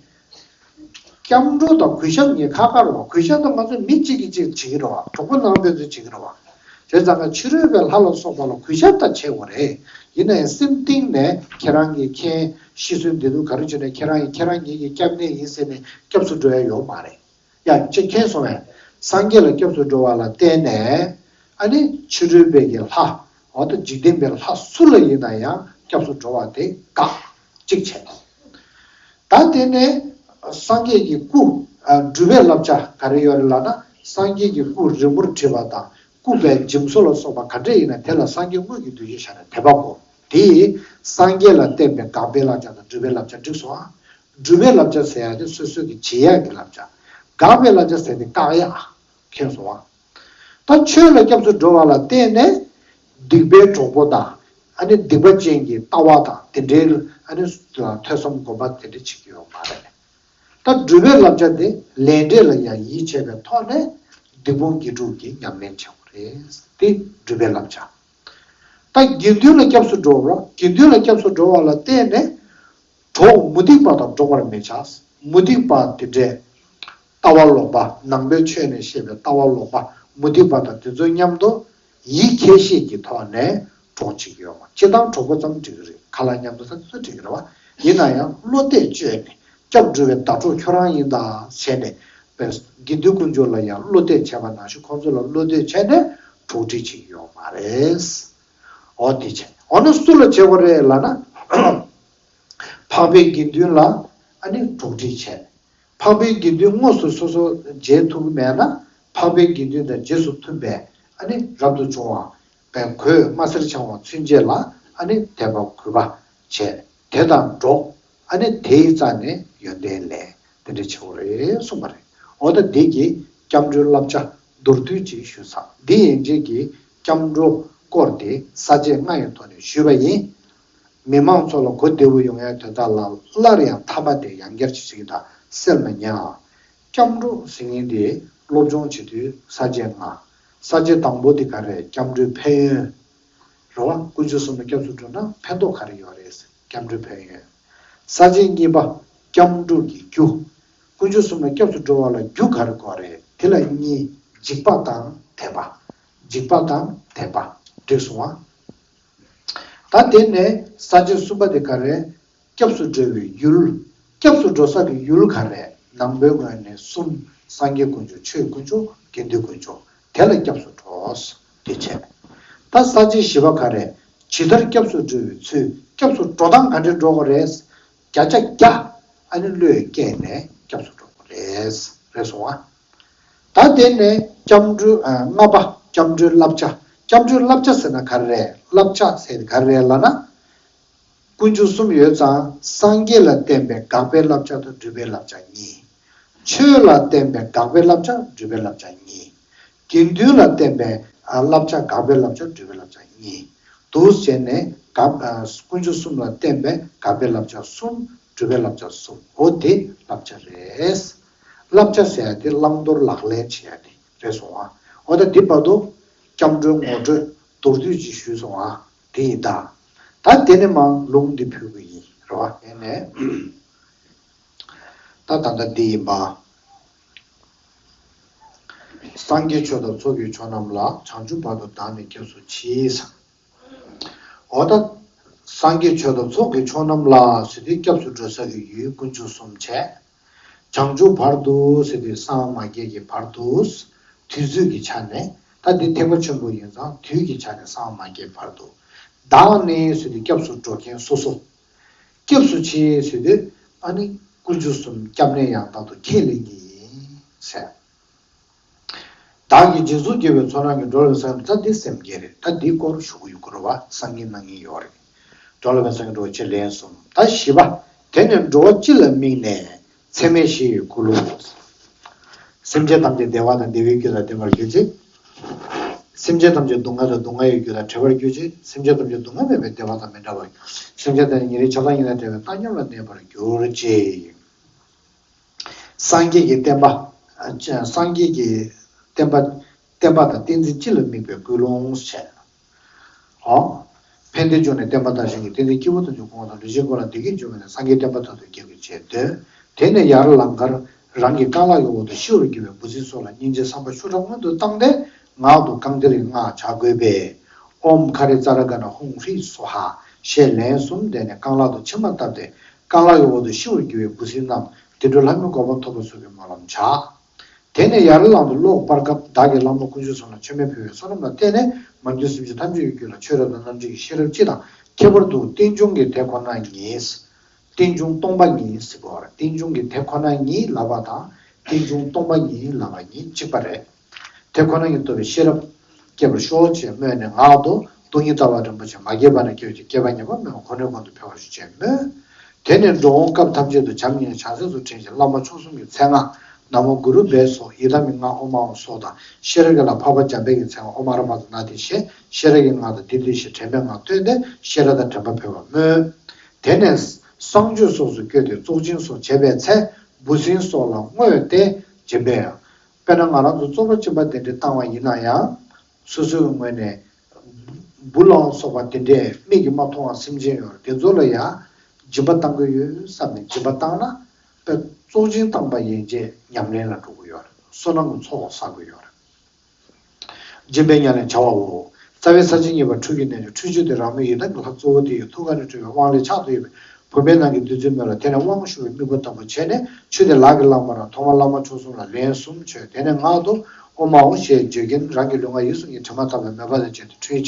སྐྱབས་འགྲོ་དང་གུས་ཞབས་གཉིས་ཁ་ཁ་རེད་བ། གུས་ཞབས་དང་ང་ཚོ་མི་གཅིག་གིས་གཅིག་བྱེད་ཀྱི་རེད་བ། གྲོགས་པོ་ནང་ཕན་ཚུན་བྱེད་ཀྱི་རེད་བ། བྱས་ཙང་ང་ཕྱི་རོལ་པའི་ལྷ་ལ་སོགས་པ་ལ་གུས་ཞབས་དང་བྱེད་དགོས་རེད། ཡིན་ན་ཡང་སེམས་གཏིང་ནས་ཁྱེད་རང་གི་མཁྱེན་ཤི་གསོན་བདེ་སྡུག་ག་རེ་བྱུང་ནས་ཁྱེད་རང་གིས་ཁྱེད་རང་ཉིད་ཀྱི་སྐྱབས་གནས་ཡིན་ཟེར་ནས་སྐྱབས་སུ་འགྲོ་ཡ་ཡོད་མ་རེད། ཡ་ཅེས་མཁྱེན་སོང་བས། སངས་རྒྱས་ལ་སྐྱབས་སུ་འགྲོ་བ་ལ་བརྟེན་ནས། ཨ་ནི་ཕྱི་རོལ་པའི་གི་ལྷ། འོ་ད་འཇིག་རྟེན་པའི་ལྷ་སུ་ལ་ཡིན་ན་ཡང་སྐྱབས་སུ་འགྲོ་བ་དེ་དགག་གཅིག་བྱས། ད་དེ་ནས་སངས་རྒྱས་ཀྱི་སྐུ། ཨ་སྒྲུབ་པའི་བསླབ་བྱ་ག་རེ་ཡོད་རེད་ལབ་ན། སངས་རྒྱས་ཀྱི་སྐུ་རིང་པོར་བྲིས་པ་དང་། སྐུ་པའི་འཇིམ་བཟོ་ལ་སོགས་པ་ག་འདྲ་ཡིན་ན་དེ་ལ་སངས་རྒྱས་དངོས་ཀྱི་གདུལ་བྱའི་ཆ་ནས་དད་པ་དགོས། དེས་སངས་རྒྱས་ལ་བརྟེན་པའི་དགག་པའི་བསླབ་བྱ་དང་སྒྲུབ་པའི་བསླབ་བྱ་བསྒྲིགས་སོང་ཨ། སྒྲུབ་པའི་བསླབ་བྱ་ཟེར་ཡ་དེ་སོ་སོ་གི་བྱེད་ཡ་གི་བསླབ་བྱ། དགག་པའི་བསླབ་བྱ་ཟེར་དེ་བཀག་ཡ། མཁྱེན་སོང་ཨ། ད་ཆོས་ལ་སྐྱབས་སུ་འགྲོ་བ་ལ་བརྟེན་ནས། སྡིག་པའི་གྲོགས་པོ་དང་། ཨ་ནི་སྡིག་པ་ཅན་གྱི་ལྟ་བ་དང་དེ་འདྲའི་ཨ་ནི་ཐོས་བསམ་སྒོམ་པ་དེ་འདྲ་བྱེད་ཀྱི་ཡོད་མ་རེད། ད་སྒྲུབ་པའི་བསླབ་བྱ་དེ་ལས་འབྲས་ལ་ཡང་ཡིད་ཆེས་པའི་ཐོག་ནས་སྡིག་སྤོང་དགེ་སྒྲུབ་ཀྱི་ཉམས་ལེན་བྱེད་དགོས་རེད། དེ་སྒྲུབ་པའི་བསླབ་བྱ། ད་དགེ་འདུན་ལ་སྐྱབས་སུ་འགྲོ་བ། དགེ་འདུན་ལ་སྐྱབས་སུ་འགྲོ་བ་ལ་བརྟེན་ནས། གྲོགས་མུ་སྟེགས་པ་དང་འགྲོགས་པར་མི་བྱ། མུ་སྟེགས་པ་དེ་འདྲས། ལྟ་བ་ལོག་པ། ནང་པའི་ཆོས་ནས་བཤད་པའི་ལྟ་བ་ལོག་པ་མུ་སྟེགས་པ་དང་དེ་ཚོ་མཉམ་དུ་ཡིད་ཁྱད་བཤད་ཀྱི་ཐོག་ནས་གྲོགས་བྱེད་ཀྱི་ཡོད་མ། སྤྱིར་བཏང་གྲོགས་པོ་ཙམ་འགྲིག་གི་རེད། ཁ་ལག་མཉམ་དུ་ཟ་དེ་ཚོ་འགྲིག་གི་རེད་བ། ཡིན་ན་ཡང་བློ་གཏད་བཅོལ་ནས་སྐྱབས་འགྲོ་བའི་ཟླ་གྲོགས་ཁྱོད་རང་ཡིན་ད་བྱས་ནས་པས་དགེ་འདུན་དཀོན་མཆོག་ལ་ཡང་བློ་གཏད་བྱས་པ་ནང་བཞིན་ཁོང་ཚོ་ལ་བློ་གཏད་བྱས་ནས་གྲོགས་འདྲིས་བྱེད་ཀྱི་ཡོད་མ་རེད། འོ་དེ་བྱས། འོ་ན་སུ་ལ་བྱེད་དགོས་རེད་ལབ་ན། འཕགས་པའི་དགེ་འདུན་ལ་ཨ་ནི་གྲོགས་འདྲིས་བྱས། འཕགས་པའི་དགེ་འདུན་དངོས་སུ་སོ་སོ་མཇལ་ཐུབ་ཀྱི་མེད་ན། འཕགས་པའི་དགེ་འདུན་དང་རྗེས་སུ་མཐུན་པའི་ཨ་ནི་རབ་ཏུ་བྱུང་བ་པའི་གོས་དམར་སེར་འཆང་བ་ཚུན་ཆད་ལ་ཨ་ནི་དད་པ་གུས་པ་བྱས། དེ་དང་འགྲོགས། ཨ་ནི་དེའི་རྩ་ནས་ཡོན་ཏན་ལེན་དེ་འདྲ་བྱེད་དགོས་རེད་གསུངས་པ་རེད། འོ་ད་འདི་གི་སྐྱབས་འགྲོའི་བསླབ་བྱ་མདོར་བསྡུས་ཅིག་ཞུས་ཚར། འདི་ཡན་ཆད་ཀྱི་སྐྱབས་འགྲོ་སྐོར་དེ་ས་བཅད་ལྔ་ཡི་ཐོག་ནས་ཞུས་པ་ཡིན། མི་མང་ཚོ་ལ་གོ་བདེ་བོ་ཡོང་ཡའི་དོན་དག་ལ་སླར་ཡང་ཐ་མ་དེ་ཡང་བསྐྱར་ཅིག་ཅིག་དང་གསལ་མི་ཉན་ཨ། སྐྱབས་འགྲོ་ཟེར་མཁན་དེ་སློབ་སྦྱོང་བྱེད་དུས་ས་བཅད་ལྔ། ས་བཅད་དང་པོ་དེ་ག་རེ། སྐྱབས་འགྲོའི་ཕན་ཡོན། རེད་བ། དཀོན་མཆོག་གསུམ་ལ་སྐྱབས་སུ་འགྲོ་ན་ཕན་ཐོགས་ག་རེ་ཡོད་རེད། སྐྱབས་འགྲོའི་ཕན་ཡོན། ས་བཅད་གཉིས་པ། སྐྱབས་འགྲོ་གི་རྒྱུ། དཀོན་མཆོག་གསུམ་ལ་སྐྱབས་སུ་འགྲོ་བ་ལ་རྒྱུ་ག་རེ་དགོས་རེད། དེ་ལ་གཉིས། འཇིགས་པ་དང་དད་པ། འཇིགས་པ་དང་དད་པ། འགྲིག་སོང་ང་། ད་དེ་ནས་ས་བཅད་གསུམ་པ་དེ་ག་རེ། སྐྱབས་སུ་འགྲོ་བའི་ཡུལ། སྐྱབས་སུ་འགྲོ་ས་གི་ཡུལ་ག་རེ། ནང་པའི་ངོས་ནས་གསུམ། སངས་རྒྱས་དཀོན་མཆོག་ཆོས་དཀོན་མཆོག་དགེ་འདུན་དཀོན་མཆོག་དེ་ལ་སྐྱབས་སུ་འགྲོ། དེ་བྱས། ད་ས་བཅད་བཞི་པ་ག་རེ། ཇི་ལྟར་སྐྱབས་སུ་འགྲོ་བའི་ཚུལ། སྐྱབས་སུ་འགྲོ་སྟངས་ག་འདྲ་འགྲོ་དགོས་རེད། བརྒྱ་ཆ་བརྒྱ་ཨ་ནི་བློས་བཀལ་ནས་སྐྱབས་སུ་འགྲོ་དགོས་རེད། རེད་སོང་ང་། ད་དེ་ནས་སྐྱབས་འགྲོའི་ཨ་ལྔ་པ། སྐྱབས་འགྲོའི་བསླབ་བྱ། སྐྱབས་འགྲོའི་བསླབ་བྱ་ཟེར་ན་ག་རེ་རེད། བསླབ་བྱ་ཟེར་ན་ག་རེ་རེད་ལབ་ན། དཀོན་མཆོག་གསུམ་ཡོད་ཙང་སངས་རྒྱས་ལ་བརྟེན་པའི་དགག་པའི་བསླབ་བྱ་དང་སྒྲུབ་པའི་བསླབ་བྱ་གཉིས། ཆོས་ལ་བརྟེན་པའི་དགག་པའི་བསླབ་བྱ་སྒྲུབ་པའི་བསླབ་བྱ་གཉིས། དགེ་འདུན་ལ་བརྟེན་པའི་ཨ་བསླབ་བྱ་དགག་པའི་བསླབ་བྱ་སྒྲུབ་པའི་བསླབ་བྱ་གཉིས། འདུག་བྱས་ནས་དགག་ཨ་དཀོན་མཆོག་གསུམ་ལ་བརྟེན་པའི་དགག་པའི་བསླབ་བྱ་གསུམ། སྒྲུབ་པའི་བསླབ་བྱ་གསུམ། འོ་དེ་བསླབ་བྱ་རེད། བསླབ་བྱ་ཟེར་ཡ་དེ་བླང་དོར་ལག་ལེན་བྱེད་ཡ་དེ་རེད་སོང་ང་། འོ་ད་འདི་བར་དུ་སྐྱབས་འགྲོའི་ངོ་སྤྲོད་མདོར་བསྡུས་ཅིག་ཞུས་སོང་ང་། དེ་ཡིན་ད། ད་དེ་ནས་མར་ལུང་འདི་ཕུལ་གི་ཡིན། རེད་བ། དེ་ནས་ ད་ད་ལྟ་འདི་ཡིན་པ། སངས་རྒྱས་ཆོས་དང་ཚོགས་ཀྱི་མཆོག་རྣམས་ལ། བྱང་ཆུབ་བར་དུ་བདག་ནི་སྐྱབས་སུ་མཆི། འོ་ད། སངས་རྒྱས་ཆོས་དང་ཚོགས་ཀྱི་མཆོག་རྣམས་ལ་ཟེར་དུས་སྐྱབས་སུ་འགྲོ་ས་གི་ཡུལ་དཀོན་མཆོག་གསུམ་བྱས། བྱང་ཆུབ་བར་དུ་ཟེར་དུས་གསང་བ་མ་རྒྱས་ཀྱི་བར་དུ། དུས་ཚོད་ཀྱི་ཆ་ནས་ད་འདི་ཐེག་པ་ཆེན་པོ་ཡིན་ཙང་དུས་ཀྱི་ཆ་ནས་གསང་བ་མ་རྒྱས་བར་དུ། བདག་ནི་ཟེར་དུས་སྐྱབས་སུ་འགྲོ་མཁན་སོ་སོ། སྐྱབས་སུ་མཆི་ཟེར་དུས་ཨ་ནི་དཀོན་མཆོག་གསུམ་སྐྱབས་གནས་ཡང་དག་ཏུ་ཁས་ལེན་གྱི་ཡིན་ཟེར། བདག་གིས་སྦྱིན་སོགས་བགྱིས་པའི་ཚོགས་རྣམས་ཀྱིས། འགྲོ་བའི་སེམས་ད་འདི་སེམས་བསྐྱེད་རེད། ད་འདི་སྐོར་ཞུ་གི་ཡོད་ཀྱི་རེད་བ། སང་ཉིན་གནངས་ཉིན་ཡོད་རེད། འགྲོ་བ་སེམས་བསྐྱེད་འགྲོ་བ་སྤྱི་ལན་གསུམ། ད་བཞི་པ། དེ་ནས་འགྲོ་བ་སྤྱི་ལ་དམིགས་ནས་ཚད་མེད་བཞི་ཡི་འཁོར་ལོ། སེམས་ཅན་ཐམས་ཅད་བདེ་བ་དང་བདེ་བའི་རྒྱུ་དང་ལྡན་པར་གྱུར་ཅིག་སེམས་ཅན་ཐམས་ཅད་སྡུག་བསྔལ་དང་སྡུག་བསྔལ་གྱི་རྒྱུ་དང་བྲལ་བར་གྱུར་ཅིག་སེམས་ཅན་ཐམས་ཅད་སྡུག་བསྔལ་མེད་པའི་བདེ་བ་དང་མི་འབྲལ་བར་གྱུར། སེམས་ཅན་ཐམས་ཅད་ཉེ་རིང་ཆགས་སྡང་གཉིས་དང་བྲལ་བའི་བཏང་སྙོམས་ལ་གནས་པར་གྱུར་ཅིག་སངས་རྒྱས་ཀྱི་བསྟན་པ། ཨ་ཅེ་སངས་རྒྱས་ཀྱི་བསྟན་པ། བསྟན་པ་དང་བསྟན་འཛིན་སྤྱི་ལ་དམིགས་པའི་ཀུན་སློང་བྱས། ཨོ། ཕན་བདེའི་འབྱུང་གནས་བསྟན་པ་དར་ཞིང་གི། བསྟན་འཛིན་སྐྱེས་བུ་ཐམས་ཅད་གོང་དང་ལུས་ཅན་ཀུན་ལ་བདེ་སྐྱིད་འབྱུང་བའི་གནས། སངས་རྒྱས་བསྟན་པ་མཐར་ཐུག་རྒྱས་དགོས་ཅེས་འདོད། དེ་ནས་ཡར་ལང་ཀར་རང་གི་རྐང་ལག་གི་འོག་ཏུ་ཤི་བར་གྱུར་པའི་འབུ་སྲིན་སོགས་ལ་སྙིང་རྗེ་བསམ་པ་ཤུགས་དྲག་སྔོན་དུ་བཏང་སྟེ་ངག་ཏུ་རྐང་མཐིལ་གྱི་སྔགས་བྱ་དགོས་པས། ཨོཾ་ཁ་རི་ཙ་ར་ག་ན་ཧཱུྃ་ཧྲཱིཿ་སྭཱ་ཧཱ་ཞེས་ལན་གསུམ་བཟླས་ནས་རྐང་ལག་ཏུ་མཆིལ་མ་བཏབ་སྟེ་རྐང་ལག་གི་འོག་ཏུ་ཤི་བར་གྱུར་པའི་འབུ་སྲིན་རྣམས་བདེ་འགྲོ་ལྷ་མིའི་གོ་འཕང་ཐོབ་པ་སོགས་ཀྱི་སྨོན་ལམ་བྱ། དེ་ནས་ཡར་ལངས་ཏེ་གློག་སྤར་སྐབས་བདག་གིས་བླ་མ་དཀོན་མཆོག་གསུམ་ལ་མཆོད་མེ་ཕུལ་བའི་བསོད་ནམས་ལ་བརྟེན་ནས་མ་གྱུར་སེམས་ཅན་ཐམས་ཅད་ཀྱི་རྒྱུད་ལ་ཆོས་རབ་དང་རྣམ་འཕྲུལ་གྱི་ཤེས་རབ་སྤྱི་དང་ཁྱད་པར་དུ་རྟེན་འབྱུང་གི་དེ་ཁོ་ན་ཉིད། རྟེན་འབྱུང་སྟོང་པ་ཉིད་ཟེར་བ། རྟེན་འབྱུང་གི་དེ་ཁོ་ན་ཉིད་ལབ་པ་དང་རྟེན་འབྱུང་སྟོང་པ་ཉིད་ལབ་པ་གཉིས་གཅིག་པ་རེད། དེ་ཁོ་ན་ཉིད་རྟོགས་པའི་ཤེས་རབ་སྐྱེ་བར་ཤོག་ཅེས་སྨོན་ནས་ངག་ཏུ་སྟོང་ཉིད་ལྟ་བ་རིན་པོ་ཆེ་མ་སྐྱེས་པ་ནས་སྐྱེ་བ་ཅིག་སྐྱེས་པ་ཉིད་པ་སྨོན་པ་ཁོ་ནའི་གོང་དུ་འཕེལ་བར་ཤོག་ཅེས་སྨོན། དེ་ནས་འགྲོ་འོང་སྐབས་ཐམས་ཅད་དུ་བྱམས་སྙིང་རྗེ་བྱང་སེམས་སུ་དྲན་ཞིང་བླ་མ་མཆོག་གསུམ་གྱི་མཚན་སྔགས་ན་མོ་གུ་རུ་བྷཻ་སྭཱ་ཧཱ། ཡི་དམ་གྱི་སྔགས་ཨོཾ་ཨཱཿཧཱུྃ་སྭཱ་ཧཱ་དང་ཤེས་རབ་ཀྱི་ལྷ་འཕགས་པ་འཇམ་དཔལ་གྱི་མཚན་སྔགས་ཨོཾ་ཨ་ར་ཧ་མ་ཏུ་ནཱ་དྷཱིཿ་ཞེས་ཤེས་རབ་ཀྱི་སྔགས་དང་དེ་འདུས་ཤིང་དྲན་པའི་སྔགས་བཏོན་ཏེ་ཤེས་རབ་དང་དྲན་པ་འཕེལ་བར་སྨོན། དེ་ནས་གསང་སྤྱོད་སོགས་སུ་བཀོད་དེ་བཙོག་སྦྱིན་སོགས་བྱེད་པའི་ཚེ་འབུ་སྲིན་སོགས་ལ་བསྔོས་ཏེ་སྦྱིན་པས། དཔེར་ན་ང་རང་ཚོ་བཙོག་པ་སྦྱིན་པ་དེ་འདྲ་བཏང་བ་ཡིན་ན་ཡང་། སོ་སོའི་ངོས་ནས་འབུ་ལ་སོགས་པ་དེ་འདྲས་མིག་གིས་མ་མཐོང་བ་སེམས་ཅན་ཡོད་རེད། དེ་ཚོ་ལ་ཡང་སྦྱིན་པ་བཏང་གི་ཡོད་བསམ་ནས་སྦྱིན་པ་བཏང་ན་དཔེ་བཙོག་སྦྱིན་བཏང་པ་ཡན་ཆད་ཉམས་ལེན་ལ་འགྲོ་གི་ཡོད་རེད། བསོད་ནམས་ཀྱི་ཚོགས་བསགས་གི་ཡོད་རེད། སྦྱིན་པའི་ཉམས་ལེན་བྱ་བའོ། རྩ་བའི་ས་བཅད་གཉིས་པ་འཕྲུལ་གྱི་རྣལ་འབྱོར། འཕྲུལ་ཆོས་དེ་རང་མོས་ཡི་དམ་གྱི་ལྷ་གཙོ་བོ་དེ་ཡི་ཐུགས་ཀ་ནས་འཕྲོས་པའི་དབང་ལས་ཕྱག་ཏུ་ཡོད་པའི་བུམ་པའི་ནང་གི་བདུད་རྩིའི་མེ་ལ་དེ་ནས་དབང་ཞུ་བའི་དམིགས་པ་ལྟ་བུ་བྱས་ནས་ཆུ་དེ་ལག་གིས་བླངས་པ་ན་ཐོག་མར་བླ་མ་མཆོག་གསུམ་ལ་ལན་གསུམ་མཆོད། དེ་ནས་ངག་ཏུ་ཨོཾ་ཨཱཿཧཱུྃ་ཞེས་བརྗོད་ཀྱིན་རང་གི་ལུས་ངག་ཡིད་གསུམ་གྱི་དྲི་མ་དག་པའི་མོས་པ་དང་བཅས་ཏེ་ཁྲུས་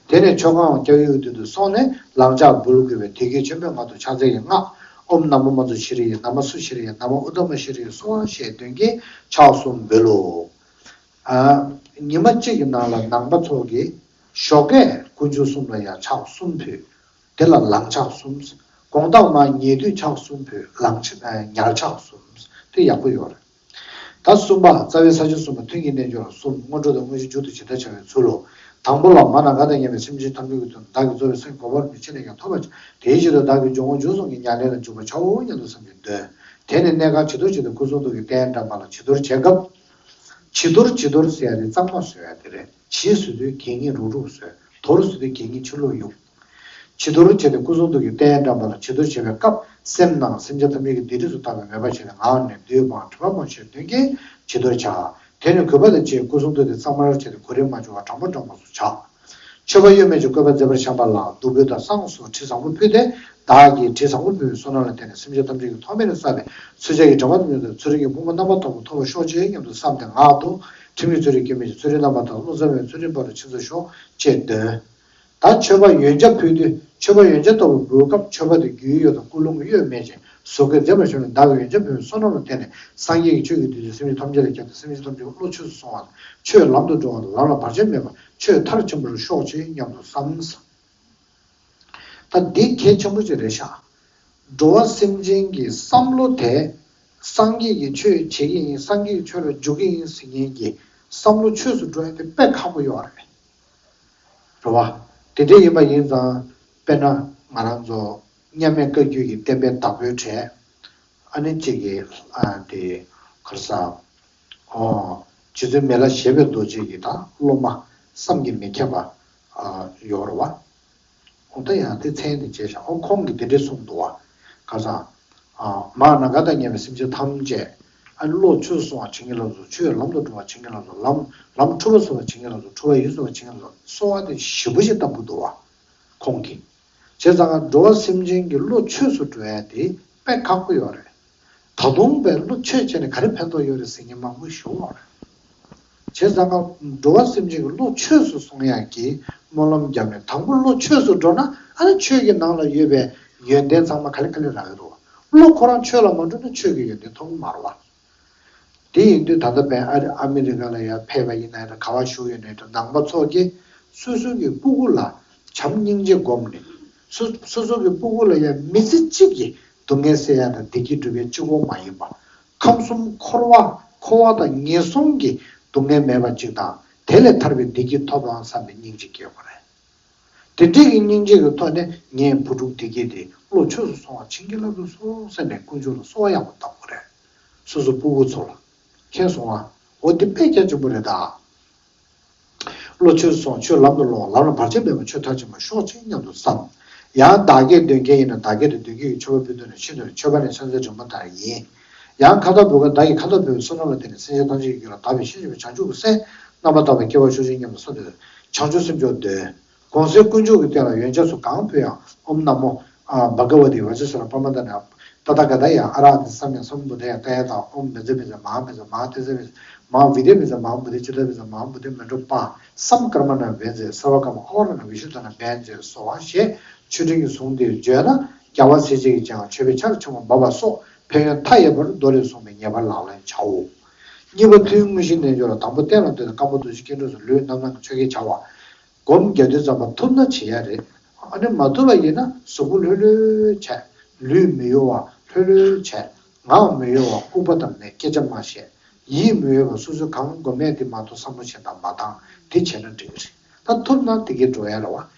བྱ། དེ་ནས་མཆོད་ཁང་ལྕགས་ཡུ་མདུན་དུ་སོང་ནས་ལག་ལྕགས་འབུལ་དགོས་པས་དད་གུས་ཆེན་པོས་ངག་ཏུ་ཕྱག་འཚལ་གྱི་སྔགས་ཨོཾ་ན་མོ་མཉྫུ་ཤྲཱི་ཡེ། ན་མ་སུ་ཤྲཱི་ཡེ། ན་མ་ཨུཏྟ་མ་ཤྲཱི་ཡེ་སྭཱ་ཧཱ་ཞེས་འདོན་གྱིན་ཕྱག་གསུམ་འབུལ་ལོ། ཨ། ཉི་མ་གཅིག་གི་ནང་ལ་ནང་པ་ཚོ་གིས་ཞོགས་ཀས་དཀོན་མཆོག་གསུམ་ལ་ཡང་ཕྱག་གསུམ་ཕུལ། དེ་ལ་ལངས་ཕྱག་གསུམ། དགོང་དག་མར་ཉལ་དུས་ཕྱག་གསུམ་ཕུལ། ལངས་ཕྱག་ཨ། ཉལ་ཕྱག་གསུམ། དེ་ཡག་པོ་ཡོད་རེད། ད་གསུམ་པ་རྩ་བའི་ས་བཅད་གསུམ་པ་ཐུན་གྱི་རྣལ་འབྱོར་གསུམ། སྔོན་འགྲོ་དང་དངོས་གཞི་མཇུག་ཏུ་ཇི་ལྟར་བྱ་བའི་ཚུལ་ལོ། དང་པོ་ལ་མ་ན་ག་དང་མཉམ་པའི་སེམས་ཅན་ཐམས་ཅད་ཀྱི་དོན་དུ་བདག་གིས་རྫོགས་པའི་སངས་རྒྱས་གོ་འཕང་རིན་པོ་ཆེ་ཅི་ནས་ཀྱང་ཐོབ་པར་བྱ། དེའི་ཕྱིར་དུ་བདག་གིས་འཇུག་ངོགས་མཇུག་གསུམ་གྱི་ཉམས་ལེན་ལ་འཇུག་པར་བྱའོ་སྙམ་དུ་བསམ་གྱིས་འདོན། དེ་ནས་གནས་ཁང་བྱི་དོར་བྱེད་དུས་སྐུ་གསུང་ཐུགས་ཀྱི་རྟེན་བཀྲམ་པ་ལ་བྱི་དོར་བྱེད་སྐབས། བྱི་དོར་བྱི་དོར་ཟེར་ཡ་དེ་གཙང་མ་བཟོ་ཡ་དེ་རེད། བྱི་ཟེར་དུས་གད་སྙིགས་རུག་རུག་བཟོས། དོར་ཟེར་དུས་གད་སྙིགས་ཕྱི་ལོགས་གཡུག་བྱི་དོར་བྱས་ཏེ་སྐུ་གསུང་ཐུགས་ཀྱི་རྟེན་བཀྲམ་པ་ལ་བྱི་དོར་བྱེད་པའི་སྐབས་སེམས་ནང་སེམས་ཅན་ཐམས་ཅད་ཀྱི་སྡིག་སྒྲིབ་སུ་དག་པའི་མོས་པ་བྱས་ནས་ངག་ནས་མདུན་དཔང་དྲི་མ་སྤངས་ཞེས་འདོན་གྱིན་བྱི་དོར་བྱ། དེ་ནས་གུས་པ་དང་བཅས་སྐུ་གསུང་ཐུགས་དེ་གཙང་མར་བྱས་ཏེ་གོ་རིམ་མ་འཆུགས་པར་གྲངས་མང་གྲངས་མང་དུ་བྱ། མཆོད་པ་གཡོ་མེད་ཀྱི་བཀོད་པ་མཛད་པར་བཤམས་པ་ལ་བདུག་སྤོས་དང་བསང་སོགས་དྲི་བཟང་པོ་ཕུལ་ཏེ་བདག་གིས་དྲི་བཟང་པོ་ཕུལ་བའི་བསོད་ནམས་ལ་བརྟེན་ནས་སེམས་ཅན་ཐམས་ཅད་ཀྱི་ཐོག་མེད་ནས་བསགས་པའི་ཚུལ་འཆལ་གྱི་དྲི་མ་དང་མཉམ་དུ་ཚུལ་ཁྲིམས་ཀྱི་ཕུང་པོ་རྣམ་པར་དག་པ་ཐོབ་པར་ཤོག་ཅིག་སྙམ་དུ་བསམས་ཏེ་ངག་ཏུ་ཁྲིམས་ཀྱི་ཚུལ་ཁྲིམས་སྐྱོན་མེད་ཀྱི་ཚུལ་ཁྲིམས་རྣམ་པར་དག་པ་བློ་འཚབ་མེད་ཚུལ་ཁྲིམས་སྤངས་ཏེ་ཕྱིན་ཚར་ཤོག་ཅེས་འདོན། ད་མཆོད་པ་ཡོན་ཆབ་ཕུལ་དུས་མཆོད་པ་ཡོན་ཆབ་ལྟ་བུ་འབུལ་སྐབས་མཆོད་པ་དེ་རྒྱུའི་གཡོ་དང་ཀུན་སློང་གི་གཡོ་མེད་ཅིང་བཟོ་བཀོད་མཛད་པར་ཤོག་ནས་བདག་གིས་ཡོན་ཆབ་ཕུལ་བའི་བསོད་ནམས་ལ་བརྟེན་ནས་སངས་རྒྱས་ཀྱི་ཆོས་ཀྱི་བདུད་རྩི་སེམས་ཅན་ཐམས་ཅད་ལ་ཁྱབ་སྟེ་སེམས་ཅན་ཐམས་ཅད་བློ་ཆོས་སུ་སོང་བ་དང་ཆོས་ལམ་དུ་འགྲོ་བ་དང་ལམ་ལ་བར་ཆད་མེད་པ་ཆོས་མཐར་ཕྱིན་པར་ཤོག་ཅིག་སྙམ་དུ་བསམ། ད་འདི་གལ་ཆེན་པོ་ཅིག་རེད་ཤག་འགྲོ་བ་སེམས་ཅན་གྱི་བསམ་བློ་དེ་སངས་རྒྱས་ཀྱི་ཆོས་བྱེད་ཀྱི་ཡིན། སངས་རྒྱས་ཀྱི་ཆོས་ལ་འཇུག་གི་ཡིན་ཟེར་མཁན་གྱི་བསམ་བློ་ཆོས་སུ་འགྲོ་ཡ་དེ་དཔེ་ཁག་པོ་ཡོད་རེད། རེད་བ། དེ་འདྲ་ཡིན་པ་ཡིན་ཙང་དཔེར་ན་ང་རང་ཚོ་མཉམ་མེད་བཀའ་བརྒྱུད་ཀྱི་བསྟན་པའི་བདག་པོའི་གྲས་ཨ་ནི་གཅིག་གི་ཨ་དེ་ག་རེ་ཟ། ཨོ། རྗེ་བཙུན་མི་ལ་ཞེས་པའི་རྡོ་རྗེ་གི་ད་སློབ་མ་བསམ་གྱིས་མི་ཁྱབ་པ་ཨ་ཡོད་རེད་བ། འོ་ད་ཡང་དེ་མཚན་དེ་བྱས་ཤག་འོ་ཁོང་གིས་དེ་འདྲས་གསུངས་འདུག་བ། ག་ས། མར་ནམ་མཁའ་དང་མཉམ་པའི་སེམས་ཅན་ཐམས་ཅད། ཨ་ནི་བློ་ཆོས་སུ་སོང་བ་བྱིན་གྱིས་བརླབ་ཚུལ། ཆོས་ལམ་དུ་འགྲོ་བ་བྱིན་གྱིས་བརླབ་ཚུལ། ལམ་ལམ་འཁྲུལ་པ་སོང་བ་བྱིན་གྱིས་བརླབ་ཚུལ། འཁྲུལ་པ་ཡིན་སོང་བ་བྱིན་གྱིས་བརླབ་ཚུལ། གསོལ་བ་དེ་ཞེ་པོ་ཞིག་བཏབ་ཀྱི་འདུག་བ། ཁོང་གིས། བྱས་ཙང་འགྲོ་བ་སེམས་ཅན་གྱི་བློ་ཆོས་སུ་འགྲོ་ཡ་དེ་དཔེ་ཁག་པོ་ཡོད་རེད། ད་དུང་པའི་བློ་ཆོས་བྱས་ནས་ག་རེ་ཕན་ཐོགས་ཡོད་རེད་ཟེར་མཁན་མང་པོ་ཞིག་ཡོད་རེད། བྱས་ཙང་ཀ་འགྲོ་བ་སེམས་ཅན་གྱི་བློ་ཆོས་སུ་སོང་ཡག་གི་སྨོན་ལམ་བརྒྱབ་ནས། དང་པོ་བློ་ཆོས་སུ་འགྲོ་ན། ཨ་ནི་ཆོས་ཀྱི་ནང་ལ་ཡོད་པའི་ཡོན་ཏན་ཚང་མ་ག་ལེ་ག་ལེ་རག་གི་འདུག་བློ་ཁོ་རང་ཆོས་ལ་མ་འགྲོ་ན་ཆོས་ཀྱི་ཡོན་ཏན་ཐོབ་ཀྱི་མ་རེད་བ། དེ་ཡིན་དུས་ད་ལྟ་བན་ཨ་ཨ་མི་རི་ཀ་ལ་ཡར་ཕེབས་པ་ཡིན་ན་ཡང་འདྲ། ག་བ་བཞུགས་ཡོད་ན་ཡང་འདྲ། ནང་པ་ཚོ་གིས་སོ་སོ་གི་སྤུ་གུ་ལ་བྱམས་སྙིང་རྗེ་བསྒོམས་ནས། སོ་སོ་སོ་གི་སྤུ་གུ་ལ་ཡང་མི་ཚེ་གཅིག་གི་སྡུག་བསྔལ་སེལ་ཡག་དང་བདེ་སྐྱིད་སྒྲུབ་ཡག་གཅིག་པོ་མ་ཡིན་པ། ཁམས་གསུམ་འཁོར་བ་འཁོར་བ་དང་ངན་སོང་གི་སྡུག་བསྔལ་མེད་པ་གཅིག་དང་། དེ་ལས་ཐར་པའི་བདེ་སྐྱིད་ཐོབ་ཐང་བསམ་པའི་སྙིང་རྗེ་སྐྱེ་དགོས་རེད། དེ་འདྲའི་གི་སྙིང་རྗེ་གི་ཐོག་ནས་ངའི་བུ་ཕྲུག་དེ་གས་དེ་བློ་ཆོས་སུ་སོང་བ་བྱིན་གྱིས་བརླབ་ཏུ་གསོལ་ཟེར་ནས་དཀོན་མཆོག་ལ་གསོལ་བ་ཡག་པོ་བཏབ་དགོས་རེད། སོ་སོ་སྤུ་གུ་ཚོ་ལ། མཁྱེན་སོང་ང་། འོ་དེ་དཔེ་རྒྱ་ཆེན་པོ་རེད་ད། བློ་ཆོས་སུ་སོང་ཆོས་ལམ་དུ་སློང་། ལམ་ལ་བར་ཆད་མེད་པར་ཆོས་མཐར་ཕྱིན་པར་ཤོག་ཅིག་སྙམ་དུ་བསམ། ཡང་བདག་བསྐྱེད་འདོན་མཁན་ཡིན་ན་བདག་བསྐྱེད་དུ་འདོན་མཁན་གྱི་མཆོད་པ་ཕུལ་དོན་ནི་ཕྱི་དོན་མཆོད་པ་ནི་ཕྱག་འཚལ་རིམ་པ་ལྟར་ཡིན། ཡང་ཁ་དོག་ཕུལ་མཁན་བདག་གིས་ཁ་དོག་ཕུལ་བའི་བསོད་ནམས་ལ་བརྟེན་ནས་སེམས་ཅན་ཐམས་ཅད་ཀྱི་རྒྱུད་ལ་དག་པའི་ཤེས་བྱ་བྱང་ཆུབ་ཀྱི་སེམས་རྣམ་པར་དག་པ་སྐྱེ་བར་ཤོག་ཅིག་སྙམ་དུ་བསམ་སྟེ། བྱང་ཆུབ་སེམས་མཆོག་འདོན། གོང་གསལ་དཀོན་མཆོག་གི་རྟེན་ལ་ཡོན་ཆབ་སོགས་གང་ཕུལ་ཡང་། ཨོཾ་ན་མོ་བྷ་ག་ཝ་ཏི་བཛྲ་སུ་ར་པྲ་མ་ད་ན་ཏ་ཐཱ་ག་ཏ་ཡ་ཨ་ར་ཧ་ཏི་སམ་ཡ་སམ་བུདྡྷ་ཡ་ཏ་ཡ་ཏ། ཨོཾ་བཛྲ་བཛྲ་མ་ཧཱ་བཛྲ་མ་ཧཱ་ཏེ་ཛ་བཛྲ་མ་ཧཱ་བོ་དྷི་ཙི་ཏ་བཛྲ་མ་ཧཱ་བོ་དྷི་ཙི་ཏ་བཛྲ་མ་ཧཱ་བོ་དྷི་མཎྜོ་པ། སམ་ཀརྨ་ཎ་བཛྲ། སརྦ་ཀརྨ་ཨ་ཝ་ར་ཎ་བི་ཤུདྡྷ་ཎ་བཛྲ་སོགས་ཞེས་མཆོད་སྤྲིན་གྱི་གཟུངས་འདིར་བརྗོད་ན། རྒྱལ་བ་སྲས་བཅས་ཀྱིས་ཀྱང་མཆོད་པའི་ཆར་ཆུ་མོ་འབབ་པ་སོགས་ཕན་ཡོན་མཐའ་ཡས་པར་མདོ་ལས་གསུངས་པས་ངེས་པར་ལག་ལེན་བྱའོ། གཉིས་པ་མཐུ་དངོས་གཞིའི་རྣལ་འབྱོར་ལ། དང་པོ་སྟན་ལ་འདུས་ཏེ་ཀམ་པོ་རྡོ་རྗེ་སྐྱིལ་ཀྲུང་གསུམ་ལུས་རྣམ་སྣང་གི་ཆོ་གས་བྱ་བ། སྒོམ་རྒྱག་དུས་ཙམ་པ་ཐུབ་ན་བྱེད་ཡ་རེད། ཨ་ནི་མ་ཐུབ་པ་ཡིན་ན་གཟུགས་པོ་ལྷོད་ལྷོད་བྱས། ལུས་མི་གཡོ་བ་ལྷོད་ལྷོད་བྱས། ངག་མི་གཡོ་བ་ལྐུགས་པ་དང་མེད་སྐད་ཆ་མ་བཤད། ཡིད་མི་གཡོ་བ་སོ་སོའི་གང་སྒོམ་ཡ་དེ་མ་གཏོགས་བསམ་བློ་གཞན་དག་མ་བཏང་། དེ་བྱས་ན་འགྲིག་གི་རེད། ད་ཐུབ་ན་དེ་གས་འགྲོ་ཡ་རེད་བ།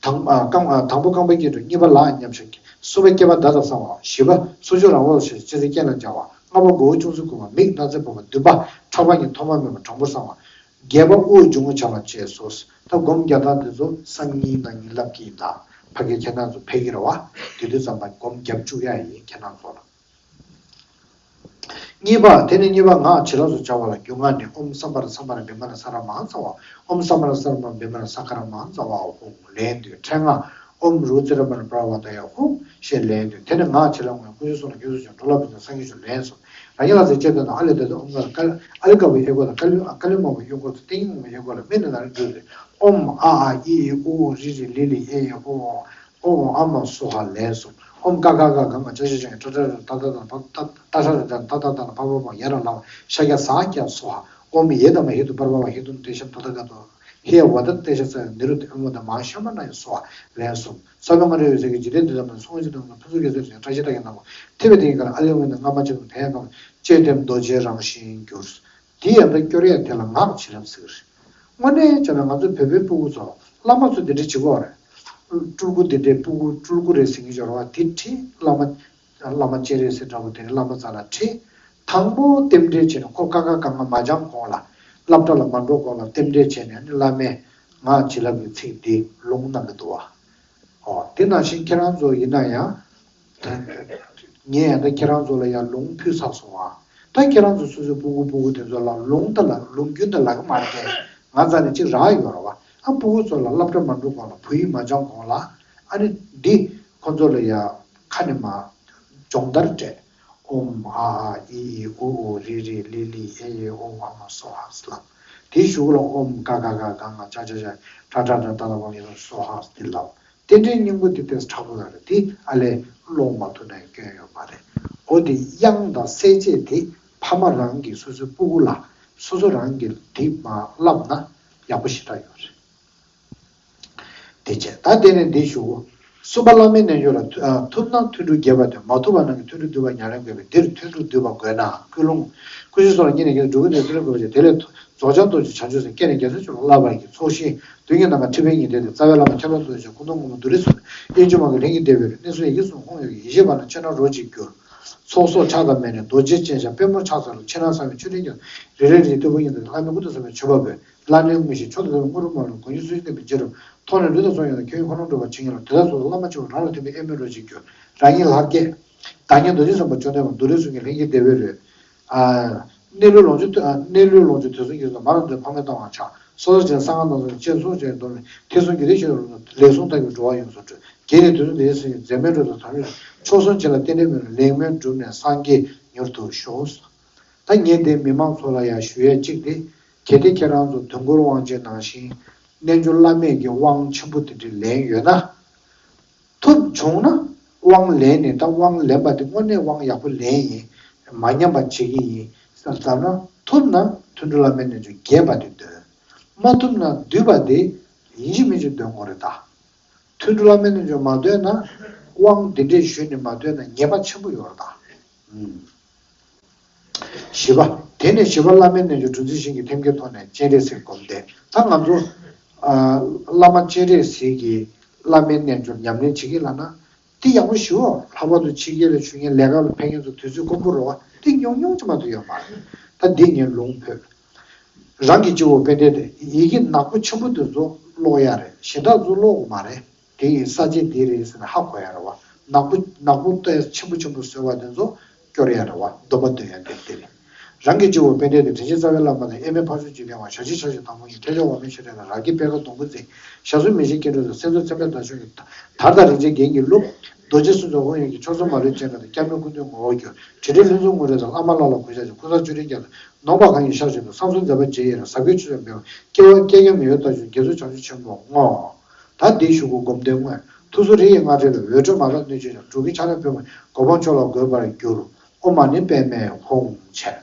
དང་ཨ་རྐང་ཨ་དང་པོ་རྐང་པ་སྐྱིལ་ཀྲུང་། གཉིས་པ་ལག་མཉམ་བཞག་གསུམ་པ་སྐེད་པ་བརྡ་དང་གསང་བ། བཞི་པ་སོར་ཕྱོགས་རང་འོག་ལ་ཕྱེ། ལྕེ་རྩེ་སྐེ་ལ་སྦྱར་བ། ལྔ་པ་མགོ་བོ་ཅུང་ཟད་བསྐུམ་པ། མིག་སྣ་རྩེ་ཕོག་པ། བདུན་པ་ཕྲག་པ་གཉིས་ཐོག་མར་སྨོས་པ། དྲང་པོར་གསང་བ། བརྒྱད་པ་དབུགས་འབྱུང་བ་བྱ་བ་བཅས་སོ། ད་སྒོམ་རྒྱག་སྟངས་དེ་ཚོ་སང་ཉིན་དང་ཉིན་ལབ་ཀྱི་ཡིན་ད། ཕ་གི་ཁྱེད་རང་ཚོ་ཕེབས་ཀྱི་རེད་བ། དེ་དུས་ཙམ་པ་སྒོམ་རྒྱབ་བཅུག་ཡ་ཡིན་ཁྱེད་རང་ཚོ་ལ། གཉིས་པ། དེ་ནས་གཉིས་པ་ངག་བྱིན་རླབས་སུ་སྦྱར་བ་ལ་རྒྱུད་སྔགས་ནི། ཨོཾ་སམྦྷ་ར་སམྦྷ་ར་བི་མ་ན་ས་ར་མ་ཧཱ་ཙ་བ། ཨོཾ་སམྦྷ་ར་སམྦྷ་ར་བི་མ་ན་ས་ཀ་ར་མ་ཧཱ་ཙ་བ་ཧཱུྃ། ལན་བདུན། ཕྲེང་ལྔ། ཨོཾ་རུ་ཙི་ར་མ་ན་པྲ་ཝ་ཏ་ཡ་ཧཱུྃ་ཞེས་ལན་བདུན། དེ་ནས་ངག་བྱིན་རླབས་དངོས་དཀོན་མཆོག་གསུམ་ལ་དངོས་སུ་བྱོན། འགྲོ་ལ་ཕན་ཕྱིར་སངས་རྒྱས་བྱོན། ལན་གསུམ། རང་ཉིད་ལ་ཟེར་བཅས་དོན་དང་། ཨ་ལས་འདས་དང་། ཨོཾ་ཀ་ཀ་ཨ་ལི་ཀ་བུ་ཨེ་ཀོ་དང་། ཀ་ལི་ཀ་ལི་མ་བུ་ཨེ་ཀོ་དང་། ཏིང་ངེ་འོག་མ་ཨེ་ཀོ་ལ་སྨན་ནི་ན་རེ་འབྲུ་རེ། ཨོཾ་ཨ་ཨ་ཨི་ཨི་ཨུ་ཨུ་རི་རི་ལི་ལི་ཨེ་ཨེ་ཨོ་ཨོ། ཨོཾ་ཨ་མ་སྭཱ་ཧཱ། ལན་གསུམ། ཨོཾ་ཀ་ཀ་ག་ག་ང་ཅ་ཤ་ཅང་ཏྲ་ཏྲ་ར་ཏ་ཏ་ཏ་ཏ་ཏ་ཤ་ར་ཏ་ཏ་ཏ་ཏ་ན་པ་པ་པ་ཡ་ར་ལ་བ་ཤ་ཀྱ་ས་ཀྱ་སྭཱ་ཧཱ། ཨོཾ་ཡེ་དྷ་མ་ཧེ་ཏུ་པར་བ་བ་ཧེ་ཏུ་ན་ཏེ་ཤམ་ཏ་ཐཱ་ག་ཏོ། ཧེ་ཡ་བ་དན་ཏེ་ཤ་ས་ཡ་ནི་རུ་ཏེ་ཨ་མོ་དྷ་མ་ཧ་ཤ་མ་ན་ཡ་སྭཱ་ཧཱ། ལན་གསུམ། ས་བོན་ལྔ་སྤྲོས་འོད་ཟེར་གྱིས་འཇིག་རྟེན་འདི་དག་ནི། སྲུང་བརྩི་དང་ཕུན་ཚོགས་རྒྱ་མཚོའི་རིན་ཆེན་བཀྲ་ཤིས་རྟགས་ཀྱི་སྣང་བ། ཐིམ་པས་དེ་ཉིད་ཀ་ལ་ཨ་ལི་ཨོ་ན་ང་མ་ཅི་དང་དེ་ཡང་གང་། ཅེས་བསྟིམ་རྡོ་རྗེའི་རང་བཞིན་གྱུར། དེ་ཡང་ད་སྐྱོར་ཡ་དེ་ལ་ངག་བྱིན་རླབས་ཟེར་གི་རེད། དངོས་གནས་བྱས་ན་ང་ཚོ་བོད་པའི་སྤུ་གུ་ཚོ་བླ་མ་ཚོ་འདི་འདྲ་བྱེད་ཀྱི་ཡོད་རེད། སྤྲུལ་སྐུ་འདི་འདྲའི་སྤུ་གུ་སྤྲུལ་སྐུ་རེད་ཟེར་གྱི་ཡོད་རེད་བ། དེ་ཁྲིད་བླ་མ། བླ་མ་སྤྱན་རས་གཟིགས་འདྲ་པོ་དེ་འདྲའི་བླ་མ་རྩ་ལ་ཁྲིད། དང་པོ་རྟེན་འབྲེལ་བྱས་ནས་ཁོ་ཀ་ཁ་ག་ང་མ་སྦྱང་གོང་ལ། སློབ་གྲྭ་ལ་མ་འགྲོ་གོང་ལ་རྟེན་འབྲེལ་བྱས་ནས་ནི་བླ་མས་ངག་བྱིན་རླབས་ཀྱི་ཚིག་འདི་ལུང་གནང་གི་འདུག་བ། ཨོ། དེ་ནང་བཞིན་ཁྱེད་རང་ཚོ་ཡིན་ན་ཡང་། ངས་ད་ཁྱེད་རང་ཚོ་ལ་ཡང་ལུང་ཕུལ་ཚར་སོང་ཨ། ད་ཁྱེད་རང་ཚོ་སོ་སོའི་སྤུ་གུ་སྤུ་གུ་དེ་ཚོ་ལ་ལུང་ད་ལ་ལུང་རྒྱུན་ད་ལབ་ཀྱི་མ་རེད་དེ། ང་རྩ་ནས་གཅིག་རག་ཡོད་རེད་བ། ཨ་སྤུ་གུ་ཚོ་ལ་སློབ་གྲྭ་མ་འགྲོ་གོང་ལ་བོད་ཡིག་མ་སྦྱང་གོང་ལ། ཨ་ནི་འདི་ཁོ་ཚོ་ལ་ཡ་ཁ་ནས་མ་སྦྱོང་བརྡར་སྤྲད། ཨོཾ་ཨ་ཨ་ཨི་ཨི་ཨུ་ཨུ་རི་རི་ལི་ལི་ཨེ་ཨེ་ཨོ་ཨོ་ཨ་མ་སྭཱ་ཧཱ་ལབ། དེའི་གཞུག་ལ་ཨོཾ་ཀ་ཀ་ག་ག་ང་ཅ་ཅ་ཤ་ཏྲ་ཏྲ་ཏ་ཏ་ལ་བ་ཡ་སྭཱ་ཧཱ་འདི་ལབ། རྟེན་འབྲེལ་སྙིང་པོ་འདི་ཏོག་ཙམ་དྲག་པོ་ཡོད་རེད། དེ་ཨ་ལས་ཀློག་མ་ཐུབ་ན་ཡང་སྐྱོན་ཡོད་མ་རེད། འོ་དེ་དབྱངས་དང་གསལ་བྱེད་དེ་ཕ་མ་རང་གིས་སོ་སོའི་སྤུ་གུ་ལ་སོ་སོ་རང་གིས་དེ་མ་བསླབས་ན་ཡག་པོ་ཞེ་དྲག་ཡོད་རེད། དེ་བྱས་ད་དེ་ནས་འདི་ཞུ། གསུམ་པ་བླ་མའི་རྣལ་འབྱོར་ལ། ཨ་ཐུབ་ན་ཐུན་དྲུག་རྒྱས་པ་སྟོན། མ་ཐུབ་པ་རྣམས་ཀྱིས་ཐུན་དྲུག་བསྡུས་པ་ཉམས་ལེན་དགོས་པས། འདིར་ཐུན་དྲུག་བསྡུས་པ་དགོས་ན། ཀུན་སློང་། ཀུན་གཞི་སོགས་ལ་བསྙེན་ནས་རྒྱལ་སྲས་སྒྲུབ་པའི་ཐུན་དྲུག་དགོས་པ་བྱས། དེ་ལས་རྫོགས་བྱང་རྡོ་རྗེ་བྱང་ཆུབ་སེམས། སྐྱེས་ནས་རྒྱལ་སྲས་མཆོག་ལ་བསླབ་པར་བགྱི། ཚོགས་ཞིང་དུས་ཀྱི་ནམ་མཁའ་འཁྲིལ་བའི་ཉི་ཟླ་དེར། རྩ་བའི་བླ་མ་ཁྱབ་བདག་རྡོ་རྗེ་འཆང་། སྐུ་གདུང་དངོས་པོ་བདུད་རིགས་སུ་མེད། དབྱེན་བཅུ་མ་གི་ལྷན་སྐྱེས་བདེ་བའི་རོ། གནས་གསུམ་ཡི་གེ་གསུམ་ཁོངས་ཡོད་ཀྱི། ཡེ་ཤེས་པ་ན་ཕྱི་ནང་རོ་གཅིག་གྱུར། ཚོགས་གསོག་ཕྱག་དང་སྨན་ནི་རྡོ་རྗེ་ཅན་ཞབས། པད་མོ་ཕྱག་འཚལ་ལོ། ཕྱི་ནང་གསང་བའི་མཆོད་སྤྲིན་ཀྱང་། རེ་རེ་རེའི་སྟོབས་ཀྱིས་ཉིད་དུ་བླ་མའི་སྐུ་དང་འཚམས་པའི་མཆོད་པ་འབུལ། བླ་ནི་དངོས་གཞི་མཆོག་ཏུ་གསལ་བའི་དངོས་གྲུབ་མ་ལུས། མགོན་ཡུལ་སུ་ཞིག་བསྟན་པའི་རྗེས་སུ་མཐོང་ནས་ལུས་དང་ཕྱོགས་ཡོངས་ལ། ཁྱོད་ཡི་ཁོ་ནར་འགྲོ་བར་བྱིན་གྱིས་རློབས། དེ་དག་སོགས་ལ་བླ་མ་མཆོད་པ་རང་ལ་ཐིམ་པས་ཨེ་མོའི་རོ་གཅིག་གྱུར། རང་ཉིད་ལྷར་བསྐྱེད། བདག་ཉིད་རྡོ་རྗེ་སེམས་དཔའ་བཅོམ་ལྡན་འདས་མདོ་རིགས་གསུམ་གྱི་ལྷན་སྐྱེས་བདེ་བའི་རོས། ཨ། གནས་ལུས་ལོངས་སྤྱོད་ཨ། གནས་ལུས་ལོངས་སྤྱོད་དུས་གསུམ་གྱི་བཟོ་མ་རུངས་དོན་ཕ་མས་གཏོང་བར་བྱ། སོ་སོར་བྱས་ན་གསང་སྔགས་རྣམ་གསུམ་སྤྱན་ཟུང་བཅས་འདོར་མི་ཐེག་གསུམ་གྱི་དེ་ཤེས་རབ་ལུགས་ལས་གསུམ་དག་གིས་འགྲོ་བ་ཡོངས་སུ་སྒྲོལ། རྒྱས་ནས་དུས་གསུམ་བདེ་གཤེགས་སེམས་ཀྱི་མཛད་མའི་འགྲོ་དང་དམ་ཆོས་མཆོག་གསུམ་རྗེ་ལ་རྟེན་འབྲེལ་མེད་རུང་ལེགས་སྨོན་གྲུབ་ནས་སངས་རྒྱས་མྱུར་དུ་ཤོག་ད་ངས་འདིར་མི་མང་ཚོ་ལ་ཡང་ཞུ་ཡས་གཅིག་སྟེ། གལ་ཏེ་ཁྱེད་རང་ཚོ་དུས་འཁོར་དབང་ཆེན་ནང་བཞིན་རྣལ་འབྱོར་བླ་མེད་ཀྱི་དབང་ཆེན་པོ་དེ་འདྲ་ལེན་ཡོད་ན། ཐུབ་བྱུང་ན་དབང་ལེན་ནས་ད་དབང་ལེན་པ་དེ་དངོས་གནས་དབང་ཡག་པོ་ལེན་ཡིན། མ་ཉམས་པ་བྱེད་ཀྱི་ཡིན་བསམ་ན། ཐུབ་ན་ཐུན་དྲུག་བླ་མའི་རྣལ་འབྱོར་རྒྱས་པ་དེ་འདོན། མ་ཐུབ་ན་བསྡུས་པ་དེ་ཡིན་གཅིག་མིན་གཅིག་འདོན་དགོས་རེད་ད། ཐུན་དྲུག་བླ་མའི་རྣལ་འབྱོར་མ་འདོན་ན། དབང་འདི་འདྲས་ཞུས་ནས་མ་འདོན་ན་ཉེས་པ་ཆེན་པོ་ཡོད་རེད་ད། ཨུམ། བཞི་པ། དེ་ནས་བཞི་པ་བླ་མའི་རྣལ་འབྱོར་གྲུ་འཛིན་ཞིང་གི་ཐེམ་སྐས་ཐོག་ནས་སྤྱན་རས་གཟིགས་སྒོམ་བཟླས། ད་ང་ཚོ་ཨ། བླ་མ་སྤྱན་རས་གཟིགས་ཀྱི་བླ་མའི་རྣལ་འབྱོར་ཉམས་ལེན་བྱེད་ཀྱི་ལབ་ན། འདི་ཡག་པོ་ཞུ། ལྷག་པར་དུ་ཕྱི་རྒྱལ་ལ་བཞུགས་མཁན་ལས་ཀ་ལ་ཕེབས་མཁན་ཚོ་དུས་ཚོད་དཀོན་པོ་རེད་བ། འདི་ཉུང་ཉུང་ཅིག་མ་གཏོགས་ཡོད་མ་རེད། ད་འདི་ངས་ལུང་ཕུལ། རང་གི་སྤྱི་བོ་པད་ཟླའི་སྟེང་ཡི་གེ་ནག་པོ་ཆེན་པོ་དེ་ཚོ་ཀློག་ཡ་རེད། གཞན་དག་ཚོ་ཀློག་དགོས་མ་རེད། དེ་ཡི་ས་བཅད་འདི་རེད་ཟེར་ནས་ཧ་གོ་ཡ་རེད་བ། ནག་པོ་ནག་པོ་ཏོག་ཙམ་ཆེན་པོ་ཆེན་པོ་བཟོས་པ་དེ་ཚོ་སྐྱོར་ཡ་རེད་བ། སྡོམ་པ་འདོན་ཡ་དེ་དེ་རེད། རང་གི་སྤྱི་བོ་པད་ཟླའི་སྟེང་དྲིན་ཅན་རྩ་བའི་བླ་མ་དང་། དབྱེར་མེད་འཕགས་མཆོག་འཇིག་རྟེན་དབང་། ཞལ་གཅིག་ཕྱག་བཞི་དམ་པ་ཉིད། ཐེག་མཆོག་འོག་མིན་ཤེས་རབ་དང་། རབ་ཀྱི་པད་དཀར་སྡོང་པོའི་རྩེ། ཞབས་སུ་མི་ཕྱེད་སྐྱེ་འགྲོའི་མཚོ། སེམས་ཙམ་མཚན་མེད་བདག་མཆོག་གི། དར་དང་རིན་ཆེན་རྒྱན་གྱིས་བཀླུབས། རྡོ་རྗེ་གསུང་རྩོམ་དབང་ཡོད་ཀྱི། མཆོག་གསུམ་མ་ལུས་སྤྱན་རས་གཟིགས། སྐྱབས་གནས་སྐུ་མདུན་ངོ་བོར་གྱུར། དྲིལ་བསྒྲད་ལྷུན་འཛོམས་ངུར་སྒྲ་དང་། བླ་མ་ལ་ལ་གུས་ཕྱག་བྱ། ཀུན་བཟང་བཅུ་དྲུག་རྒྱལ་དང་། ནོངས་པ་གང་ཡིན་བཤགས་བཞིན་དུ། གསང་གསུམ་མཛད་པ་རྗེས་ཡི་རང་། ཟབ་རྒྱས་ཆོས་ཀྱང་འབེལ་བ། སྐྱེ་བ་སྐྱེ་རྒྱུ་མི་འོང་ལྟ་བཞིན། དགེ་ཚུལ་བྱང་ཆུབ་ཆེན་པོར་བསྔོ། ད་འདི་ཞུ་དགོས། སྒོམ་དོན་དངོས། ཐུགས་སུ་རི་ཡི་རྔ་སྒྲས་ལ། འོད་འཕྲོས་མ་ལྷག་སྣོད་བཅུད་ཀྱང་། འགྲོ་ཀུན་ཕྱག་ལེན་ཕུལ་བ་ཡིས། གོ་འཕང་མཆོག་ལ་འགོད་པར་འགྱུར། ཨོཾ་མ་ཎི་པདྨེ་ཧཱུྃ་བྱས།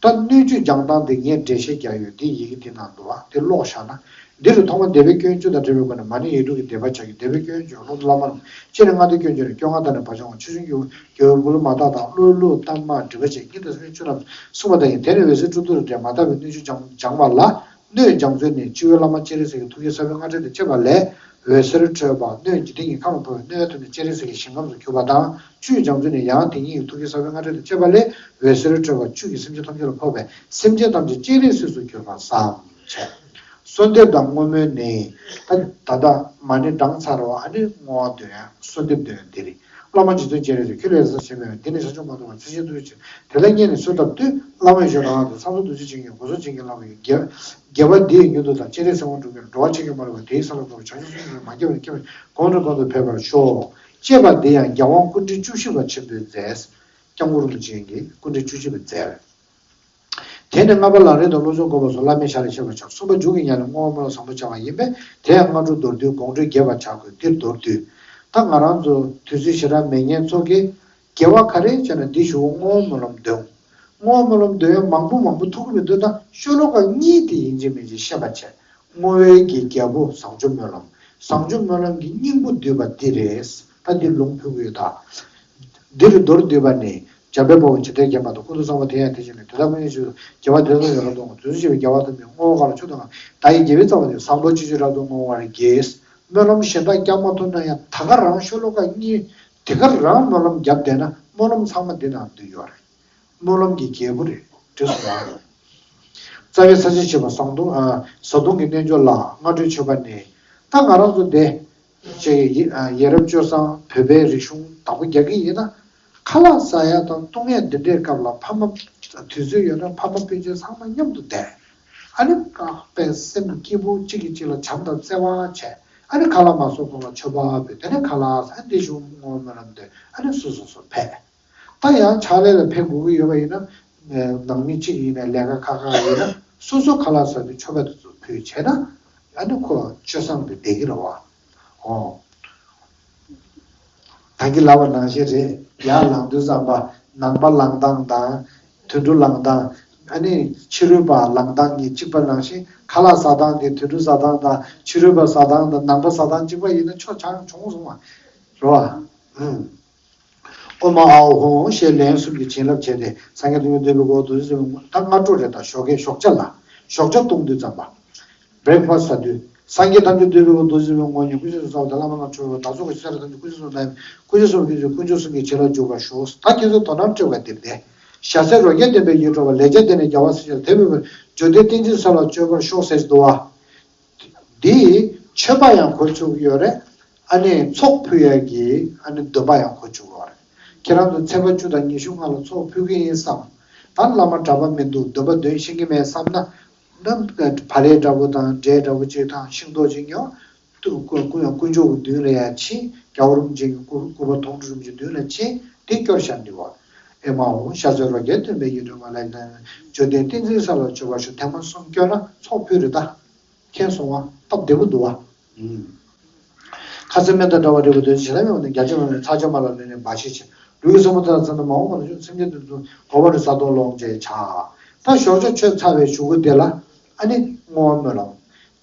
ད་སྣོད་བཅུད་སྦྱང་སྟངས་འདི་ངས་འགྲེལ་བཤད་རྒྱག་ཡོད། འདི་ཡི་གེ་འདི་ནང་འདུག་བ། དེ་ཀློག་བཞག་ན། འདི་རུ་ཐོག་མར་བཟླས་པའི་སྐྱོན་བཅུ་དང་བྲལ་བའི་སྒོ་ནས་མ་ཎི་ཡིག་དྲུག་གི་བཟླས་པ་བྱ་རྒྱུ། བཟླས་པའི་སྐྱོན་བཅུ། རླུང་རྟ་བླ་མ་རྣམས། སྤྱིར་རྔ་སྟོད་སྐྱོན་བརྗོད་ནས། སྐྱོ་ལྔ་དང་ནི་བར་ཆད་སྤངས། ཆུ་སྲིན་རྒྱལ་པོ་རྒྱལ་པོའི་མགུལ་ལུ་མ་དག་དང་། གློ་ལུ་གཏའ་མ་སྒྲིབ་པ་བཅས་ཉིད་དང་སེམས་ཅན་བཅུ་རྣམས་སྲུང་བ་དང་ཡི། དེ་ནས་འོད་ཟེར་སྤྲོ་བསྡུ་དང་འབྲེལ་མ་དག་པའི་སྣོད་བཅུད་སྦྱང་སྦྱང་བ་ལ། སྣོད་སྦྱང་ཚུལ་ནི། སྤྱི་བོའི་བླ་མ་སྤྱན་རས་གཟིགས་ཀྱི་ཐུགས་ཀའི་ས་བོན་རྔ་སྒྲ་དང་བཅས་པ་ལས་འོད་ཟེར་འཕྲོས་པ། སྣོད་འཇིག་རྟེན་གྱི་ཁམས་ལ་ཕོག་པས་སྣོད་ཐིམ་ནས་སྤྱན་རས་གཟིགས་ཀྱི་ཞིང་ཁམས་སུ་གྱུར་པ་དང་། བཅུད་སྦྱང་ཚུལ་ནི། ཡང་དེ་ཉིད་ཀྱི་ཐུགས་ཀའི་ས་བོན་རྔ་སྒྲ་དང་བཅས་པ་ལས་འོད་ཟེར་འཕྲོས་པ་བཅུད་ཀྱིས་སེམས་ཅན་ཐམས་ཅད་ལ་ཕོག་པས། སེམས་ཅན་ཐམས་ཅད་སྤྱན་རས་གཟིགས་སུ་གྱུར་པར་བསམ་བྱས། གསོལ་འདེབས་དང་བསྔོ་སྨོན་ནི། ད་ད་ལྟ་མ་ཎི་བགྲངས་ཚར་བ། ཨ་ནི་བསྔོ་བ་འདོན་ཡ། གསོལ་འདེབས་འདོན་ཡ་འདི་རེད། བླ་མ་རྗེ་བཙུན་སྤྱན་རས་གཟིགས། ཁྱོད་ལས་ས་ཆེན་མེད་པ། འདི་ནི་ས་ཕྱོགས་མ་ཐུབ་པ། ཚིག་ཆེན་ཐུགས་རྗེ་ཆེ། དེ་ལ་མཉེས་ནས་གསོལ་བཏབ་དུས། བླ་མ་ཡེ་ཤེས་རང་དབང་དང་། ཚངས་པ་རྡོ་རྗེ་འཆང་གི་གོ་ཟོ་བྱིན་གྱིས་བརླབས་པའི་རྒྱལ་རྒྱལ་བ་འདི་ཡི་མྱུར་དུ་བདག་སྤྱན་རས་གཟིགས་དབང་འགྲུབ་ཀྱིས། འགྲོ་བ་ཆོས་ཀྱི་དམག་རུ་ཁག་དེའི་ས་ལ་བཀོད་པའི་བྱང་ཆུབ་སེམས་དཔའི་མ་སྐྱེས་པ་ནས་སྐྱེས་པ་གོང་ནས་གོང་དུ་འཕེལ་བར་ཤོག་ཅེས་པ་འདི་ཡང་རྒྱལ་དབང་སྐུ་ཕྲེང་བཅུ་བཞི་པ་ཆེན་པོས་མཛད། སྐྱབས་མགོན་རིན་པོ་ཆེ་གིས་སྐུ་ཕྲེང་བཅུ་བཞི་པས་མཛད། དེ་ནས་ལྔ་པ་ལམ་རིམ་དང་བློ་སྦྱོང་བསྒོམ་པ་སོགས་བླ་མའི་ཞལ་ལས་ཤེས་པར་བྱ། གསུམ་པ་མཇུག་གི་ཉམས་ལེན་བསྔོ་བ་སྨོན་ལམ་བཟང་པོ་བྱ་བ་ཡིན་པས། དེ་ཡང་སྔ་དྲོ་མདོར་བསྡུས། དགོང་དྲོའི་རྒྱས་པར་བྱ་དགོས། འདིར་མདོར་བསྡུས། ད་ང་རང་ཚོ་དུས་ཚོད་ཞེ་དྲག་མེད་མཁན་ཚོ་གིས་དགེ་བ་ག་རེ་བྱས་ན་འདི་ཞུ། བསྔོ་བ་སྨོན་ལམ་འདོན། བསྔོ་བ་སྨོན་ལམ་འདོན་ཡ་མང་པོ་མང་པོ་ཐུག་གི་མི་འདུག་ད་ཤོ་ལོ་ཀ་གཉིས་དེ་ཡིན་གཅིག་མིན་གཅིག་ཤེས་པ་བྱས། བསྔོ་བའི་གི་རྒྱལ་པོ་བཟང་སྤྱོད་སྨོན་ལམ། བཟང་སྤྱོད་སྨོན་ལམ་གྱི་སྙིང་པོ་བསྡུས་པ་འདི་རེད། ད་འདི་ལུང་ཕུལ་གྱི་ཡོད་ད། འདི་རུ་མདོར་བསྡུས་པ་ནི། འཇམ་དཔལ་དཔའ་བོས་ཇི་ལྟར་མཁྱེན་པ་དང་། ཀུན་ཏུ་བཟང་པོ་དེ་ཡང་དེ་བཞིན་ནོ། དེ་དག་ཀུན་གྱི་རྗེས་སུ་དགེ་བ་དེ་ཚོ་ཡང་རབ་ཏུ་བསྔོ། དུས་གསུམ་གཤེགས་པའི་རྒྱལ་བ་ཐམས་ཅད་བསྔོ་བ་གང་ལ་མཆོག་ཏུ་བསྔགས། བདག་ཡིད་དགྱེས་པའི་རྩ་བ་ནི། བཟང་པོ་སྤྱོད་ཕྱིར་རབ་ཏུ་བསྔོ་བར་བགྱི། སྨོན་ལམ་གཞན་དག་བསྐྱར་མ་ཐུབ་ན་ཡང་ད་ག་རང་ཤོ་ལོ་ཀ་གཉིས་དེ་ག་རང་སྨོན་ལམ་བརྒྱབ་བསྡད་ན་སྨོན་ལམ་ཚང་མ་འདི་ནང་འདུས་ཡོད་རེད། སྨོན་ལམ་གྱི་རྒྱལ་པོ་རེད། འགྲིག་སོང་ང་། རྩ་བའི་ས་བཅད་ཕྱེད་པ་བཟང་སྟོང་ཨ། བཟའ་བཏུང་གི་རྣལ་འབྱོར་ལ། སྔ་དྲོའི་མཆོད་པ་ནི། ད་ང་རང་ཚོ་འདི་ཅེས་ཡི་ཨ། ཡ་རབས་སྤྱོད་བཟང་བོད་པའི་རིག་གཞུང་བདག་པོ་རྒྱག་གི་ཡིན་ན། ཁ་ལག་ཟ་ཡ་དང་བཏུང་ཡ་འདི་འདྲའི་སྐབས་ལ་ཕ་མ་དུས་ཚོད་ཡོད་ན་ཕ་མ་སྤུན་མཆེད་ཚང་མ་མཉམ་དུ་བསྡད། ཨ་ནི་བཀག་པའི་སེམས་སྐྱིད་པོ་གཅིག་གིས་གཅིག་ལ་བྱམས་དང་བརྩེ་བ་བྱས། ཨ་ནི་ཁ་ལག་མ་ཟ་གོང་ལ་མཆོད་པ་ཕུལ། དེ་ནས་ཁ་ལག་ཟ། འདི་ཞུ་བསྔོ་སྨོན་ལམ་འདོན། ཨ་ནི་སོ་སོ་སོ་ཕེབས། ད་ཡང་ཕྱག་ལས་ལ་ཕེབས་དགོས་ཀྱི་ཡོད་པ་ཡིན་ན། ནང་མི་གཅིག་ཡིན་ན་ལས་ཀ་ཁག་ཁག་ཡིན་ན་སོ་སོ་ཁ་ལག་ཟ་དུས་མཆོད་པ་དེ་ཚོ་ཕུལ་བྱས་ན། ཨ་ནི་ཁོ་སྤྱོད་བཟང་དེ་བསྡད་ཀྱི་རེད་བ། ཨོ། ད་གིན་ལབ་པ་ནང་བཞིན་རེད། ཡར་ལངས་དུས་ཙམ་པ་ནང་པ་ལངས་སྟངས་དང་། དུད་འགྲོ་ལངས་སྟངས། ཨ་ནི་ཕྱི་རོལ་པ་ལངས་སྟངས་གཉིས་གཅིག་པ་ནང་བཞིན། ཁ་ལག་ཟ་སྟངས་དེ་དུད་འགྲོ་ཟ་སྟངས་དང་ཕྱི་རོལ་པ་ཟ་སྟངས་དང་ནང་པ་ཟ་སྟངས་གཅིག་པ་ཡིན་ན་ཆོག་ཆང་བྱུང་སོང་བ་རེད་བ། ཨུམ། ཨོཾ་ཨཱཿཧཱུྃ་ཞེས་ལན་གསུམ་གྱི་བྱིན་རླབས་བྱས་ཏེ། སངས་རྒྱས་ཐམས་ཅད་འདུས་པའི་སྐུ། རྡོ་རྗེ་སེམས་དཔའི། ད་སྔ་དྲོ་རེད། ད་ཞོགས་ཀས་ཞོགས་ཇ་ལ། ཞོགས་ཇ་བཏུང་དུས་ཙམ་པ། བྷི་རེག་ཕ་སི་ཟ་དུས། སངས་རྒྱས་ཐམས་ཅད་འདུས་པའི་སྐུ། རྡོ་རྗེ་སེམས་དཔའི་དངོས་གཉེན། ཀུན་མཁྱེན་ཀུན་ཟབ་ལྷ་མོ་ལ་མཆོད་པ། བདག་སོགས་ཀྱི་སེམས་ཅན་ཐམས་ཅད་ཀུན་གཞི་བསོད་ནམས། ཀུན་གཞི་བསོད་ནམས་ཀྱི་ཚུལ་ཀུན་མཆོག་གསུམ་གྱི་བྱིན་རླབས་འཇུག་པར་ཤོག་ད་ཁྱེད་ཚོ་དོ་སྣང་སྤྲོད་པ་འདིར་བསྡད། ཞྭ་སེར་རོ་བརྒྱ་ལྡན་པའི་ཡིད་འཕྲོག་པ། ལེགས་སྦྱར་སྡེ་ནས་རྒྱལ་བ་སྲས་ཀྱི་དེ་བོས་པའི་བརྗོད་བདེ་བསྟན་འཛིན་ས་ལ་སྤྱོད་པར་ཤོག་ཟེར་གྱི་འདུག་བ། འདིས་མཆོད་པ་ཡང་གོ་ཆོག་གི་ཡོད་རེད། ཨ་ནི་ཚོགས་ཕུལ་ཡག་གི་ཨ་ནི་འདོན་པ་ཡང་གོ་ཆོག་གི་ཡོད་རེད། ཁྱེད་རང་ཚོ་ཚེས་པ་བཅུ་དང་ཉི་ཤུ་སྔ་ལ་ཚོགས་ཕུལ་གྱི་ཡིན་བསམ། ད་བླ་མ་གྲྭ་པ་མི་འདུག་འདོན་པ་འདོན་ཤེས་ཀྱི་མེད་བསམ་ན། ནམ་བག་ལེབ་འདྲ་པོ་དང་འབྲས་འདྲ་པོ་གཅིག་དང་ཤིང་ཏོག་གཅིག་ཉོ། དཀོན་མཆོག་གི་མདུན་ལ་ཡང་ཕྱིན། རྒྱལ་བ་རིན་པོ་ཆེ་གི་སྐུ་པར་མཐོང་གྲོལ་རིན་པོ་ཆེའི་མདུན་ལ་ཕྱིན། དེ་སྐྱོར་བཞག་འདི་བ། ཨེ་མ་ཧོ། ཤ་ཟོས་རོ་བརྒྱ་སྟོན་པའི་ཡིད་སྤྲུལ་མ་ལ་ཡི་དང་། བརྗོད་ལྡན་ཏིང་འཛིན་ས་ལ་མཆོད་པ་ཞུ། ཐེངས་མ་གསུམ་སྐྱོར་ན་ཚོགས་ཕུལ་རེད་ད། མཁྱེན་སོང་བ། སྟབས་བདེ་པོ་འདུག་བ། ཁ་ཟས་སྨན་དང་འདྲ་བ་རིགས་པ་འདོད་ཅེས་བྱ་ལ་མེད་པ་ནི། རྒྱ་ཆེ་མ་ལ་ནི་ཚ་ཆེ་མ་ལ་ནི་ནི་འབའ་ཞིག་ཆེ། ལུས་ཀྱི་སེན་མོ་ཐག་ཚ་ན་མ་འོངས་པ་ན་ཆུ། སེམས་ཅན་དོན་དུ་གོ་བ་རི་ས་དོང་ལོངས་བྱས་བྱ། ད་ཞོགས་ཇ་མཆོད་ཚར་བའི་གཞུག་གུ་དེ་ལ་ཨ་ནི་བསྔོ་བ་སྨོན་ལམ།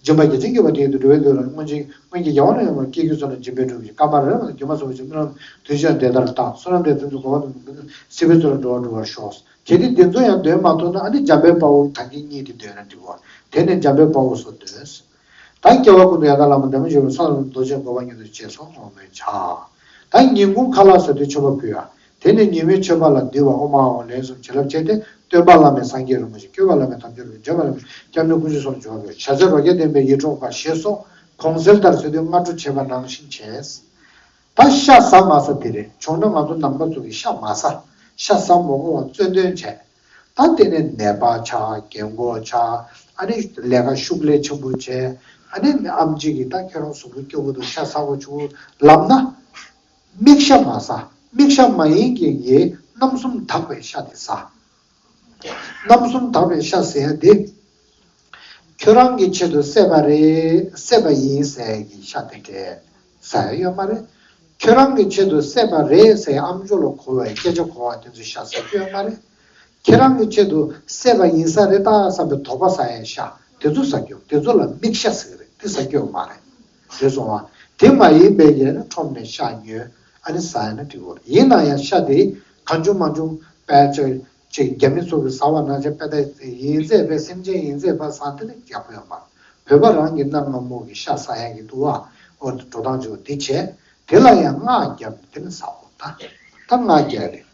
སྦྱིན་པ་རྒྱ་ཆེན་བརྒྱུད་པ་དེ་ཡི་དུ་འགྲོ་བའི་དོན་ལ། སྔོན་ཆད་སྔོན་གྱི་རྒྱལ་བ་རྣམས་ཀྱི་སྐྱེ་དགུའི་ཚོགས་ལ་སྦྱིན་པའི་སྒྲུབ་ཀྱི་བཀའ་མ་རེ་རེ་ལ་སྒྱུ་མ་ཟེར་བ་ཞིག་སྨོན་ལམ་དུས་ཆེན་དེ་ལྟར་བཏང་། བསོད་ནམས་དེ་ཕུན་སུམ་ཚོགས་པ་རྣམས་ཀྱི་སྲིད་པའི་མཚོ་ལ་འགྲོ་བར་འགྲོ་བར་ཤོག། གལ་ཏེ་འདི་ཚོ་ཡང་འདོན་མ་ཐུབ་ན་ཨ་ནི་འཇམ་དཔལ་དཔའ་བོ་ད་གིན་གཉིས་དེ་འདོན་ན་འགྲིག་གོ། དེ་ནས་འཇམ་དཔལ་དཔའ་བོ་སོགས་འདོན། ད་སྐྱེ་བ་ཀུན་ཏུ་ཡང་དག་བླ་མ་འདས་མ་བྱོན་པའི་ས་ལ་རྡོ་རྗེ་འགོག་པ་མཉམ་དུ་བཅས་སོགས་ངོ་མས་བྱ། ད་ཉིན་གུང་ཁ་ལག་ཟ་དུས་མཆོད་པ་ཕུལ་ཡ། དེ་ནས་ཉིན་མོའི་མཆོད་པ་ལ་འདུས་པ་ཨོཾ་ཨཱཿཧཱུྃ་ལན་གསུམ་བྱིན་རླབས་བྱས་ཏེ། སྟོན་པ་བླ་མའི་སངས་རྒྱས་རིན་པོ་ཆེ། སྐྱོབ་པ་བླ་མའི་དམ་ཆོས་རིན་པོ་ཆེ། འབྱོན་པ་བླ་མའི་སྐྱབས་གནས་དཀོན་མཆོག་གསུམ་ལ་འབྱོར་བར་ཤོག། ཞལ་ཟས་རོ་བརྒྱ་ལྡན་པའི་ཡིད་འཕྲོག་པ་ཞེས་སོགས་གོང་གསལ་ལྟར་ཟ་དུས་སྔ་དྲོ་བྱས་པ་ནང་བཞིན་བྱས། ད་ཤ་ཟ་མ་ཟ་དེ་རེད། བྱུང་ན་ང་ཚོ་ནང་པ་ཚོ་གིས་ཤ་མ་ཟ། ཤ་ཟ་མ་དགོས་པ་གཙོ་འདོན་བྱས། ད་དེ་ནས་ནད་པ་ཆགས། རྒན་གོག་ཆགས། ཨ་ནི་ལས་ཀ་ཤུགས་ལས་ཆེན་པོ་བྱས། ཨ་ནི་ཨེམ་ཆི་གིས་ད་ཁྱེད་རང་གཟུགས་པོ་སྐྱོ་པོ་འདུག་ཤ་ཟ་དགོས་བྱུང་ལབ་ན། མིག་ཤ་མ་ཟ། མིག་ཤ་མ་ཡིན་གྱི་ཡེ་རྣམ་གསུམ་དག་པའི་ཤ་དེ་ཟ། རྣམ་གསུམ་དག་པའི་ཤ་ཟེར་ཡ་དེ། ཁྱོད་རང་གི་ཆེད་དུ་བསད་པ་རེད། བསད་པ་ཡིན་ཟེར་གྱི་ཤ་དེ་འདྲས་ཟ་ཡ་ཡོད་མ་རེད། ཁྱོད་རང་གི་ཆེད་དུ་བསད་པ་རེད་ཟེར་ཨམ་ཅོག་ལ་གོ་བའི་སྐད་ཆ་གོ་བ་དེ་ཚོ་ཤ་ཟ་རྒྱུ་ཡོད་མ་རེད། ཁྱེད་རང་གི་ཆེད་དུ་བསད་པ་ཡིན་ས་རེད་ད་བསམ་པའི་དོགས་པ་ཟ་ཡའི་ཤ་དེ་ཚོ་ཟ་རྒྱུ། དེ་ཚོ་ལ་མིག་ཤ་ཟེར་གི་རེད། དེ་ཟ་རྒྱུ་ཡོད་མ་རེད། རེད་སོང་བ། དེ་མ་ཡིན་པའི་ཡས་ན་ཁྲོམ་ནས་ཤ་ཉོས་ཨ་ནི་ཟ་ཡ་ན་འགྲིག་གི་རེད། ཡིན་ན་ཡང་ཤ་དེ་གང་བྱུང་མང་བྱུང་དཔེ་ཆ། ཅིག་རྒྱ་མི་ཚོ་གིས་ཟ་བ་ནང་བཞིན་དཔེ་ད་ཡིན་ཚད་དཔེ་སེམས་ཅན་ཡིན་ཚད་ཕར་ཟ་དེ་ནི་ཡག་པོ་ཡོད་མ་རེད། བོད་པ་རང་གི་གནའ་སྔ་མོ་གི་ཤ་ཟ་ཡ་གི་འདུག་བ། འོ་འགྲོ་སྟངས་ཅིག་འདི་བྱས། དེ་ལ་ཡང་སྔགས་བརྒྱབ་དེ་ནི་ཟ་འོ་ད། ད་སྔགས་རྒྱག་རེད།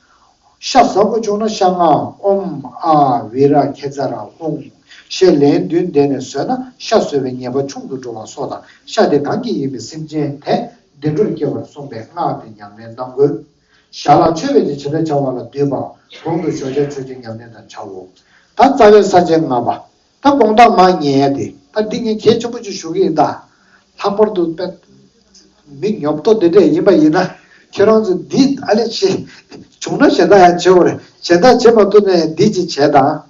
ཤ་ཟ་དགོས་བྱུང་ན་ཤ་སྔགས་ཨོཾ་ཨཱཿ་བི་ར་ཁེ་ཛ་ར་ཧཱུྃ་ཞེས་ལན་བདུན་བཟླས་ནས་ཟོས་ན་ཤ་ཟོས་པའི་ཉེས་པ་ཆུང་དུ་འགྲོ་བ་སོགས་དང་། ཤ་དེ་གང་གི་ཡིན་པའི་སེམས་ཅན་དེ་བདེ་འགྲོར་སྐྱེ་བར་གསུངས་པས་སྔགས་དེ་ཉམས་ལེན་གནང་དགོས། ཞལ་ལག་མཆོད་པའི་ཚེ་ཇི་ལྟར་བྱ་བ་ལ་འདུས་པའམ། གོང་དུ་ཞོགས་ཇ་མཆོད་ཅིང་ཉམས་ལེན་དང་བྱའོ། ད་རྩ་བའི་ས་བཅད་ལྔ་པ། ད་དགོང་དག་མར་ཉལ་ཡ་དེ། ད་འདི་ངས་གལ་ཆེན་པོ་ཅིག་ཞུ་གི་ཡིན་ད། ལྷག་པར་དུ་དཔེ་མི་ཉོབ་ཏོ་འདི་འདྲས་ཡིན་པ་ཡིན་ན། ཁྱེད་རང་ཚོ་འདི་ཨ་ལས་བྱེད། བྱུང་ན་གཞན་དག་ཡང་བྱེད་དགོས་རེད། གཞན་དག་བྱེད་མ་ཐུབ་ན་ཡང་འདི་ཅིག་བྱེད་དང་།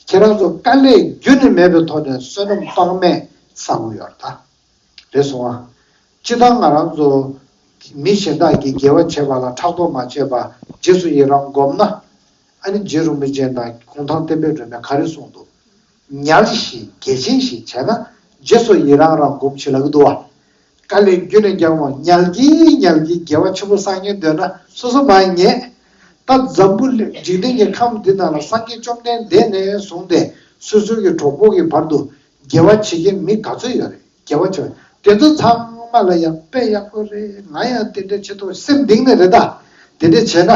ཁྱེད་རང་ཚོ་དཀའ་ལས་རྒྱུན་ནས་མེད་པའི་ཐོག་ནས་བསོད་ནམས་དཔག་མེད་བསགས་ཀྱི་ཡོད་རེད་ད། རེད་སོང་ཨ། སྤྱིར་བཏང་ང་རང་ཚོ་མི་གཞན་དག་གིས་དགེ་བ་བྱེད་པ་ལ་ཕྲག་དོག་མ་བྱེད་པ་རྗེས་སུ་ཡི་རང་སྒོམ་ན། ཨ་ནི་རྗེ་རིན་པོ་ཆེ་དང་གུང་ཐང་བསྟན་པའི་སྒྲོན་མས་ག་རེ་གསུངས་འདུག་ཉལ་ཞིང་དགེ་ཆེན་ཞིག་བྱས་ན་རྗེས་སུ་ཡི་རང་རང་སྒོམ་ཞེས་ལབ་ཀྱི་འདུག་བ། དཀའ་ལས་རྒྱུན་ནས་རྒྱག་འོང་། ཉལ་གྱིན་ཉལ་གྱིན་དགེ་བ་ཆེན་པོ་བསགས་སྙིང་འདོད་ན་སོ་སོ་མར་ཉལ། ད་འཛམ་བུ་གླིང་འཇིག་རྟེན་གྱི་ཁམས་འདི་ནང་ལ་སངས་རྒྱས་བཅོམ་ལྡན་འདས་ནས་བཟུང་སྟེ་སོ་སོའི་གི་གྲོགས་པོ་གི་བར་དུ་དགེ་བ་བྱེད་མཁན་མི་ག་ཚོད་ཡོད་རེད། དགེ་བ་བྱེད་པ་དེ་ཚོ་ཚང་མ་ལ་ཡང་དཔེ་ཡག་པོ་རེད། ང་ཡང་དེ་འདྲ་བྱེད་ཐུབ་སེམས་གཏིང་ནས་རེད་ད། དེ་འདྲ་བྱས་ན།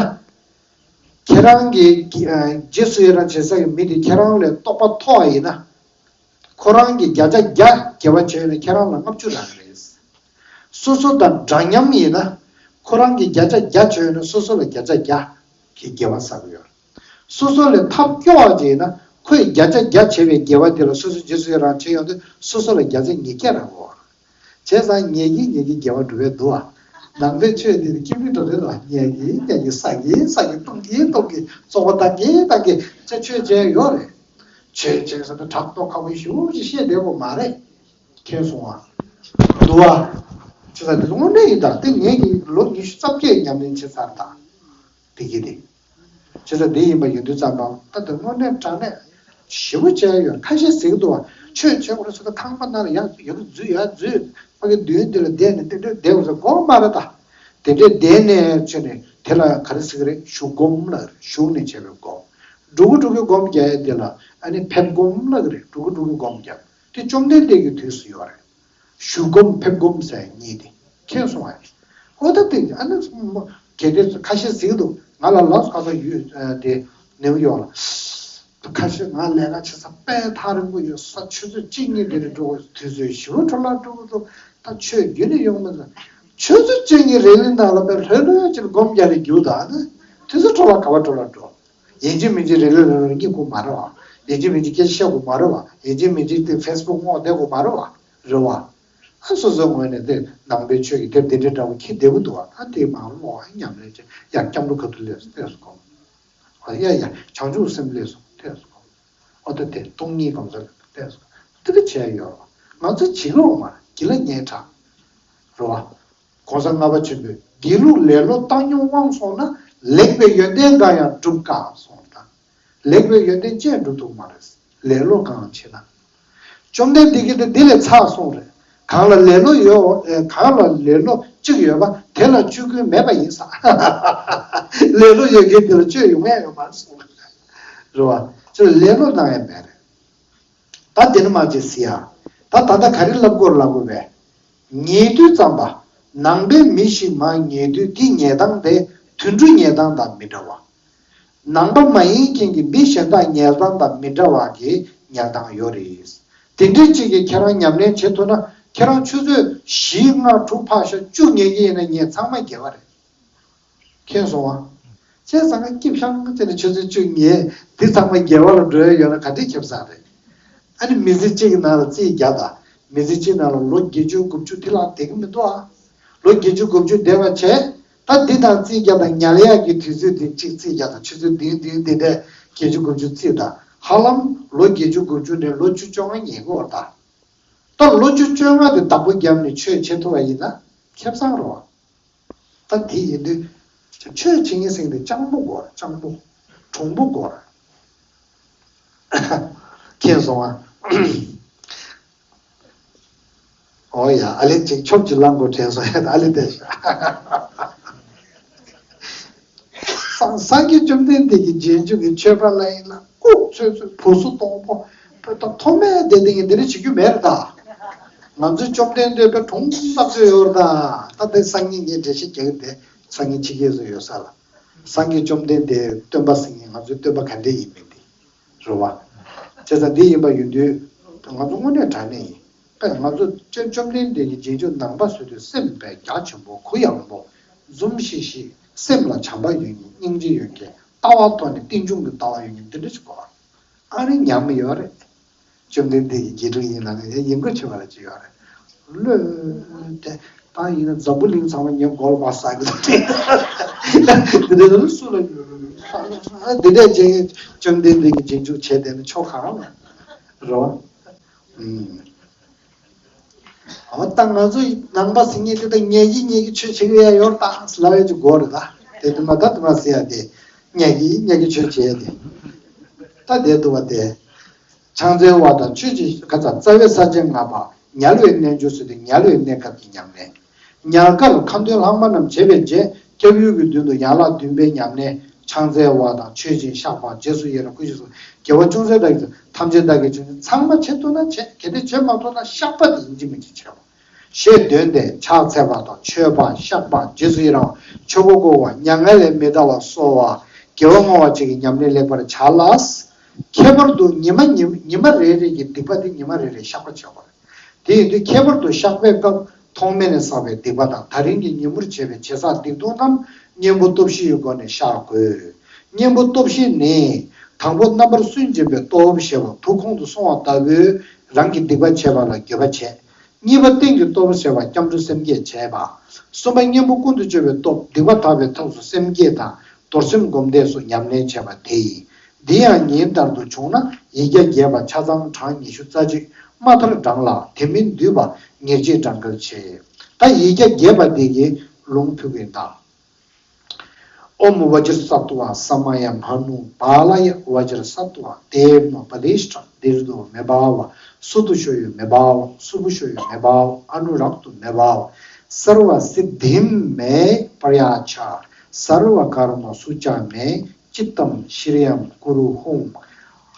ཁྱེད་རང་གི་རྗེས་སུ་ཡི་རང་བྱེད་ས་ཡི་མི་དེ་ཁྱེད་རང་ལས་རྟོགས་པ་མཐོ་བ་ཡིན་ན། ཁོ་རང་གིས་བརྒྱ་ཆ་བརྒྱ་དགེ་བ་བྱས་ཡོད་ན་ཁྱེད་རང་ལ་ལྔ་བཅུ་རག་གི་རེད། སོ་སོ་དང་འདྲ་མཉམ་ཡིན་ན། ཁོ་རང་གིས་བརྒྱ་ཆ་བརྒྱ་བྱས་ཡོད་ན་སོ་སོ་ལ་བརྒྱ་ཆ་བརྒྱ་གི་དགེ་བ་བསགས་ཀྱི་ཡོད་རེད། སོ་སོ་ལས་ཐབས་སྐྱོ་བ་ཅིག་ཡིན་ན་ཁོས་བརྒྱ་ཆ་བརྒྱ་བྱས་པའི་དགེ་བ་དེ་ལ་སོ་སོ་རྗེས་སུ་ཡི་རང་བྱས་ཡོང་དུས་སོ་སོ་ལ་བརྒྱ་ཆ་ཉིས་བརྒྱ་རག་གོ། བྱས་ཙང་ཉལ་གིན་ཉལ་གིན་དགེ་བ་སྒྲུབ་པའི་འདུག་བ། ནང་པའི་ཆོས་འདི་ནི་ཁྱིམ་གྱི་འགྲོ་དོན་ལ་ཉལ་གིན་ཉལ་གིན་ཟ་གིན་ཟ་གིན་བཏུང་གིན་བཏུང་གིན་བཙོག་པ་བཏང་གིན་བཏང་གིན་ཅེས་ཆོས་བྱས་ཡོད་རེད། ཆོས་བྱས་ཟེར་ན་ཕྲག་དོག་ཁ་པོ་ཞེ་པོ་ཅིག་བཤད་བསྡད་དགོས་མ་རེད། མཁྱེན་སོང་བ། འདུག་བ། བྱས་ཙང་འདི་དངོས་གནས་ཡིན་ད། དེ་ངས་ཀྱི་ལོ་ཉི་ཤུ་རྩ་བརྒྱད་ཉམས་ལེན་བྱས་ཚར་ད། དེ་གི་དེ། བྱས་ཙང་འདི་ཡིན་པ་ཡིན་དུས་ཙམ་པ་ད་དེ་དངོས་གནས་དྲང་གནས་ཞེ་པོ་བྱས་ཡོད། ཁ་ཤས་ཟེར་གི་འདུག་བ། ཆོས་བྱེད་དགོས་རེད་ཟེར་ན་ཁང་པ་ནང་ལ་ཡར་ཡར་འཛུལ་ཡར་འཛུལ་ཕ་གི་མདུན་འདི་ལ་བསྡད་ནས་དེ་འདྲས་བསྡད་དགོས་ཟེར་དགོས་མ་རེད་ད། དེ་འདྲས་བསྡད་ནས་བྱས་ནས་དེ་ལ་ག་རེ་ཟེར་གི་རེད། བཞུགས་སྒོམ་ལ་བཞུགས་ནས་བྱས་པའི་སྒོམ། འགྲོ་གི་འགྲོ་གི་སྒོམ་རྒྱག་ཡས་དེ་ལ་ཨ་ནི་ཕེབས་སྒོམ་ལ་གི་རེད། འགྲོ་གི་འགྲོ་གི་སྒོམ་རྒྱག་དེ་བཅོམ་ལྡན་འདས་ཀྱི་དུས་སུ་ཡོད་རེད། བཞུགས་སྒོམ་ཕེབས་སྒོམ་ཟེར་གཉིས་དེ་མཁྱེན་སོང་ཨ། ཨོ་ད་དེ་ཨ་ནི་གལ་ཏེ་ཁ་ཤས་ཟེར་གི་འདུག་ང་ལ་ལགས་སོ་ཁ་སང་ཡུལ་དེ་ནེའུ་ཡོག་ལ་ཁ་ཤས་ང་ལས་ཀ་བྱེད་ས་དཔེ་ཐག་རིང་པོ་ཡོད་ས། ཆུ་ཚོད་གཅིག་གཉིས་དེ་རེ་འགྲོ་དགོས། དུས་ཚོད་ཞེ་པོ་འཕྲོ་བརླག་འགྲོ་གི་འདུག་ད་ཆོས་རྒྱུན་ནས་ཡོང་མི་འདུག་ཆུ་ཚོད་གཅིག་གཉིས་རེ་ལི་ནང་ལ་དཔེ་ལྷོད་ལྷོད་ཅིག་སྒོམ་རྒྱག་རེ་རྒྱུག་ད་ཨ་ནི། དུས་ཚོད་འཕྲོ་བརླག་ག་བ་འགྲོ་ལ་འགྲོ། ཡིན་གཅིག་མིན་གཅིག་རེ་ལོས་རེ་ལོས་རྙེད་དགོས་མ་རེད་བ། ཡིན་གཅིག་མིན་གཅིག་སྐད་ཆ་བཤད་དགོས་མ་རེད་བ། ཡིན་གཅིག་མིན་གཅིག་དེ་ཕེ་སི་བུག་སྔོག་བསྡད་དགོས་མ་རེད་བ། རེད་བ། ཨ་སོ་སོའི་ངོས་ནས་དེ་ནང་པའི་ཆོས་ཀྱི་དེབ་འདི་འདྲའི་འདྲ་བོ་འཁྱེར་བསྡད་ཀྱི་འདུག་བ། ཨ་དེ་མར་ཀློག་ཨ་ཉམས་ལེན་བྱས། ཡ་སྐྱབས་འགྲོ་ག་དུས་སླེབས་སོང་ལྟོས་སོ་ཁོང་། ཨ་ཡ་ཡ་བྱང་ཆུབ་སེམས་སླེབས་སོང་ལྟོས་སོ་ཁོང་། ཨོ་ད་དེ་སྟོང་ཉིད་གང་ཟག་ལ་ལྟོས་སོ། དེ་འདྲ་བྱས་ཡོད་རེད་བ། ང་ཚོ་བྱིས་སློབ་མ་རེད། གྱི་ལ་ཉལ་དྲག་རེད་བ། གོང་ས་ལྔ་པ་ཆེན་པོས་དགེ་ལུགས་ལེ་ལོ་བཏང་མྱོང་དབང་སོང་ན། ལེགས་པའི་ཡོན་ཏན་འགའ་ཡང་སྒྲུབ་དཀའ་གསུངས་དང་། ལེགས་པའི་ཡོན་ཏན་ཅི་ཡང་སྒྲུབ་ཐུབ་མ་རེད། ལེ་ལོ་གང་ཆེ་ན། བཅོམ་ལྡན་འདས་ཀྱིས་དེ་འདི་ལས་ཚར་སོང་རེད། གང་ལ་ལེ་ལོ་ཡོད། ཨེ། གང་ལ་ལེ་ལོ་གཅིག་ཡོད་པ་དེ་ལ་སྤྱོད་ཀུན་མེད་པ་ཡིན་ས། ལེ་ལོ་ཡོད་མཁན་དེ་ལ་སྤྱོད་ཡོང་ཡ་ཡོད་མ་རེད་གསུངས་རེད། རེད་བ། ཅི་ལ་ལེ་ལོ་གནང་ཡ་མེད་རེད། ད་དེ་ནི་མ་བྱེད་ཟེར་ཡ། ད་ད་ལྟ་ག་རེ་ལབ་དགོས་ལབ་དགོས་པས། ཉལ་དུས་ཙམ་པ། ནང་པའི་མི་ཞིག་མར་ཉལ་དུས་དེའི་ཉལ་སྟངས་དེ་དུད་འགྲོའི་ཉལ་སྟངས་དང་མི་འདྲ་བ། ནང་པ་མ་ཡིན་མཁན་གྱི་མི་གཞན་དག་ཉལ་སྟངས་དང་མི་འདྲ་བ་གི་ཉལ་སྟངས་ཡོད་རེད། དེ་འདྲའི་གཅིག་གིས་ཁྱེད་རང་ཉམས་ལེན་བྱེད་ཐུབ་ན། ཁྱེད་རང་ཆུ་ཚོད་བཞི་ལྔ་དྲུག་ཕར་བཞག་བཅུ་ཉལ་གྱི་ཡིན་ན་ཉལ་ཚང་མ་དགེ་བ་རེད། མཁྱེན་སོང་ང་། བྱས་ཙང་ང་སྐྱིད་ཤང་ཅེ་ནས་ཆུ་ཚོད་བཅུ་ཉལ། འདི་ཚང་མ་དགེ་བ་ལ་འགྲོ་ཡ་ཡོད་ན་ག་འདྲས་ཁེ་བཟང་རེད། ཨ་ནི་མི་ཚེ་གཅིག་གི་ནང་ལ་རྩིས་རྒྱག་དང་། མི་ཚེ་གཅིག་ནང་ལ་ལོ་བརྒྱད་ཅུ་དགུ་བཅུ་དེ་ལྷག་བསྡད་ཀྱི་མི་འདུག་ཨ། ལོ་བརྒྱད་ཅུ་དགུ་བཅུ་བསྡད་པ་བྱས། ད་འདི་དང་རྩིས་རྒྱག་དང་ཉལ་ཡག་གི་དུས་ཚོད་འདི་གཅིག་རྩིས་རྒྱག་དང་། ཆུ་ཚོད་འདི་འདི་འདི་འདྲས་བརྒྱད་ཅུ་དགུ་བཅུ་རྩིས་དང་། ཧ་ལམ་ལོ་བརྒྱད་ཅུ་དགུ་བཅུ་ནས་ལོ་བཅུ་བཅོ་ལྔ་ཉལ་གི་ཡོད་རེད་ད། ད་ལོ་བཅུ་བཅོ་ལྔ་དེ་བདག་པོ་བརྒྱབ་ནས་ཆོས་བྱེད་ཐུབ་པ་ཡིན་ན་ཁེ་བཟང་རེད་བ། ད་དེ་ཡིན་དུས། ཆོས་བྱེད་མཁན་ཟེར་མཁན་དེ་སྤྱང་པོ་དགོས་རེད། སྤྱང་པོ། གྲུང་པོ་དགོས་རེད། མཁྱེན་སོང་ང་། ཨོ་ཡ། ཨ་ལེ་ཅིག་ཆོབ་ཅིག་ལངས་དགོས་དྲན་སོང་ཡ། ཨ་ལེ་དེ། སངས་སངས་རྒྱས་བཅོམ་ལྡན་འདས་ཀྱི་རྗེས་འཇུག་གི་ཆོས་པ་ལ་ཡིན་ན་ལྐུགས་ཚོད་ཚོད་བུ་སུ་སྟོང་པོ། དཔེ་ད་ཐོག་མེད་བསྡད་དེ་ངས་འདི་འདྲ་བྱེད་རྒྱུ་མེད་རེད་ད། ང་ཚོའི་བཅོམ་ལྡན་འདས་དཔེ་གྲུང་ཐག་ཆོད་ཡོད་རེད་ད། ད་དེ་སང་ཉིན་ངས་འགྲེལ་བཤད་རྒྱག་གི་བསྡད། སང་ཉིན་ཕྱི་རྒྱལ་སུ་ཡོད་ས་ལ། སངས་རྒྱས་བཅོམ་ལྡན་འདས་སྟོན་པ་ཟེར་མཁན་ང་ཚོའི་སྟོན་པ་ག་འདྲས་ཡིན་མིན་དེ། རེད་བ། བྱས་ཙང་འདི་ཡིན་པ་ཡིན་དུས། ང་ཚོ་དངོས་གནས་དྲང་གནས་ཡིན། ད་ང་ཚོ་བཅོམ་བཅོམ་ལྡན་འདས་ཀྱི་རྗེས་འཇུག་ནང་པ་ཟེར་དུས་སེམས་དཔའ་རྒྱ་ཆེན་པོ། གུ་ཡངས་པོ། འཛུམ་ཤིག་ཤིག་སེམས་ལ་བྱམས་པ་ཡོད་མཁན། སྙིང་རྗེ་ཡོད་མཁན། ལྟ་བ་ཐོག་ནས་རྟེན་འབྱུང་གི་ལྟ་བ་ཡོད་མཁན་འདི་འདྲ་ཞིག་དགོས། ཨ་ནི་ཉམས་ཡོད་རེད། བཅོམ་ལྡན་འདས་ཀྱི་དགེ་ཕྲུག་ཡིན་ལ་ནི་ཡིན་དགོས་ཆེ་བ་ལ་ཅི་ཡོད་རེད། བློས་ཏེ། ད་ཡིན་ན་འཛམ་བུ་གླིང་ཚང་མ་ངའི་མགོ་ལ་བབས་ས་གི་འདི་འདྲ་ལ་སུ་ལ་ཡོད། འདི་འདྲ་ཅན་བཅོམ་ལྡན་འདས་ཀྱི་རྗེས་འཇུག་བྱས་བསྡད་ན་ཆོ་ག་ལ་རོ། ཨུམ། འོ་ད་ང་ཚོ་ནང་པ་ཟེར་མཁན་དེ་ད་ཉལ་གི་ཉལ་གི་ཆོས་བྱེད་ཀྱི་ཡ་ཡོད་ད་ལབ་ཡ་ཅིག་དགོས་རེད་ད། དེ་དུ་མ་ད་དུ་མ་ཟེར་ཡ་དེ། ཉལ་གི་ཉལ་གི་ཆོས་བྱེད་ཡ་དེ། ད་དེ་དུ་བ་དེ། ཕྱག་འཚལ་བ་དང་ཆོས་ཀྱི་ཁ་ཚ་རྩ་བའི་ས་བཅད་ལྔ་པ། ཉལ་བའི་རྣལ་འབྱོར་ཟེར་དུས་ཉལ་བའི་གནས་སྐབས་ཀྱི་ཉམས་ལེན། ཉལ་ཁར་ཁ་འདོན་ལྷག་མ་རྣམས་བྱས་པའི་རྗེས། སྐྱབས་ཡུལ་གྱི་མདུན་དུ་ཡན་ལག་བདུན་པའི་ཉམས་ལེན། ཕྱག་འཚལ་བ་དང་མཆོད་ཅིང་བཤགས་པ། རྗེས་སུ་ཡི་རང་། སྐུ་གཤེགས་སོགས་དགེ་བ་ཅུང་ཟད་བདག་གིས། ཐམས་ཅད་བདག་གིས་བྱུང་ཚུལ། ཚང་མ་བྱེད་ཐུབ་ན་བྱེད། གལ་ཏེ་བྱེད་མ་ཐུབ་ན་བཤགས་པ་དེ་ཡིན་གཅིག་མིན་གཅིག་བྱེད་དགོས། ཞེས་འདོན་ཏེ་ཕྱག་འཚལ་བ་དང་མཆོད་པ། བཤགས་པ། རྗེས་སུ་ཡི་རང་། ཆོས་འཁོར་བསྐོར་བ། མྱ་ངན་ལས་མི་འདའ་བར་གསོལ་བ། དགེ་བ་བསྔོ་བ་བཅས་ཀྱི་ཉམས་ལེན་ལེགས་པར་བྱ་ལ། ཁྱད་པར་དུ་ཉི་མ་ཉི་ཉི་མ་རེ་རེ་གི་སྡིག་པ་དེ་ཉི་མ་རེ་རེ་བཤགས་པ་བྱེད་དགོས། དེ་ཡིན་དུས་ཁྱད་པར་དུ་བཤགས་པའི་སྐབས་ཐོག་མེད་ནས་བསགས་པའི་སྡིག་པ་དང་། ད་རིང་གི་ཉིན་མོར་བྱས་པའི་བྱས་བསགས་སྡིག་ལྟུང་རྣམས་གཉེན་པོ་སྟོབས་བཞི་ཡི་སྒོ་ནས་བཤགས་དགོས། གཉེན་པོ་སྟོབས་བཞི་ནི། དང་པོ་རྣམ་པར་སུན་འབྱིན་པའི་སྟོབས་ཞེས་པ། དུག་ཁོང་དུ་སོང་བ་ལྟ་བུའི་རང་གི་སྡིག་པ་བྱས་པ་ལ་འགྱོད་པ་བྱས། གཉིས་པ་རྟེན་གྱི་སྟོབས་ཟེར་བ། སྐྱབས་འགྲོ་སེམས་བསྐྱེད་བྱས་པ། གསུམ་པ་གཉེན་པོ་ཀུན་ཏུ་སྤྱོད་པའི་སྟོབས། སྡིག་པ་དག་པའི་ཐབས་སུ་སེམས་བསྐྱེད་དང་རྡོར་སེམས་སྒོམ་བཟླས་སོགས་ཉམས་ལེན་བྱས་པ་དེ་ཡིན། འདི་ཡང་ཉིན་ལྟར་དུ་བྱུང་ན་ཡིག་བརྒྱ་རྒྱས་པ་ཆ་ཚང་གྲངས་ཉི་ཤུ་རྩ་གཅིག་མ་མཐར་བགྲང་ལ། དེ་མིན་བསྡུས་པ་ཉེར་གཅིག་བགྲང་གལ་ཆེ། ད་ཡིག་བརྒྱ་རྒྱས་པ་འདི་གི་ལུང་ཕུལ་གྱིན་གདའ། ཨོཾ་བཛྲ་སཏྭ་ས་མ་ཡ་མ་ནུ་བཱ་ལ་ཡ། བཛྲ་སཏྭ་དེ་ཝ་པ་ཏིཥྛ། དིརྠ་མེ་བྷ་ཝ། སུ་ཏུ་ཤོ་ཡོ་མེ་བྷ་ཝ། སུ་བྷུ་ཤོ་ཡོ་མེ་བྷ་ཝ། ཨ་ནུ་རཀྟོ་མེ་བྷ་ཝ། སརྦ་སིདྡྷི་མེ་པྲ་ཡ་ཆ། སརྦ་ཀརྨ་སུ་ཅཱ་མེ། ཅིཏྟཾ་ཤྲི་ཡཾ་ཀུ་རུ་ཧཱུྃ།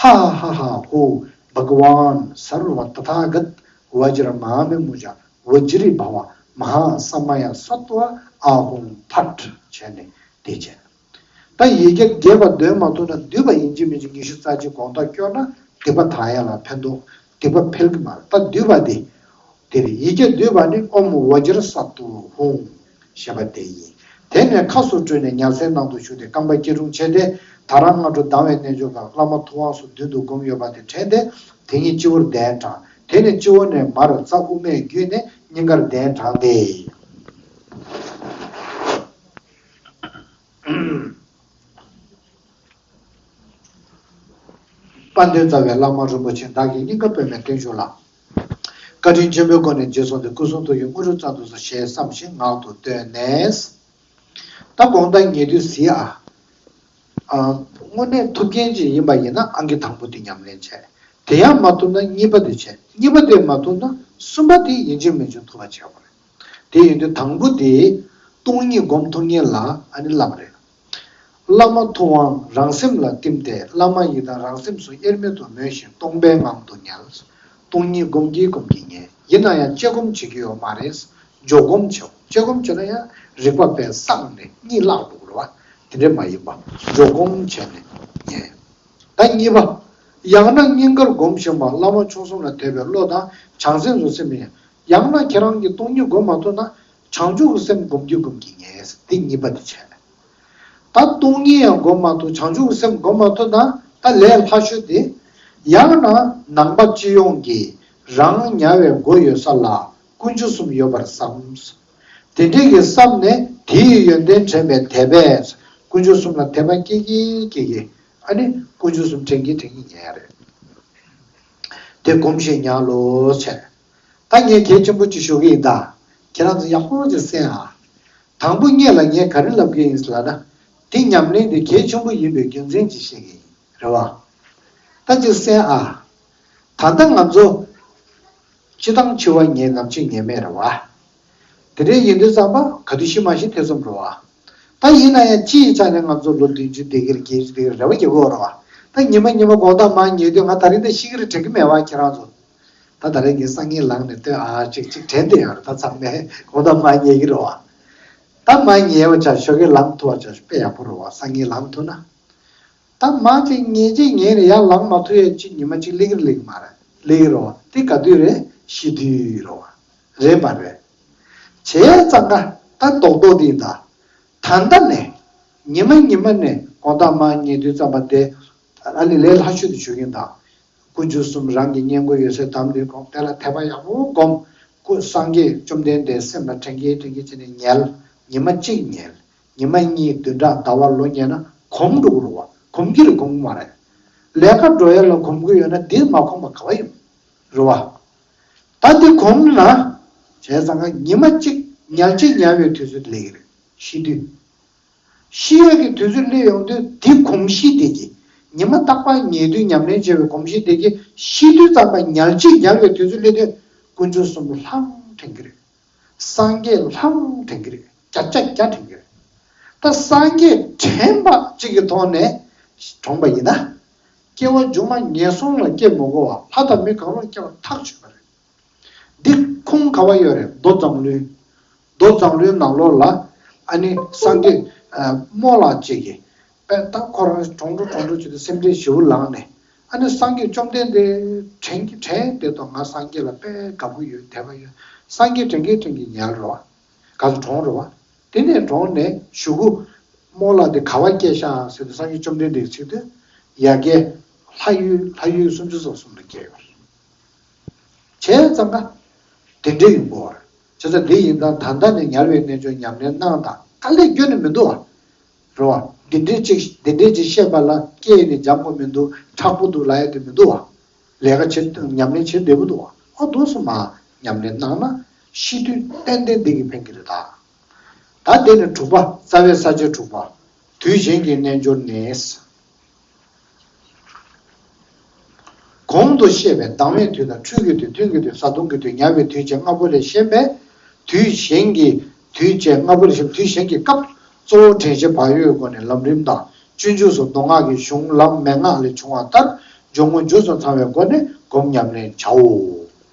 ཧ་ཧ་ཧ་ཧ་ཧོ། བྷ་ག་ཝཱན་སརྦ་ཏ་ཐཱ་གཏ། བཛྲ་མ་ཧཱ་མེ་མུ་ཇ། བཛྲི་བྷ་ཝ་མ་ཧཱ་ས་མ་ཡ་སཏྭ་ཨཱཿཧཱུྃ་ཕཊ་བྱས་ནས་དེ་བྱས། ད་ཡིག་བརྒྱ་རྒྱས་པ་འདོན་མ་ཐུབ་ན་བསྡུས་པ་ཡིན་གཅིག་མིན་གཅིག་ཉི་ཤུ་རྩ་གཅིག་དགོང་དག་སྐྱོར་ན་སྡིག་པ་དག་ཡ་ལ་ཕན་ཐོགས། སྡིག་པ་འཕེལ་གྱི་མ་རེད། ད་བསྡུས་པ་དེ། དེ་རེད། ཡིག་བརྒྱ་བསྡུས་པ་ནི་ཨོཾ་བཛྲ་སཏྭ་ཧཱུྃ་ཞེས་པ་དེ་ཡིན། དེ་ནས་ཁ་སོར་བཀྲོལ་ནས་ཉལ་སའི་ནང་དུ་ཞུགས་ཏེ་རྐང་པ་སྐྱིལ་ཀྲུང་བྱས་ཏེ། ད་རང་སྔ་དྲོ་ལྡང་བའི་རྣལ་འབྱོར་པ་བླ་མ་ཐུབ་དབང་སོགས་མདུན་དུ་བསྒོམས་ཡོད་པ་དེ་དྲན་ཏེ། དེ་ཉིད་སྤྱི་བོར་གདན་དྲངས། དེ་ནས་སྤྱི་བོ་ནས་མར་རྩ་དབུ་མས་བརྒྱུད་ནས་སྙིང་གར་གདན་དྲངས་ཏེ། དཔལ་ལྡན་རྩ་བའི་བླ་མ་རིན་པོ་ཆེ་བདག་གི་སྙིང་ག་པདྨས་བརྟན་བཞུགས་ལ། བཀའ་དྲིན་ཆེན་པོའི་སྒོ་ནས་རྗེས་བཟུང་སྟེ་སྐུ་གསུང་ཐུགས་ཀྱི་དངོས་གྲུབ་སྩལ་དུ་གསོལ་ཞེས་བསམ་ཞིང་ངག་ཏུ་བཏོན་ནས། ད་དགོང་དག་ཉལ་དུས་གཟིགས་ཨ། ཨ། དངོས་གནས་ཐུབ་མཁན་ཅིག་ཡིན་པ་ཡིན་ན་ཨང་ཀི་དང་པོ་དེ་ཉམས་ལེན་བྱས། དེ་ཡང་མ་ཐུབ་ན་གཉིས་པ་དེ་བྱས། གཉིས་པ་དེ་མ་ཐུབ་ན་གསུམ་པ་དེ་ཡིན་གཅིག་མིན་གཅིག་ཐུབ་པ་བྱས་པ་རེད། དེ་ཡིན་དུས་དང་པོ་དེ་སྟོང་ཉིད་སྒོམ་ཐུབ་མཁན་ལ་ཨ་ནི་བསླབ་པ་རེད། བླ་མ་ཐུབ་དབང་རང་སེམས་ལ་བསྟིམ་སྟེ། བླ་མ་ཡི་དམ་རང་སེམས་སུ་དབྱེར་མེད་དུ་མོས་ཤིང་སྟོང་པའི་ངང་དུ་ཉལ། སྟོང་ཉིད་སྒོམ་གྱིན་སྒོམ་གྱིན་ཉལ། ཡིན་ན་ཡང་དཔྱད་སྒོམ་བྱེད་ཀྱི་ཡོད་མ་རེད། འཇོག་སྒོམ་བྱེད། དཔྱད་སྒོམ་བྱེད་ན་ཡང་རིག་པ་དཔེ་བསྲངས་ནས་གཉིད་བརླག་འགྲོ་གི་རེད་བ། དེ་འདྲ་མ་ཡིན་པ། འཇོག་སྒོམ་བྱས་ནས་ཉལ། ད་གཉིས་པ། ཡང་ན་སྙིང་གར་སྒོམ་བཞིན་པ་བླ་མ་མཆོག་གསུམ་ལ་དད་པའི་བློ་དང་བྱང་སེམས་སུ་སེམས་ཡང་། ཡང་ན་ཁྱེད་རང་གིས་སྟོང་ཉིད་སྒོམ་མ་ཐུབ་ན་བྱང་ཆུབ་ཀྱི་སེམས་སྒོམ་གྱིན་སྒོམ་གྱིན་ཉལ། དེ་གཉིས་པ་དེ་བྱས། ད་སྟོང་ཉིད་ཡང་སྒོམ་མ་ཐུབ། བྱང་ཆུབ་ཀྱི་སེམས་སྒོམ་མ་ཐུབ་ན་ད་ལས་སླ་ཤོས་དེ། ཡང་ན་ནང་པ་སྤྱི་ཡོངས་ཀྱིས་རང་ཉལ་བའི་སྒོ་ཡོད་ས་ལ་དཀོན་མཆོག་གསུམ་ཡོད་པར་བསམ། དེ་འདྲས་ཀྱི་བསམ་ནས་དེའི་ཡོན་ཏན་དྲན་པའི་དད་པས་དཀོན་མཆོག་གསུམ་ལ་དད་པ་སྐྱེ་གི་སྐྱེ་གི། ཨ་ནི་དཀོན་མཆོག་གསུམ་དྲན་གི་དྲན་གི་ཉལ་རེད། དེ་སྒོམ་བཞིན་ཉལ་ལོ་བྱས། ད་ངས་གལ་ཆེན་པོ་ཅིག་ཞུ་གི་ཡིན་ད། ཁྱེད་རང་ཚོ་ཡག་པོ་ཅིག་གསན་ཨ། དང་པོ་ངེད་ལ་ངས་ག་རེ་ལབ་གི་ཡིན་ལབ་ན། འདི་ཉམས་ལེན་འདི་གལ་ཆེན་པོ་ཡིན་པའི་རྒྱུ་མཚན་ཅིག་བཤད་གི་ཡིན། རེད་བ། ད་ཅིག་གསན་ཨ། ད་ལྟ་ང་ཚོ་སྤྱི་བཏང་འཆི་བ་ངེས་ནམ་འཆི་ངེས་མེད་རེད་བ། དེ་འདྲའི་ཡིན་དུས་ཙམ་པ་ག་དུས་ཤི་མ་ཤི་ཐེ་ཚོམ་རེད་བ། ད་ཡིན་ན་ཡང་སྤྱི་ཡི་ཆ་ནས་ང་ཚོ་ལོ་བདུན་ཅུ་བསྡད་ཀྱི་རེད། བརྒྱད་ཅུ་བསྡད་ཀྱི་རེད། རེ་བ་རྒྱག་གི་ཡོད་རེད་བ། ད་ཉི་མ་ཉི་མ་དགོང་དག་མར་ཉལ་དུས་ང་ད་རིང་ད་ཤི་གི་རེད་དྲན་གི་མེད་བ་ཁྱེད་རང་ཚོ། ད་ད་རེས་ངས་སང་ཉིན་ལངས་ནས་ལྟོས་ཨ་ཅིག་ཅིག་དྲན་བསྡད་ཡོད་རེད། ད་ཚང་མས་དགོང་དག་མར་ཉལ་གི་རེད་བ། ད་མར་ཉལ་བ་ཆ་ཞོགས་ཀས་ལངས་ཐུབ་པ་ཆ་དཔེ་ཡག་པོ་རེད་བ། སང་ཉིན་ལངས་ཐུབ་ན། ད་མར་ཅིག་ཉལ་ཅིག་ཉལ་ནས་ཡར་ལངས་མ་ཐུབ་ཡས་ཅིག་ཉི་མ་གཅིག་སླེབས་ཀྱི་རེད། སླེབས་ཀྱི་མ་རེད། སླེབས་ཀྱི་རེད་བ། དེ་ག་དུས་རེད། ཤི་དུས་རེད་བ། རེད་མ་རེད། བྱས་ཙང་ཀ་ད་རྡོག་རྡོག་དེ་ཡིན་ད། ད་ལྟ་ནས་ཉི་མ་ཉི་མ་ནས་དགོང་དག་མར་ཉལ་དུས་ཙམ་པ་དེ་ཨ་ནི་ལས་སླ་ཤོས་དེ་ཞུ་གི་ཡིན་ད། དཀོན་མཆོག་གསུམ་རང་གི་བསྙེན་བཀུར་ཡོད་ཚད་དམ་དུ་བསྒོམ། དེ་ལ་དད་པ་ཡག་པོ་བསྒོམ། སྐུ་སངས་རྒྱས་བཅོམ་ལྡན་འདས་སེམས་ལ་དྲན་གྱིན་དྲན་གྱིན་བྱས་ནས་ཉལ། ཉི་མ་གཅིག་ཉལ། ཉི་མ་གཉིས་བདུན་ཕྲག་ཟླ་བ་ལོ་ཉལ་ན་གོམས་འགྲོ་གི་རེད་བ། གོམས་ཀྱི་རེད་གོམས་གི་མ་རེད། ལས་ཀ་འགྲོ་ཡ་ལ་གོམས་ཀྱི་ཡོད་ན་འདི་མ་གོམས་པ་ག་བ་ཡོད། རེད་བ། ད་འདི་གོམས་ན། བྱས་ཙང་ཀ་ཉི་མ་གཅིག་ཉལ་གཅིག་ཉལ་བའི་དུས་ཚོད་སླེབས་ཀྱི་རེད། ཤི་དུས། ཤི་ཡས་ཀྱི་དུས་ཚོད་སླེབས་ཡོང་དུས་འདི་གོམས་གཤིས་དེ་གིས། ཉི་མ་རྟག་པར་ཉལ་དུས་ཉམས་ལེན་བྱས་པའི་གོམས་གཤིས་དེ་གིས་ཤི་དུས་ཙམ་པ་ཉལ་གཅིག་ཉལ་བའི་དུས་ཚོད་སླེབས་དུས་དཀོན་མཆོག་གསུམ་ལྷང་དྲན་གྱི་རེད། སངས་རྒྱས་ལྷང་དྲན་གྱི་རེད། བརྒྱ་ཆ་བརྒྱ་དྲན་གྱི་རེད། ད་སངས་རྒྱས་དྲན་པ་གཅིག་གི་ཐོག་ནས་གྲོངས་པ་ཡིན་ན། སྐྱེ་བ་མཇུག་མ་ངན་སོང་ལ་སྐྱེ་མི་དགོས་པ་ལྷ་དང་མི་གང་རུང་སྐྱེ་བ་ཐག་ཆོད་པ་རེད། འདི་ཁུངས་ག་བ་ཡོད་རེད། མདོ་མཛངས་བླུན། མདོ་མཛངས་བླུན་ནང་ལོགས་ལ་ཨ་ནི་སངས་རྒྱས་རྨོ་ལགས་གཅིག་གིས་དཔེ་ད་ཁོ་རང་གྲོངས་འགྲོ་གྲོངས་འགྲོ་བྱེད་དུས་སེམས་ཁྲལ་ཞེ་པོ་ལངས་ནས་ཨ་ནི་སངས་རྒྱས་བཅོམ་ལྡན་འདས་དྲན་གྱི་དྲན་བསྡད་དོ། ང་སངས་རྒྱས་ལ་དཔེ་དགའ་པོ་ཡོད། དད་པ་ཡོད། སངས་རྒྱས་དྲན་གྱིན་དྲན་གྱིན་ཉལ་རོ། ག་ཚོད་གྲོངས་རོ། དེ་ནས་གྲོངས་ནས་གཞུག་གུ་རྨོ་ལགས་དེ་ག་བ་སྐྱེས་ཤག་ཟེར་དུས་སངས་རྒྱས་བཅོམ་ལྡན་འདས་ཚིག་དུས་ཡ་གི་ལྷ་ཡུལ་ལྷ་ཡུལ་སུམ་ཅུ་སོ་གསུམ་ལ་སྐྱེས་ཡོད་རེད། བྱས་ཙང་ཀ་དེ་འདྲའི་ཡོང་གི་ཡོད་རེད། བྱས་ཙང་འདི་ཡིན་ཙང་ད་ལྟ་ནས་ཉལ་བའི་རྣལ་འབྱོར་ཉམས་ལེན་གནང་དང་། དཀའ་ལས་ཁྱོན་ནས་མི་འདུག་བ། རེད་བ། འདི་འདྲའི་ཅིག་འདི་འདྲའི་ཅིག་བཤད་པ་ལ་སྐད་ནས་འཇམ་པོ་མི་འདུག་མཁྲེགས་པོ་འདུག་ལབ་ཡ་དེ་མི་འདུག་བ། ལས་ཀ་བྱེད་ཉམས་ལེན་བྱེད་བདེ་པོ་འདུག་བ། ཨ་འདུག་སེ་མར་ཉམས་ལེན་གནང་ན་ཤི་དུས་ཏན་ཏན་འདི་གིས་ཕན་གྱི་རེད་ད། ད་དེ་ནི་དྲུག་པ། རྩ་བའི་ས་བཅད་དྲུག་པ། དུས་གཞན་གྱི་རྣལ་འབྱོར་ནི། གོང་དུ་བཤད་པའི་ལྡང་བའི་དུས་དང་འཁྲུལ་གྱི་དུས་ཐུན་གྱི་དུས་བཟའ་བཏུང་གི་དུས་ཉལ་བའི་དུས་བཅས་ལྔ་པོ་ལས་གཞན་པའི་དུས་གཞན་གྱི་དུས་བཅས་ལྔ་པོ་ལས་གཞན་དུས་གཞན་གྱི་སྐབས་གཙོ་བོ་དྲན་ཤེས་བག་ཡོད་སྒོ་ནས་ལམ་རིམ་དང་སྤྱོད་འཇུག་སོགས་མདོ་སྔགས་ཀྱི་གཞུང་ལམ་མན་ངག་ལས་འབྱུང་བ་ལྟར་སྦྱོར་དངོས་རྗེས་སུ་ཚང་བའི་སྒོ་ནས་སྒོམ་ཉམས་ལེན་བྱའོ།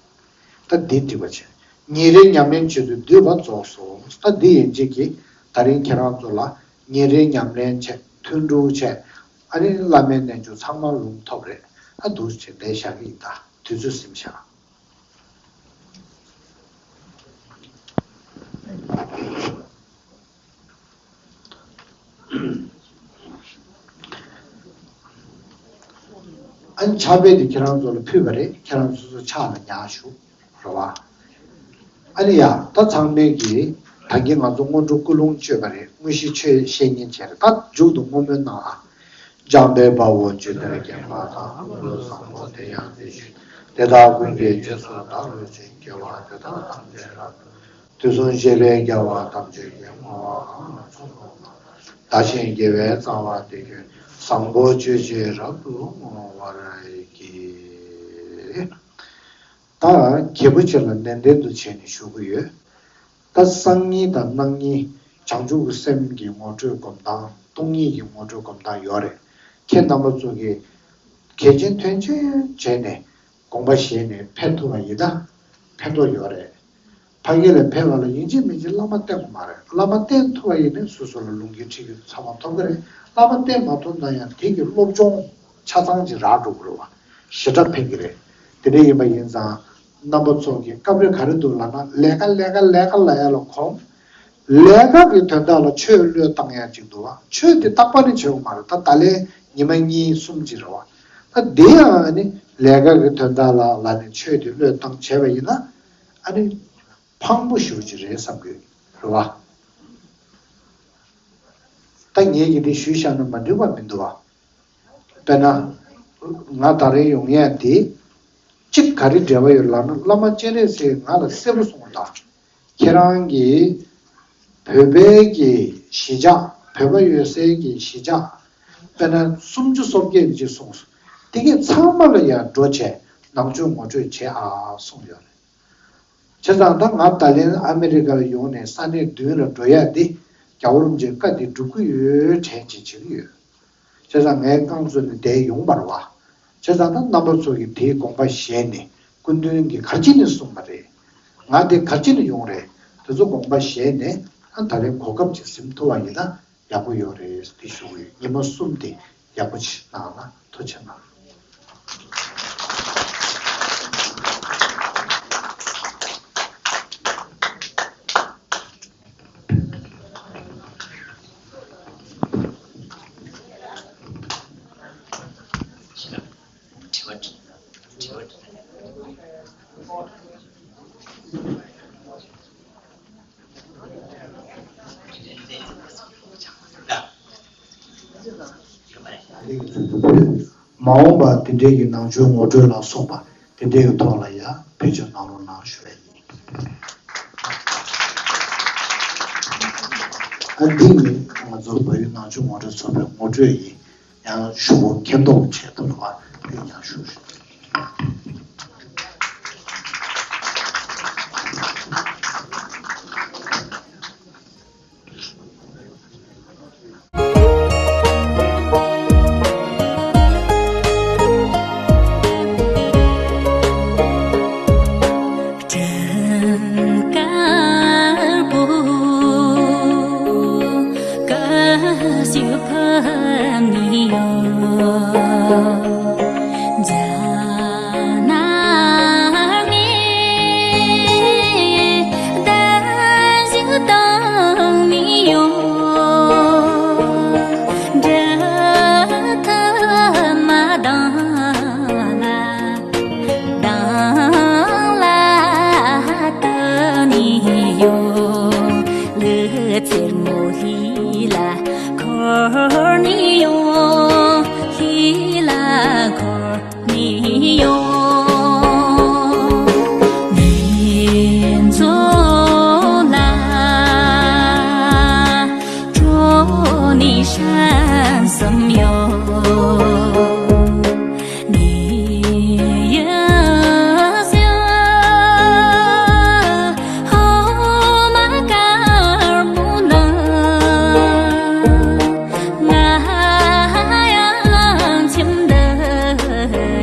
ད་འདི་འགྲིག་པ་བྱས། ཉིན་རེའི་ཉམས་ལེན་བྱེད་ཚུལ་བསྡུས་པ་རྫོགས་སོ། ད་འདི་ཡན་ཆད་ཀྱིས་ད་རིང་ཁྱེད་རང་ཚོ་ལ་ཉིན་རེའི་ཉམས་ལེན་བྱས། ཐུན་དྲུག་བྱས། ཨ་ནི་བླ་མའི་རྣལ་འབྱོར་ཚང་མ་ལུང་ཐོབ་རེད། ཨ་འདུག་བྱས་ལས་བཞག་གི་ཡིན། ད་དུས་ཚོད་ཟིན་བཞག་ཕྱག་དཔེ་དེ་ཁྱེད་རང་ཚོ་ལ་ཕུལ་བ་རེད། ཁྱེད་རང་ཚོ་ཚོ་ཕྱག་ལ་ཉར་ཞུ། རེད་བ། ཨ་ནི་ཡ། ད་ཚང་མས་ཀྱིས་ད་གིན་ང་ཚོ་སྔོན་འགྲོ་ཀུན་སློང་བཅོས་པ་རེད། དངོས་གཞི་ཆོས་བཤད་ཉན་བྱས་རེད། ད་མཇུག་ཏུ་བསྔོ་སྨོན་གནང་ཨ། འཇམ་དཔལ་དཔའ་བོས་ཇི་ལྟར་མཁྱེན་པ་དང་། ཀུན་ཏུ་བཟང་པོ་དེ་ཡང་དེ་བཞིན་ཏེ། དེ་དག་ཀུན་གྱི་རྗེས་སུ་བདག་སློབ་ཅིང་། དགེ་བ་འདི་དག་ཐམས་ཅད་རབ་ཏུ། དུས་གསུམ་གཤེགས་པའི་རྒྱལ་བ་ཐམས་ཅད་ཀྱིས། བསྔོ་བ་ང་ལ་མཚོན་དུ་གསོལ། བདག་གཞན་དགེ་བའི་རྩ་བ་འདི་ཀུན། བཟང་པོ་སྤྱོད་ཕྱིར་རབ་ཏུ་བསྔོ་བར་བགྱི། ད་རྒྱས་པོ་ཅིག་ལ་ནན་ཏན་དུ་བྱས་ནས་ཞུ་གི་ཡོད། ད་གསང་གཉིས་དང་སྣང་གཉིས། བྱང་ཆུབ་ཀྱི་སེམས་ཀྱི་ངོ་སྤྲོད་སྒོམ་སྟངས། སྟོང་ཉིད་ཀྱི་ངོ་སྤྲོད་སྒོམ་སྟངས་ཡོད་རེད། ཁྱེད་རྣམ་པ་ཚོ་གིས་གལ་ཆེན་དོན་ཆེན་བྱས་ནས་དགོངས་པ་བཞེས་ནས་ཕེབས་ཐུབ་པ་ཡིན་ན་ཕན་ཐོགས་ཡོད་རེད། ཕ་གི་ལ་ཕེབས་པ་ལ་ཡིན་གཅིག་མིན་གཅིག་བླ་མ་བསྟེན་དགོས་མ་རེད། བླ་མ་བསྟེན་ཐུབ་པ་ཡིན་ན་སོ་སོ་ལ་ལུང་གིས་ཁྲིད་ཀྱི་ཚང་མ་ཐོབ་ཀྱི་རེད། བླ་མ་བསྟེན་མ་ཐུབ་ན་ཡང་དེ་གི་སློབ་སྦྱོང་ཆ་ཚང་ཅིག་རག་འགྲོ་གི་རེད་བ། ཞེ་དྲག་ཕན་གྱི་རེད། དེ་འདྲ་ཡིན་པ་ཡིན་ཙང་རྣམ་པ་ཚོ་གི་སྐབས་རེ་ག་རེ་འདུག་ལབ་ན། ལས་ཀ་ལས་ཀ་ལས་ཀ་ལབ་ཡ་ལ་གོམས། ལས་ཀ་གི་དོན་དག་ལ་ཆོས་བློས་བཏང་ཡ་ཅིག་འདུག་བ། ཆོས་དེ་རྟག་པར་ནི་བྱེད་དགོས་མ་རེད། ད་ད་ལན་ཉི་མ་གཉིས་གསུམ་ཅིག་རེད་བ། ད་དེ་ཡང་ཨ་ནི་ལས་ཀ་གི་དོན་དག་ལ་ལབ་ནས་ཆོས་དེ་བློས་བཏང་བྱས་པ་ཡིན་ན་ཨ་ནི་ཕངས་པོ་ཞེ་པོ་ཅིག་རེད་བསམ་གྱི་རེད་བ། ད་ངས་ཀྱི་འདི་ཞུས་བཞག་ན་མ་འགྲིག་པ་མི་འདུག་བ། དཔེར་ན། ང་ད་རེས་ཡོང་ཡ་དེ། གཅིག་ག་རེ་འབྲེལ་བ་ཡོད་ལབ་ན། བླ་མ་སྤྱན་རས་གཟིགས་ང་ལ་གསལ་པོ་གསུངས་དང་། ཁྱེད་རང་གིས་བོད་པའི་གི་གཞིས་ཆགས། བོད་པ་ཡོད་སའི་གི་གཞིས་ཆགས། དཔེར་ན་སུམ་ཅུ་སོ་བརྒྱད་ཅིག་གསུངས་སོང་། དེ་གས་ཚང་མ་ལ་ཡང་འགྲོ་བྱས་ནང་ཆོས་ངོ་སྤྲོད་བྱེད་ཨ་གསུངས་ཡོད་རེད། བྱས་ཙང་ད་ང་ད་ལན་ཨ་མི་རི་ཀ་ལ་ཡོང་ནས་ས་གནས་མདུན་ལ་འགྲོ་ཡ་འདི་རྒྱལ་བ་རིན་པོ་ཆེའི་བཀའ་འདི་སྒྲུབ་ཀྱི་ཡོད་དྲན་བྱེད་བྱེད་ཀྱི་ཡོད། བྱས་ཙང་ངའི་རྐང་བཙུགས་ནས་བསྡད་ཡོང་བར་བ། བྱས་ཙང་ད་རྣམ་པ་ཚོ་གིས་དེའི་དགོངས་པ་བཞེས་ནས། སྐུ་མདུན་གྱིས་ག་རེ་བྱས་ནས་གསུངས་པ་རེད། ང་དེ་ག་རེ་བྱས་ནས་ཡོང་རེད། དེ་ཚོ་དགོངས་པ་བཞེས་ནས། ཨ་ད་ལན་གོ་སྐབས་ཅིག་ཟིན་ཐུབ་པ་ཡིན་ན་ཡག་པོ་ཡོད་རེད་དེ་ཞུ་གི་ཡོད། ཉི་མ་གསུམ་དེ་ཡག་པོ་ཅིག་གནང་ན་ཐུགས་རྗེ་གནང་། མ་འོངས་པ་དེ་འདྲའི་གི་ནང་ཆོས་ངོ་སྤྲོད་ལ་སོགས་པ་དེ་འདྲའི་གི་ཐོག་ལ་ཡང་བེད་སྤྱོད་གནང་རོགས་གནང་ཞུ་བ་ཡིན། ཨ་འདི་ནི་ང་ཚོ་བོད་ཡིག་ནང་ཆོས་ངོ་སྤྲོད་ཚོགས་པའི་ངོ་སྤྲོད་ཡིན། ཡང་ཞུ་སྒོ་མཁྱེན་རྟོགས་ཆེད་དུ་རེད་བ། དེ་ཡང་ཞུ་ཞུ།